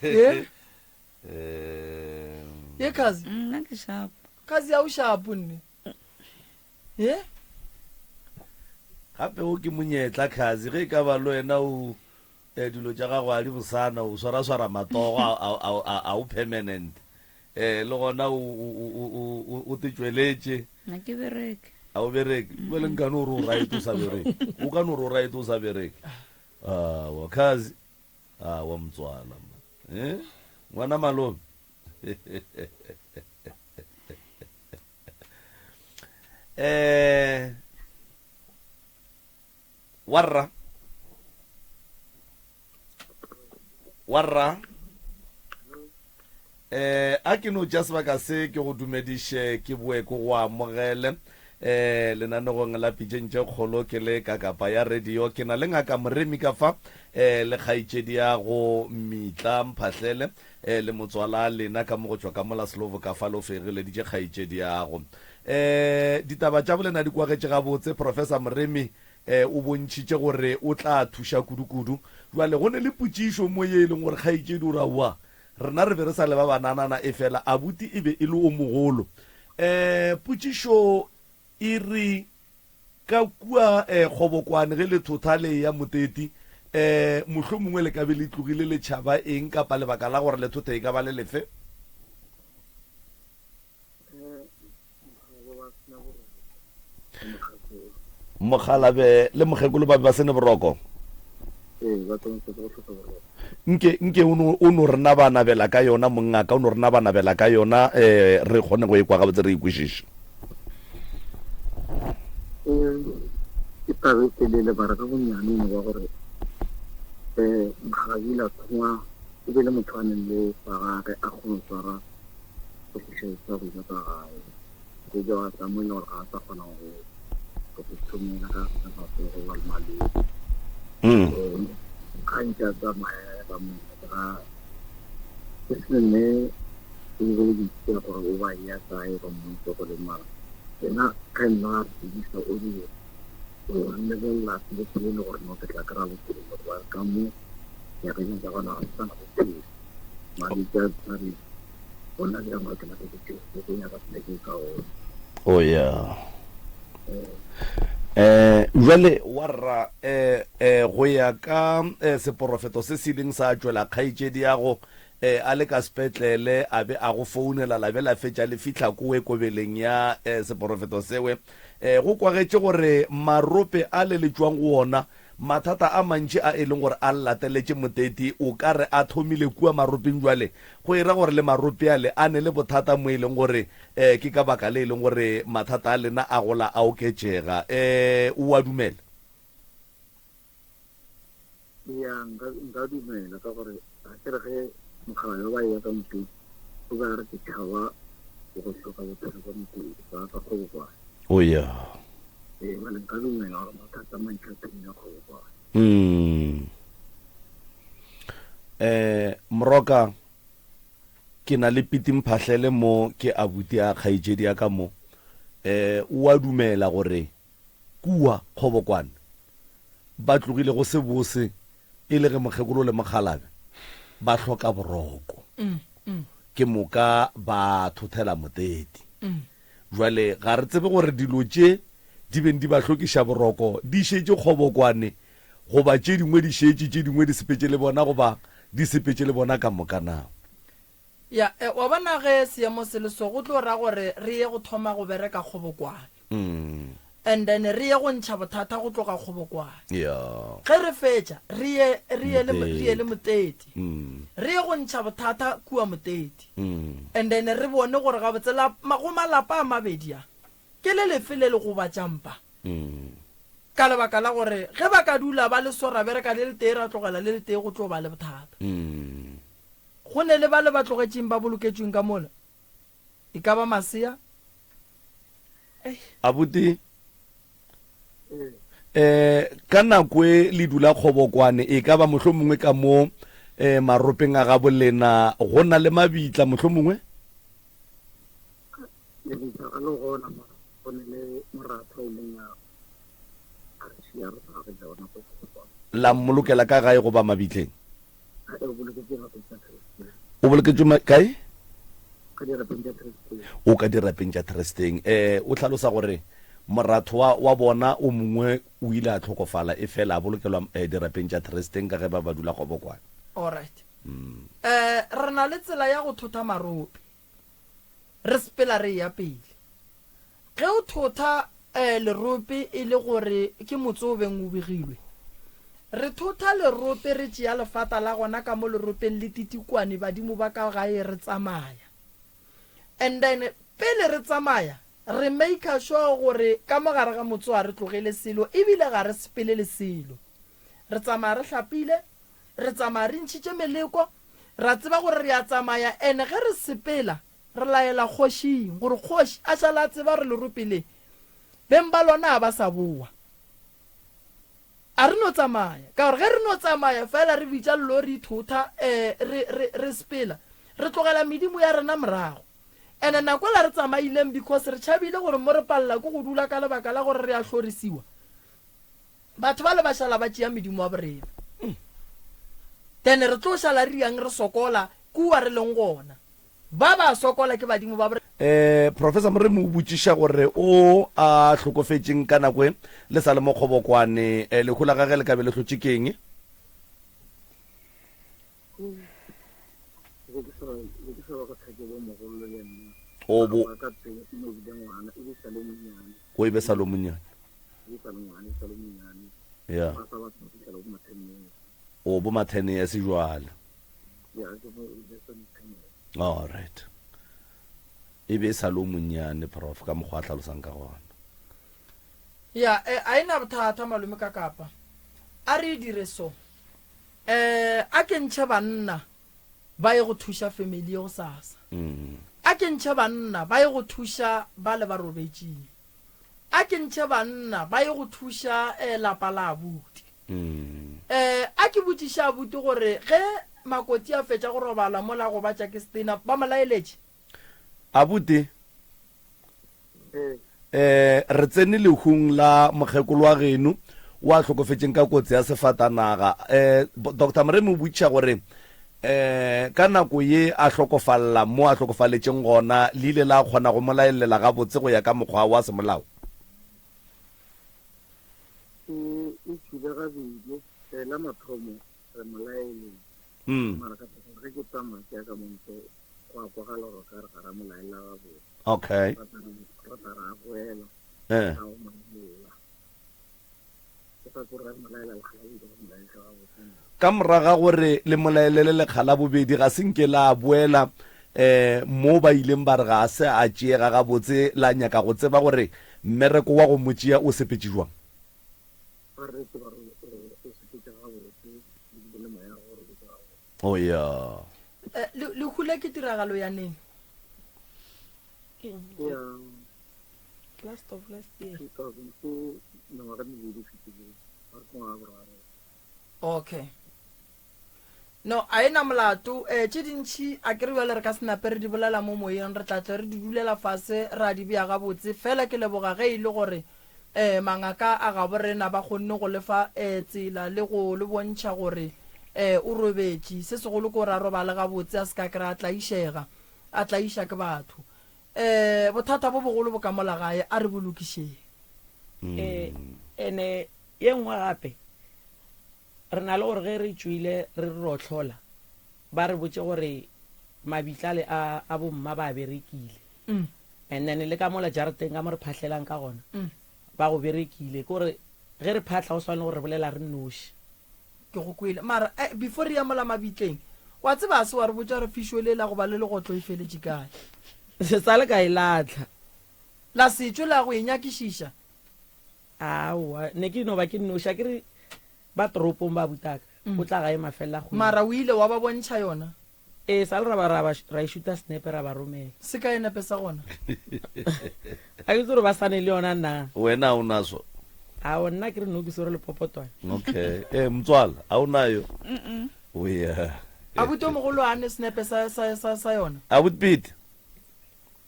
Ye? Ye kazi? Nna ke sharp. Kazi ya o sharp nne. Ye? Gape o ke monyetla kazi ge e ka ba le wena o Eh, dilo tša gago a di bosana, o swaraswara matogo, a, a, a, a, a o permanent. Eh, le gona o, o, o, o, o, o te tšweletše. Ga ke bereke. A o bereke? Bjale nka no re o right o sa bereke. O ka no re o right o sa bereke. Awa, khazi. Awa, motswala. man. Eh? Ngwana malome. Eh, Warra. Warra. Eh, a ke no tša sebaka se ke go dumediše ke boe ko go amogele eh lenanegong la pitšeng tše kgolo ke le ka kapa ya radio ke na le ngaka moremi ka fa eh le kgaetšedi ya go mitla mphahlele eh le motswala lena ka mo go tšwa ka mola slovo ka fa le o fegeleditše kgaetšedi ya go E, ditaba tša bolena di kwagetše gabotse. Professor Moremi e, o bontšhitše gore o tla thuša kudu-kudu. Bjale go ne le potšišo mo ye e leng gore kgaetšedi o re aowa, rena re be re sa le ba bananana efela abuti e be e le o mogolo. E, potšišo e re ka kua e, Kgobokwane ge le thotha le eya Moteti, e, mohlomongwe le ka be le tlogile le tšhaba eng kapa lebaka la gore le thothe e ka ba le lefe? Mokgalabe le mokgekolo ba be ba se ne boroko. Nke nke o no o no re nabanabela ka yona mongaka o no re nabanabela ka yona eh re kgone go e kwa gabotse re e kwešiše. Ke taba e telele bara ka bonnyane e no ba gore um mokgalabje o ile a thongwa e be le motho a neng le sa gage a kgone go swara go tliša tsa go ja ka gae go ja wa tla mo e leng gore ga a sa kgona go go ithomela ka ka matsogo ba le malwetse um ga ntse a tsamaya ba mo ga ke se ne e be le ditse gore o ba ya kae ba mmontse go le mara yena ge nna a tsebisa o rile o lebelela se le le gore no ke tla kry-a bophelo gore ka mo ya re nyaka gona ga se sana bophelo malwetse a tshware gona bjang gore ke nyaka ke ke nyaka poleke e kaone. Oh yeah. Eh jwale warra eh eh go ya ka eh, seporofeto se se ileng sa tšwela kgaetšedi ya go eh a le ka sepetlele a be a go founela la be la fetša le fihla kowe kobeleng ya eh, seporofeto sewe eh go kwagetše gore marope a le le tšwang go ona Mathata a mantši a e leng gore a lateletše Moteti o ka re a thomile kua maropeng bjale go e ra gore le marope ale a ne le bothata mo e leng gore um ke ka baka le e leng gore mathata a lena a gola a oketšega. Um o a dumela? Ya, nka, nka dumela ka gore ga ke re ge mokgalabje ba eya ka Moteti o be a re ke tšhaba go hloka bophelo bja Moteti ba ka Kgobokwane. O ya. Ee, bjale nka dumela gore mathata a mantši a thomile Kgobokwane. Mm. Eh, Moroka, ke na le Piti Mphahlele mo ke abuti a kgaetšedi ya ka mo. Eh, o a dumela gore kua Kgobokwane ba tlogile go se bose e le ge mokgekolo le mokgalabe ba hloka boroko. Ke moka ba thothela Moteti. Bjale ga re tsebe gore dilo tše di beng di ba hlokiša boroko di šetše kgobokwane goba tše dingwe di šetše, tše dingwe di sepetše le bona goba di sepetše le bona ka moka na? Ya, e, wa bona ge seemo se le so, go tlo ra gore re ye go thoma go bereka kgobokwane. Mm. And then re ye go ntšha bothata go tloga kgobokwane. Ya. Ge re fetša, re ye, re ye le, re ye le Motete. Mm. Re ye go ntšha bothata kua Motete. Mm. And then re bone gore gabotse la, ma, go malapa a mabedi a, ke le lefe le le gobatšang ba. Mm. Ka lebaka la gore ge ba ka dula ba le so ra bereka le letee ra tlogela le letee go tlo ba le bothata. Mm. Go ne le bale ba tlogetšeng ba boloketšweng ka mola? E ka ba masea? Abuti, eh, ka nako e le dula Kgobokwane, e ka ba mohlomongwe ka mo eh, maropeng a gabo lena go na le mabitla mohlomongwe? Lebitla ga le gona, mara go ne le moratho o ileng a a re šia re sa re ja gona ko Kgobokwane. La mmolokela ka gae goba mabitleng? O boloketšwe dirapeng tša Thresteng. O boloketšwe ma, kae? Ka dirapeng tša Thresteng. O ka dirapeng tša Thresteng. Eh, o hlalosa gore moratho wa, wa bona o mongwe o ile a hlokofala, efela a bolokelwa eh, dirapeng tša Thresteng ka ge ba ba dula Kgobokwane. Alright. Mm. Eh, re na le tsela ya go thotha marope. Re sepela re eya pele. Ge o thotha lerope e le gore ke motse o beng o begilwe, re thotha lerope re tšea lefata la gona ka mo leropeng le titikwane badimo ba ka gae re tsamaya. And then pele re tsamaya re maker sure gore ka mo gare ga motse ga re tlogele selo ebile ga re sepele le selo. Re tsamaya re hlapile, re tsamaya re ntšhitše meleko, ra tseba gore re a tsamaya and ge re sepela Re laela kgošing gore kgoši a šale a tseba gore lerope le, beng ba lona ga ba sa boa. A re no tsamaya, ka gore ge re no tsamaya feela re bitša llori ithotha, eh, re, re, re sepela, re tlogela medimo ya rena morago. Ene nako ela re tsamaileng because re tšhabile gore mo re palela ke go dula ka lebaka la gore re a hlorisiwa, Batho bale ba šala ba tšea medimo wa borena. Then re tlo šala re yang re sokola kua re leng gona. Ba ba sokola ke badimo ba borena. Eh, Professor Moremi o botšiša gore o a hlokofetšeng ka nako e le sa le mo Kgobokwane, eh, lehu la gage le ka be le hlotše keng? O bo O e be sa le monnyane. Ya. O bo ma 10 years jwale. All right. E be e sa le o monnyane prof ka mokgwa a hlalosang ka gona. Ya, eh, a e na bothata malome ka kapa. A re e dire so. Eh, a ke ntšhe banna ba ye go thuša family ye gosasa. A ke ntšhe banna ba ye go thuša ba le ba robetšeng. A ke ntšhe banna ba ye go thuša eh, lapa la abuti. Eh, a ke botšiše abuti gore ge Makoti a fetša go robala mola go batša ke setena, ba mo laeletše? Abuti, eh, re tsene lehung la mokgekolo wa geno o a hlokofetšeng ka kotsi ya sefatanaga. Eh, Doctor Moremi o botšiša gore eh, ka nako ye a hlokofalla mo a hlokofaletšeng gona, le ile la kgona go mo laelela gabotse go ya ka mokgwa wa semolao? E, e tšwile gabedi. Eh, la mathomo re mo laeletše. Mm. Mara ka gore ge ke tsamaya ke ya ka monto go a kwagala gore ka re ga ra mo laela gabotse. Okay. Ra tla ra tla ra boela. Eh. Ra go mo laela. Ke sa tsore re mo laela lekga la bobedi go mo laela gabotse. Ka morago ga gore le mo laelele lekga la bobedi ga se nke la boela eh mo ba ileng ba re ga se a tšeega gabotse la nyaka go tseba gore mmereko wa go mo tšea o sepetše jwang. Ba re tseba gore o sepetše gabotse ebile le moya wa go robetše gabotse. Oh ya. Eh, le, lehu le ke tiragalo ya neng? Ke ya Last of last year. 2000 ke mengwaga e mebedi e fetileng, ba re ke ngwaga boraro. Okay. No, a e na molato. Eh, tše dintši a ke re bjale re ka se nape re di bolela mo moyeng, re tla tle re di dulela fase ra di bea gabotse. Fela ke leboga ge e le gore eh, mangaka a gabo rena ba kgonne go le fa eh, tsela le go le bontšha gore eh, o robetše. Se segolo ke gore a robale gabotse, a se ka kry a tlaišega, a tlaiša ke batho. Eh, bothata bo bogolo bo ka mola gae, a re bo lokišeng. Eh, ene ye nngwe gape Re na le gore ge re tšwile re re ro hlola, Ba re botše gore mabitla ale a a bomma ba a berekile. And then le ka mola jarateng ka mo re phahlelang ka gona, ba go berekile. Ke gore ge re phahla go swana le gore re bolela re nnoši. Ke go kwele. Mara eh, before re ya mola mabitleng, wa tseba a se wa re botša gore fišo le la go ba le legotlo e feletše kae? Se sa le ka e lahla. La setšo la go e nyakišiša? Aowa, ne ke no ba ke nnoši. A ke re ba toropong ba butaka, o tla gae mafelela kgwedi. Mara o ile wa ba bontšha yona? Ee, sa le ra ba ra ba ra e šuta senepe ra ba romela. Se kae nepe sa gona? Ga ke tsebe gore ba sa ne le yona na. Wena a o naso? Aowa, nna ke re no ke swere lepopotwane. Okay. Eh, motswala, a o nayo? O ya. Abuti o mogolo a ne senepe sa, sa, sa, sa yona? Abuti Pete.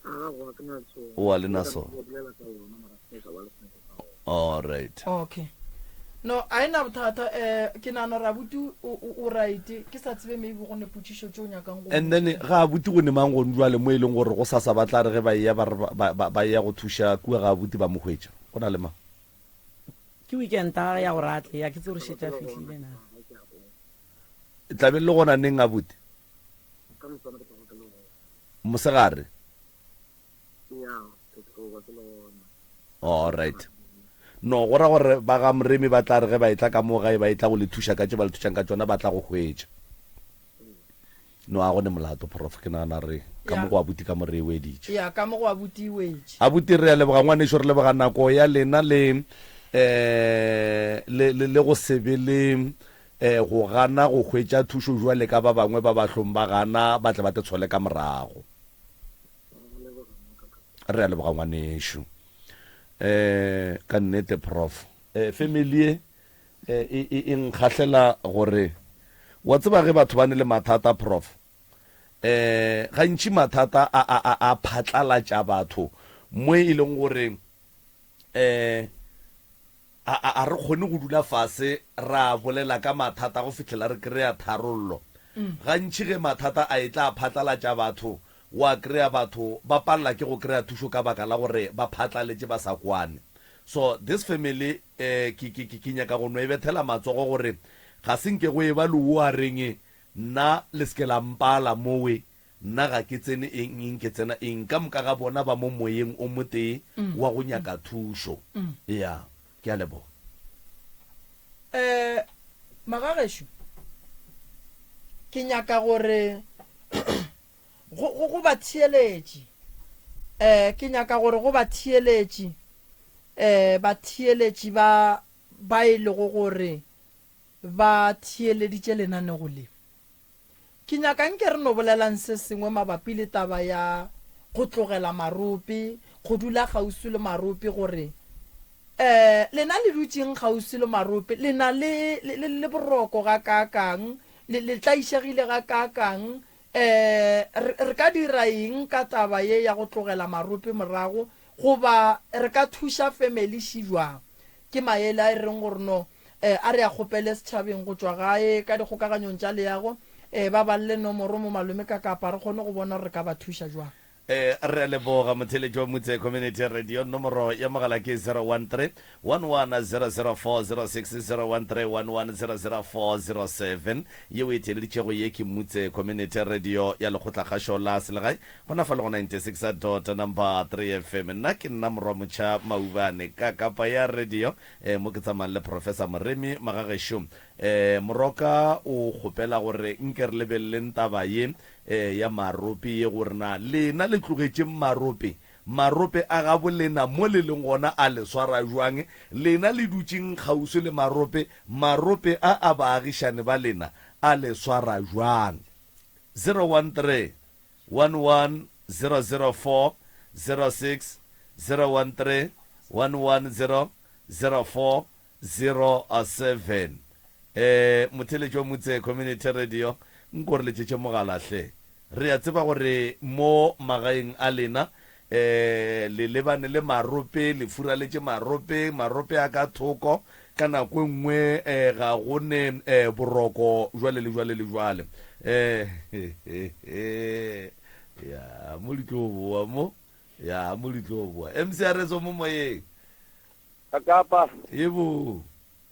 Aowa, ke na sona. O a le na sona. All right. Okay. No, a e na bothata eh ke nahana gore abuti o o o right ke sa tsebe maybe go ne potšišo tše o nyakang go And then ga abuti go ne mang gone jwale mo e leng gore go sasa ba tla re ge ba eya ba re ba ba ba eya go thuša kua ga abuti ba mo hwetša. Go na le mang? Ke weekend ya ya gore a tle, ya ke tsebe gore šetše a fihlile na. E tla be le gona neng abuti? Mosegare. All right. No, go ra gore ba ga Moremi ba tla re ge ba etla ka mo gae ba etla go le thuša ka tše ba le thušang ka tšona ba tla go hwetša. No, a go ne molato prof, ke nagana re ka mo go abuti ka mo re e weditše. Ya, ka mo go abuti e wetše. Abuti re a leboga ngwanešo, re leboga nako ya lena le eh le le le go se be le eh go gana go hwetša thušo jwale ka ba bangwe ba ba hlong ba gana ba tle ba te tshole ka morago. Re a leboga ngwanešu. Eh ka nnete prof. Eh family ye eh, e e e nkgahlela gore wa tseba ge batho ba ne le mathata prof. Eh gantši mathata a a a a phatlalatša batho mo e leng gore eh A, a, a re kgone go dula fase ra bolela ka mathata go fihlela re kry-a tharollo. Gantši ge mathata a etla a phatlalatša batho, wa kry-a batho ba palela ke go kry-a thušo ka baka la gore ba phatlaletše ba sa kwane. So this family eh, ke, ke, ke, ke nyaka go no e bethela matsogo gore ga se nke go eba le wo a reng nna le se ke la mpala mowe Nna ga ke tsene eng, eng, ke tsena eng. Ka moka ga bona ba mo moyeng o motee wa go nyaka thušo. Ya, ke a leboga. Eh, magagešo, ke nyaka gore go, go, go batheeletši, eh, ke nyaka gore go batheeletši, eh, batheeletši ba, ba e lego gore ba theeleditše lenanego le. Ke nyaka nke re no bolelang se sengwe mabapi le taba ya go tlogela marope, go dula kgauswi le marope, gore, eh, lena le dutšeng kgauswi le marope, le na le, le, le, le boroko gakaakang, le, le tlaišegile gakaakang, eh, re, re ka dira eng ka taba ye ya go tlogela marope morago, goba re ka thuša family še bjang? Ke maele a e reng gore no, eh, a re a kgopele setšhabeng go tšwa gae ka dikgokaganyong tša leago, eh, ba balle nomoro mo malome ka kapa re kgone go bona gore re ka ba thuša jwang. Eh, re a leboga motheeletši wa Mutse Community Radio. Nomoro ya mogala ke 013 1100406, 013 1100407. Yeo e theeleditšego ye ke Mutse Community Radio ya Lekgotlakgašo la Selegae Gona fa le go 96 dot number 3 FM. Nna ke nna Morwamotšha Maubane ka kapa ya radio eh, mo ke tsamayang le Professor Moremi Magagešo. Eh, Moroka o kgopela gore nke re lebeleleng taba ye eh, ya marope ye gore na lena le tlogetšeng marope, marope a gabo lena mo le leng gona a le swara jwang, lena le dutšeng kgauswi le marope, marope a a baagišane ba lena a le swara jwang. 013 1100406 013 1100407 Eh motheeletši wa Mutse Community Radio nko re letšetše mogala hle. Re a tseba gore mo magaeng a lena eh le lebane le marope, le furaletše marope, marope a ka thoko, Ka nako e nngwe eh, ga go ne eh, boroko jwale le jwale le jwale. Eh, ya mo di tlo boa mo, ya mo di tlo boa. MC Areso mo moyeng. Kakapa. Yebo.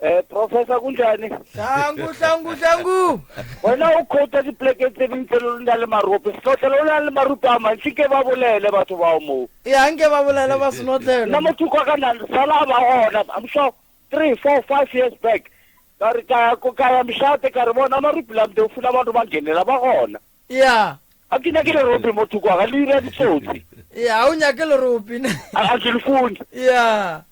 Eh, Professor kunjani? Hlangu, hlangu, hlangu. Wena o quote dipleke tse ding tse le na le marope. Senotlelo o na le marope a mantši ke ba bolele batho bao moo. Ya nke ba bolele ba senotlelo. Nna motho kwa ka na sala ba gona. I'm sure 3 4 5 years back. Ka re ka ya ka ya mshate ka re bona marope la mde funa batho ba ngenela ba gona. Ya. A ke nyake lerope motho kwa ga le ira ditsotsi. Ya, o nyake lerope. A ke le fune. Ya.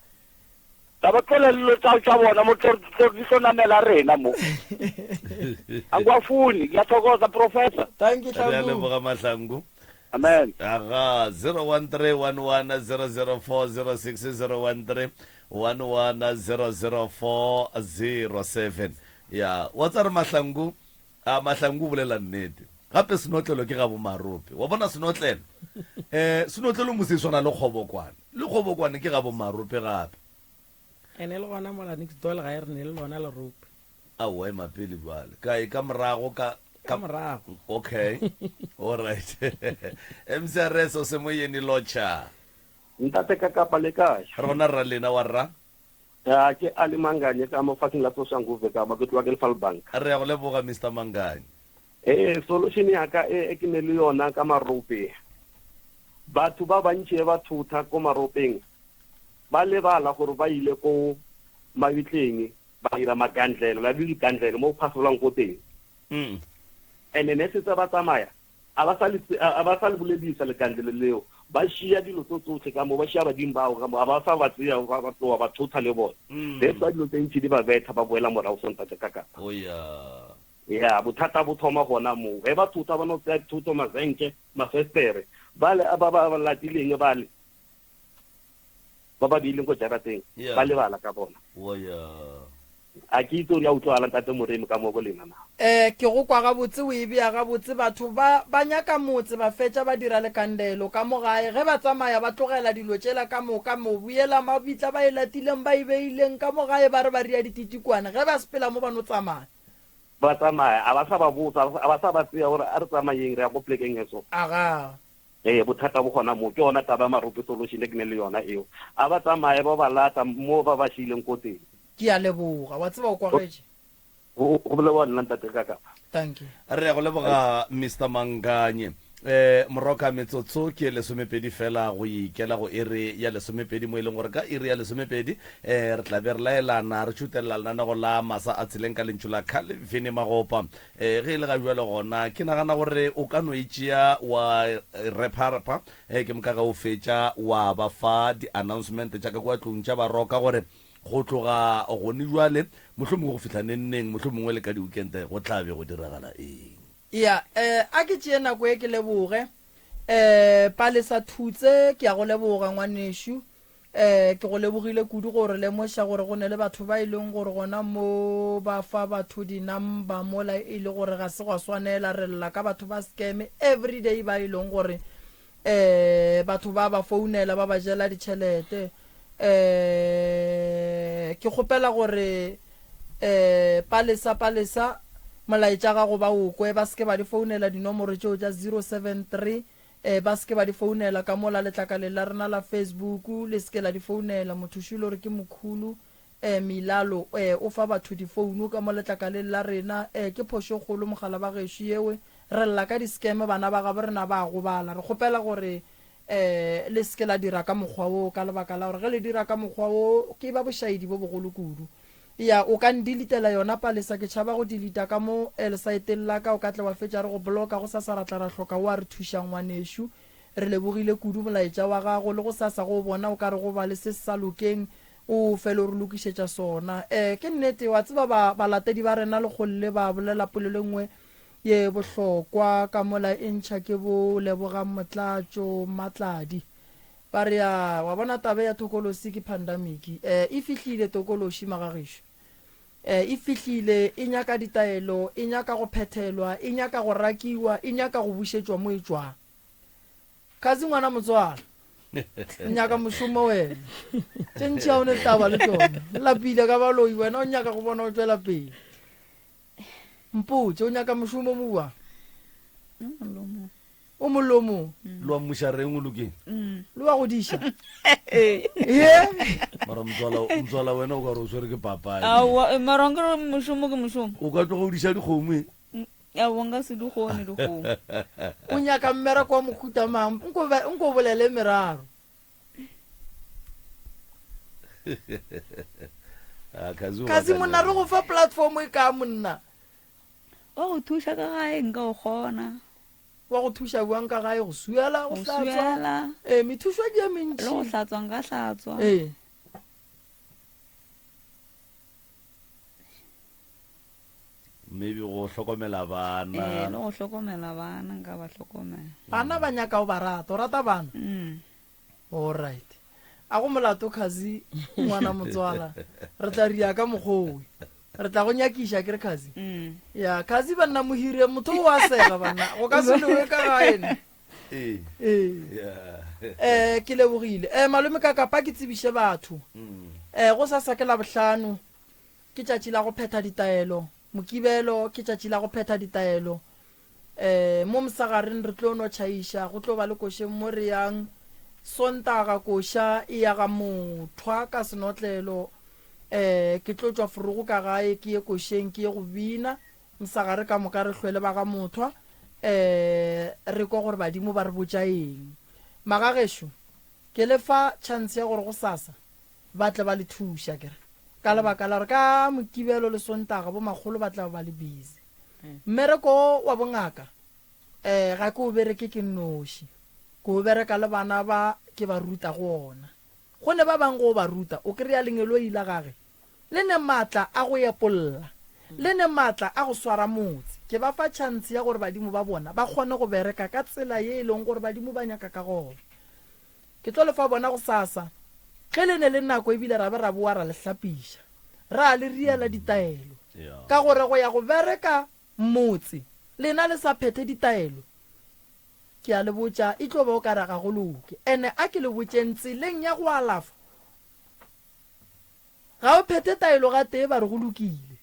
Ka ba tlola dilo tsa tsa bona mo tlo tlo di tlo namela rena mo. Angwafuni, ngiyathokoza professor. Thank you Re a Hlangu. leboga Mahlangu. Amen. Aga 0131100406 01311000407 ya wa tsa re Mahlangu a Mahlangu o bolela nnete gape senotlelo ke ga bomarope wa bona senotlelo eh senotlelo mo se swana le kgobokwane le kgobokwane ke ga bomarope gape Ene le gona mola next door le ga e re ne le lona lerope. Aowa ema pele bjale kae ka morago ka Ka morago. Okay all right MCRS o se moyeni lotšha. Ntate Kakapa le kae? Re gona rra lena wa rra. Ya ke Ali Manganye ka mo faseng la Soshanguve ka ba ke tloga ke le Falbank. Re ya go leboga Mister Manganye. Ee, solution ya ka e e ke ne le yona ka marope. Batho ba bantši e ba thotha ko maropeng ba lebala gore ba ile ko mabitleng ba dira magandlelo, la di gandlelo mo go phasolwang ko teng. And ne setse ba tsamaya A ba sa le, a ba sa le boledisa lekandlelo leo. Ba šia dilo tso tsohle ka mo, ba šia badimo bao ka mo, a ba sa ba tseya, ba, ba tloga ba thotha le bona. That's why dilo tse ntši di ba betha, ba boela morago Sontaga ka kapa. Oh yeah. Ya, bothata bo thoma gona moo. Ge ba thotha, ba no tseya dithoto, mazenke, mafestere. Bale ba ba ba latileng bale, ba ba beileng ko jarateng, Yeah. ba lebala ka bona. Oh yeah. A ke itse gore ya utlwagala Ntate Moremi ka mo go lena na. Eh, ke go kwa gabotse, o e bea gabotse. Batho ba, ba nyaka motse, ba fetša ba dira lekandelo ka mo gae. Ge ba tsamaya ba tlogela dilo tšela ka moka, mobu yela mabitla ba e latileng ba e beileng ka mo gae, ba re ba ria dititikwane. Ge ba sepela mo ba no tsamaya. Ba tsamaya, a ba sa ba botsa, a ba sa ba tsea gore a re tsamayeng re ya ko plekeng e so. Agaa. Ee, bothata bo gona moo. Ke yona taba ya Marope Solution e ke ne le yona eo. A ba tsamaye ba ba lata mo ba ba šiileng ko teng. Ke a leboga. Wa tseba o kwagetše. Go go leboga nna ntate Kakapa. Thank you. Re ya go leboga Mister Manganye. Eh, moroka metsotso ke lesomepedi fela go ikela go iri ya lesomepedi mo e leng gore ka iri ya lesomepedi eh re tla be re laelana re tšhutelela lenanego la masa a tseleng ka lentšu la Calvin Magopa. Eh ge e le ga bjalo gona ke nagana gore o ka no e tšea wa repa-repa eh ke moka ge o fetša wa ba fa di-announcement tša ka kua tlong tša baroka gore Go tloga gone bjale, mohlomongwe go fihla nengneng, mohlomongwe le ka diwikente, go tla be go diragala eng? Ya, eh, a ke tšee nako ye ke leboge. Eh, Palesa Thutse, ke a go leboga, ngwanešu. Eh, ke go lebogile kudu go re lemoša gore go ne le batho ba e leng gore gona mo ba fa batho di-number mola e le gore ga se gwa swanela. Re lla ka batho ba scam everyday ba e leng gore eh batho ba ba founela ba ba jela ditšhelete eh ke kgopela gore eh palesa palesa molaetša gago ba o kwe ba seke ba di founela dinomoro tšeo tša 073 eh ba seke ba di founela ka mola letlakaleng la rena la Facebook le seke la di founela motho šilo re ke mokhulu eh milalo eh o fa batho difounu ka mo letlakaleng la rena eh ke phošo kgolo mogala ba gešo yewe Re lla ka di-scam, bana ba gabo rena ba a gobala. Re kgopela gore um le se ke la dira ka mokgwa woo ka lebaka la gore ge le dira ka mokgwa woo ke ba bošaedi bo bogolo kudu. Ya, o ka ndilitela yona Palesa, ke tšhaba go dilita ka mo lesaeteng la ka, o ka tle wa fetša re go blocka, gosasa ra tla ra hloka o a re thušang ngwanešu. Re lebogile kudu molaetša wa gago, le gosasa go o bona o ka re go ba le se se sa lokeng o fele o re lokišetša sona. Um ke nnete, wa tseba ba, balatedi ba rena lekgole le ba bolela polelo e nngwe Ye bohlokwa ka mola e ntšha ke bo Lebogang Motlatšo Mmatladi. Ba re ya, wa bona taba ya thokolosi ke pandamiki. Eh, e fihlile tokološi magagešo. Eh, e fihlile, e nyaka ditaelo, e nyaka go phethelwa, e nyaka go rakiwa, e nyaka go bušetšwa mo e tšwang. Kazi ngwana motswala. O nyaka mošomo wena. Tše ntši ga o ne taba le tšona. O lapile ka baloi wena o nyaka go bona o tšwela pele. Mpotše, o nyaka mošomo mo bjang? O molomong. Le wa mmušareng o lokeng? Le wa go diša. Ye. Mara motswala, motswala wena o ka re o swere ke papadi. Aowa, eh, mara nkere mošomo ke mošomo. O ka tloga o diša dikgomo e? Aowa, nka se di kgone dikgomo. O nyaka mmereko wa mohuta mang? Nko be, nko bolele meraro. Ah, Kazi o Kazi batla monna re go fa platform e ka monna. Wa go thuša ka gae nka o kgona. Wa go thuša bjang ka gae? Go swiela, go Go hlatswa. swiela. Ee, methušo ke ye mentši. Le go hlatswa nka hlatswa. Ee. Maybe go hlokomela bana. Ee, le go hlokomela bana nka ba hlokomela. Bana ba nyaka o ba rata, o rata bana? Mm. All right. A go molato Khazi ngwana motswala. Re tla ria ka mokgowe. Re tla go nyakiša ke re Khazi. Mm. Ya Khazi banna mohire motho o a sega banna. Go ka se lewe ka gae ne. Ee. Ee. Yeah. Eh ke lebogile. Eh malome ka kapa ke tsebiše batho. Mm. Eh go sasa ke Labohlano. Ke tšatši la go phetha ditaelo. Mokibelo ke tšatši la go phetha ditaelo. Um mo mosagareng re tlo no tšhaiša, go tlo ba le košeng mo re yang. Sontaga koša e ya ga Mothwa ka senotlelo. Um ke tlo tšwa forogo ka gae ke ye košeng ke ye go bina. Mosagare ka moka re hlwe le ba ga Mothwa um re kwa gore badimo ba re botša eng. Magagešo, ke le fa chance ya gore gosasa ba tle ba le thuša akere ka lebaka la gore ka Mokibelo le Sontaga bomakgolo ba tla ba le busy. Mmereko wo wa bongaka um ga ke o bereke ke nnoši, ke o bereka le bana ba ke ba rutago ona. Go ne ba bang ge o ba ruta o kry-a lengeloi la gage le ne maatla a go epolla, le ne maatla a go swara motse. Ke ba fa chance ya gore badimo ba bona ba kgone go bereka ka tsela ye e leng gore badimo ba nyaka ka gona. Ke tlo le fa bona gosasa, ge le ne le nako ebile ra be ra boa ra le hlapiša, ra le riela ditaelo. Ka gore go ya go bereka motse lena le sa phethe ditaelo, ke a le botša, e tlo ba o ka re ga go loke. Ene a ke le botšeng, tseleng ya go alafa, ga o phethe taelo gatee ba re go lokile.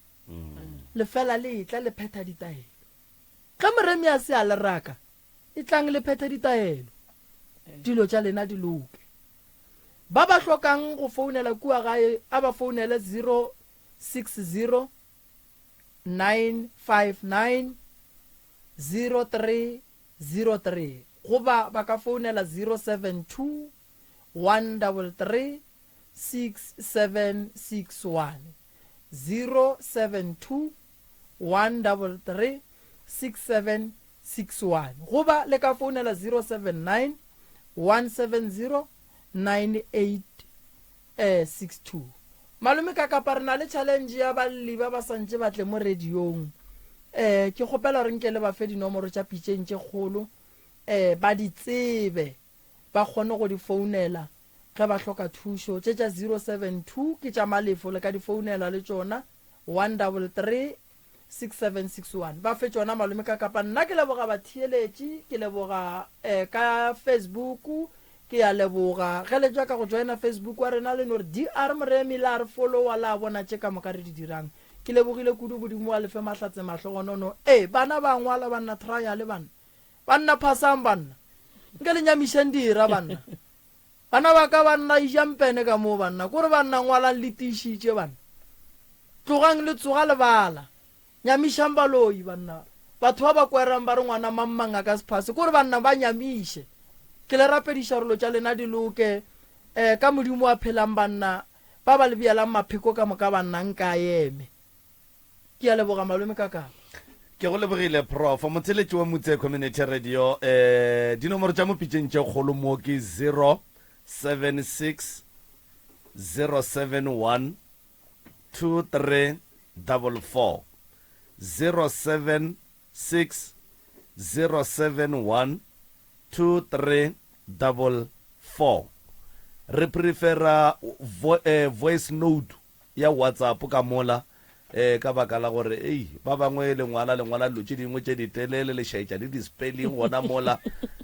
Le fela le etla le phetha ditaelo. Ge moremi a se a le raka, Etlang le phethe ditaelo, dilo tša lena di loke. Ba ba hlokang go founela kua gae a ba founele 060 959 0303 goba ba ka founela 072 133 6761, 072 133 6761 goba le ka founela 079 170 9862. Malome ka kapa re na le challenge ya balli ba ba santše ba tle mo radiong. Eh ke kgopela gore nke le ba fe dinomoro tša pitšeng tše kgolo eh ba di tsebe ba kgone go di founela ge ba hloka thušo. Tše tša 072 ke tša Malefo le ka di founela le tšona 133 6761 ba fe tšona malome ka kapa nna ke leboga batheeletši ke leboga eh, ka facebook ke ya leboga ge le tšwa ka go joina facebook wa rena le no re dr moremi la re followa la bona tše ka moka re di dirang ke lebogile kudu bodimo wa lefe mahlatse mahlogonono e bana ba ngwala banna trial banna banna phasang banna nke le nyamišeng dira banna Bana ba ka banna ijang pene ka moo banna kore banna ngwalang le tiišitše banna tlogang le tsoga le bala nyamišang baloi banna batho ba ba kwerang ba re ngwana mang mang a ka se phase kore banna ba nyamiše ke le rapediša rolo tša lena di loke eh ka modimo wa phelang banna ba ba le bjelang mapheko ka moka banna nka eme Ke a leboga malome Kakapa. Ke go lebogile Prof. Motheletši wa Mutse Community Radio. Eh, dinomoro tša mo pitšeng tše kgolo mo ke 076 071 2344 076 071 2344 Re prefera vo, eh, voice note ya WhatsApp ka mola eh, ka baka la gore ei ba bangwe le ngwala le ngwala dilo tše dingwe tše ditelele le šaetša le di-spelling gona mola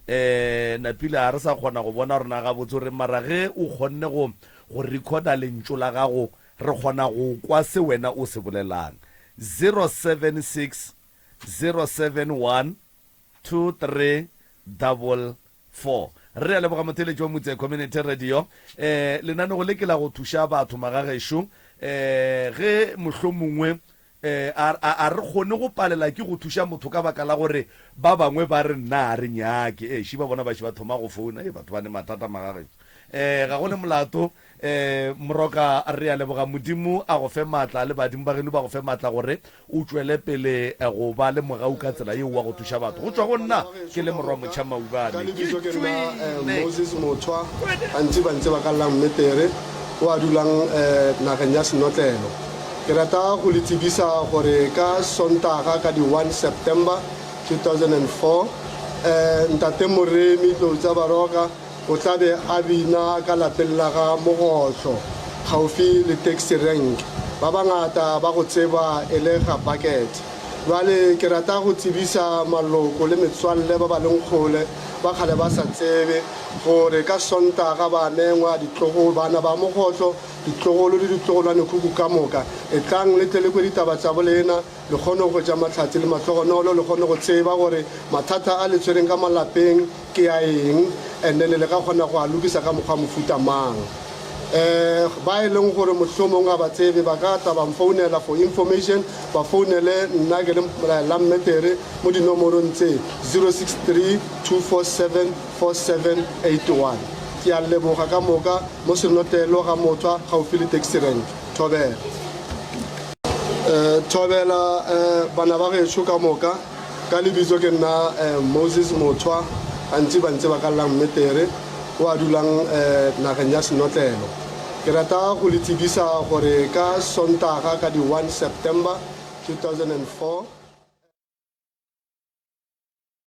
eh napile ga re sa kgona go bona rona gabotse gore mara ge o kgonne go go recorda lentšu la gago re kgona go kwa se wena o se bolelang 076 071 2344. Double 4. Re a leboga motheeletši wa Motse Community Radio. Eh, lenanego le ke la go thuša batho magagešo. Eh, ge mohlomongwe eh, a, a, a re kgone go palela ke go thuša motho ka baka la gore ba bangwe ba re nna a re nyake. Eh, ši ba bona ba ši ba thoma go founa. Eh, batho ba ne mathata magagešo. Eh, ga go ne molato. Eh, Moroka, re a leboga. Modimo a go fe maatla le badimo ba geno ba go fe maatla gore o tšwele pele go ba le mogau ka tsela yeo wa go thuša batho. Go tšwa go nna ke le morwa Motšha Ka Maubane, ke lebitso ke nna eh, tšwele. Moses Mothwa, gantši ba ntse ba ka llang Mmetere, o a dulang eh, nageng ya Senotlelo. Ke rata go le tsebisa gore ka Sontaga ka di 1 September 2004, eh, Ntate Moremi Tloutsa Baroka O tla be a bina ka lapeng la ga Mogohlo, kgaufi le taxi rank. Ba bangata ba go tseba e le ga Bucket. Bjale ke rata go tsebisa maloko le metswalle ba ba leng kgole, ba kgale ba sa tsebe, gore ka Sontaga ba mengwa ditlogolo, bana ba Mogohlo, ditlogolo le ditlogolwanekhukhu ka moka. Etlang le tle le kwe ditaba tša bolena. Le kgone go hwetša mahlatse le mahlogonolo, le kgone go tseba gore mathata a le tshwereng ka malapeng ke a eng, and then le ka kgona go a lokisa ka mokgwa mofuta mang. Um ba e leng gore mohlomong ga ba tsebe, ba ka tla ba mfounela for information, ba founele nna ke le Lammetere mo dinomorong tse, 063 247 4781. Ke a leboga ka moka mo Senotlelo ga Mothwa gaufi le taxi rank. Thobela. Thobela bana ba gešo ka moka. Ka lebitso ke nna Moses Mothwa, gantši ba ntse ba ka llang Mmetere, o a dulang nageng ya Senotlelo. Ke rata go le tsebisa gore ka Sontaga ka di 1 September 2004.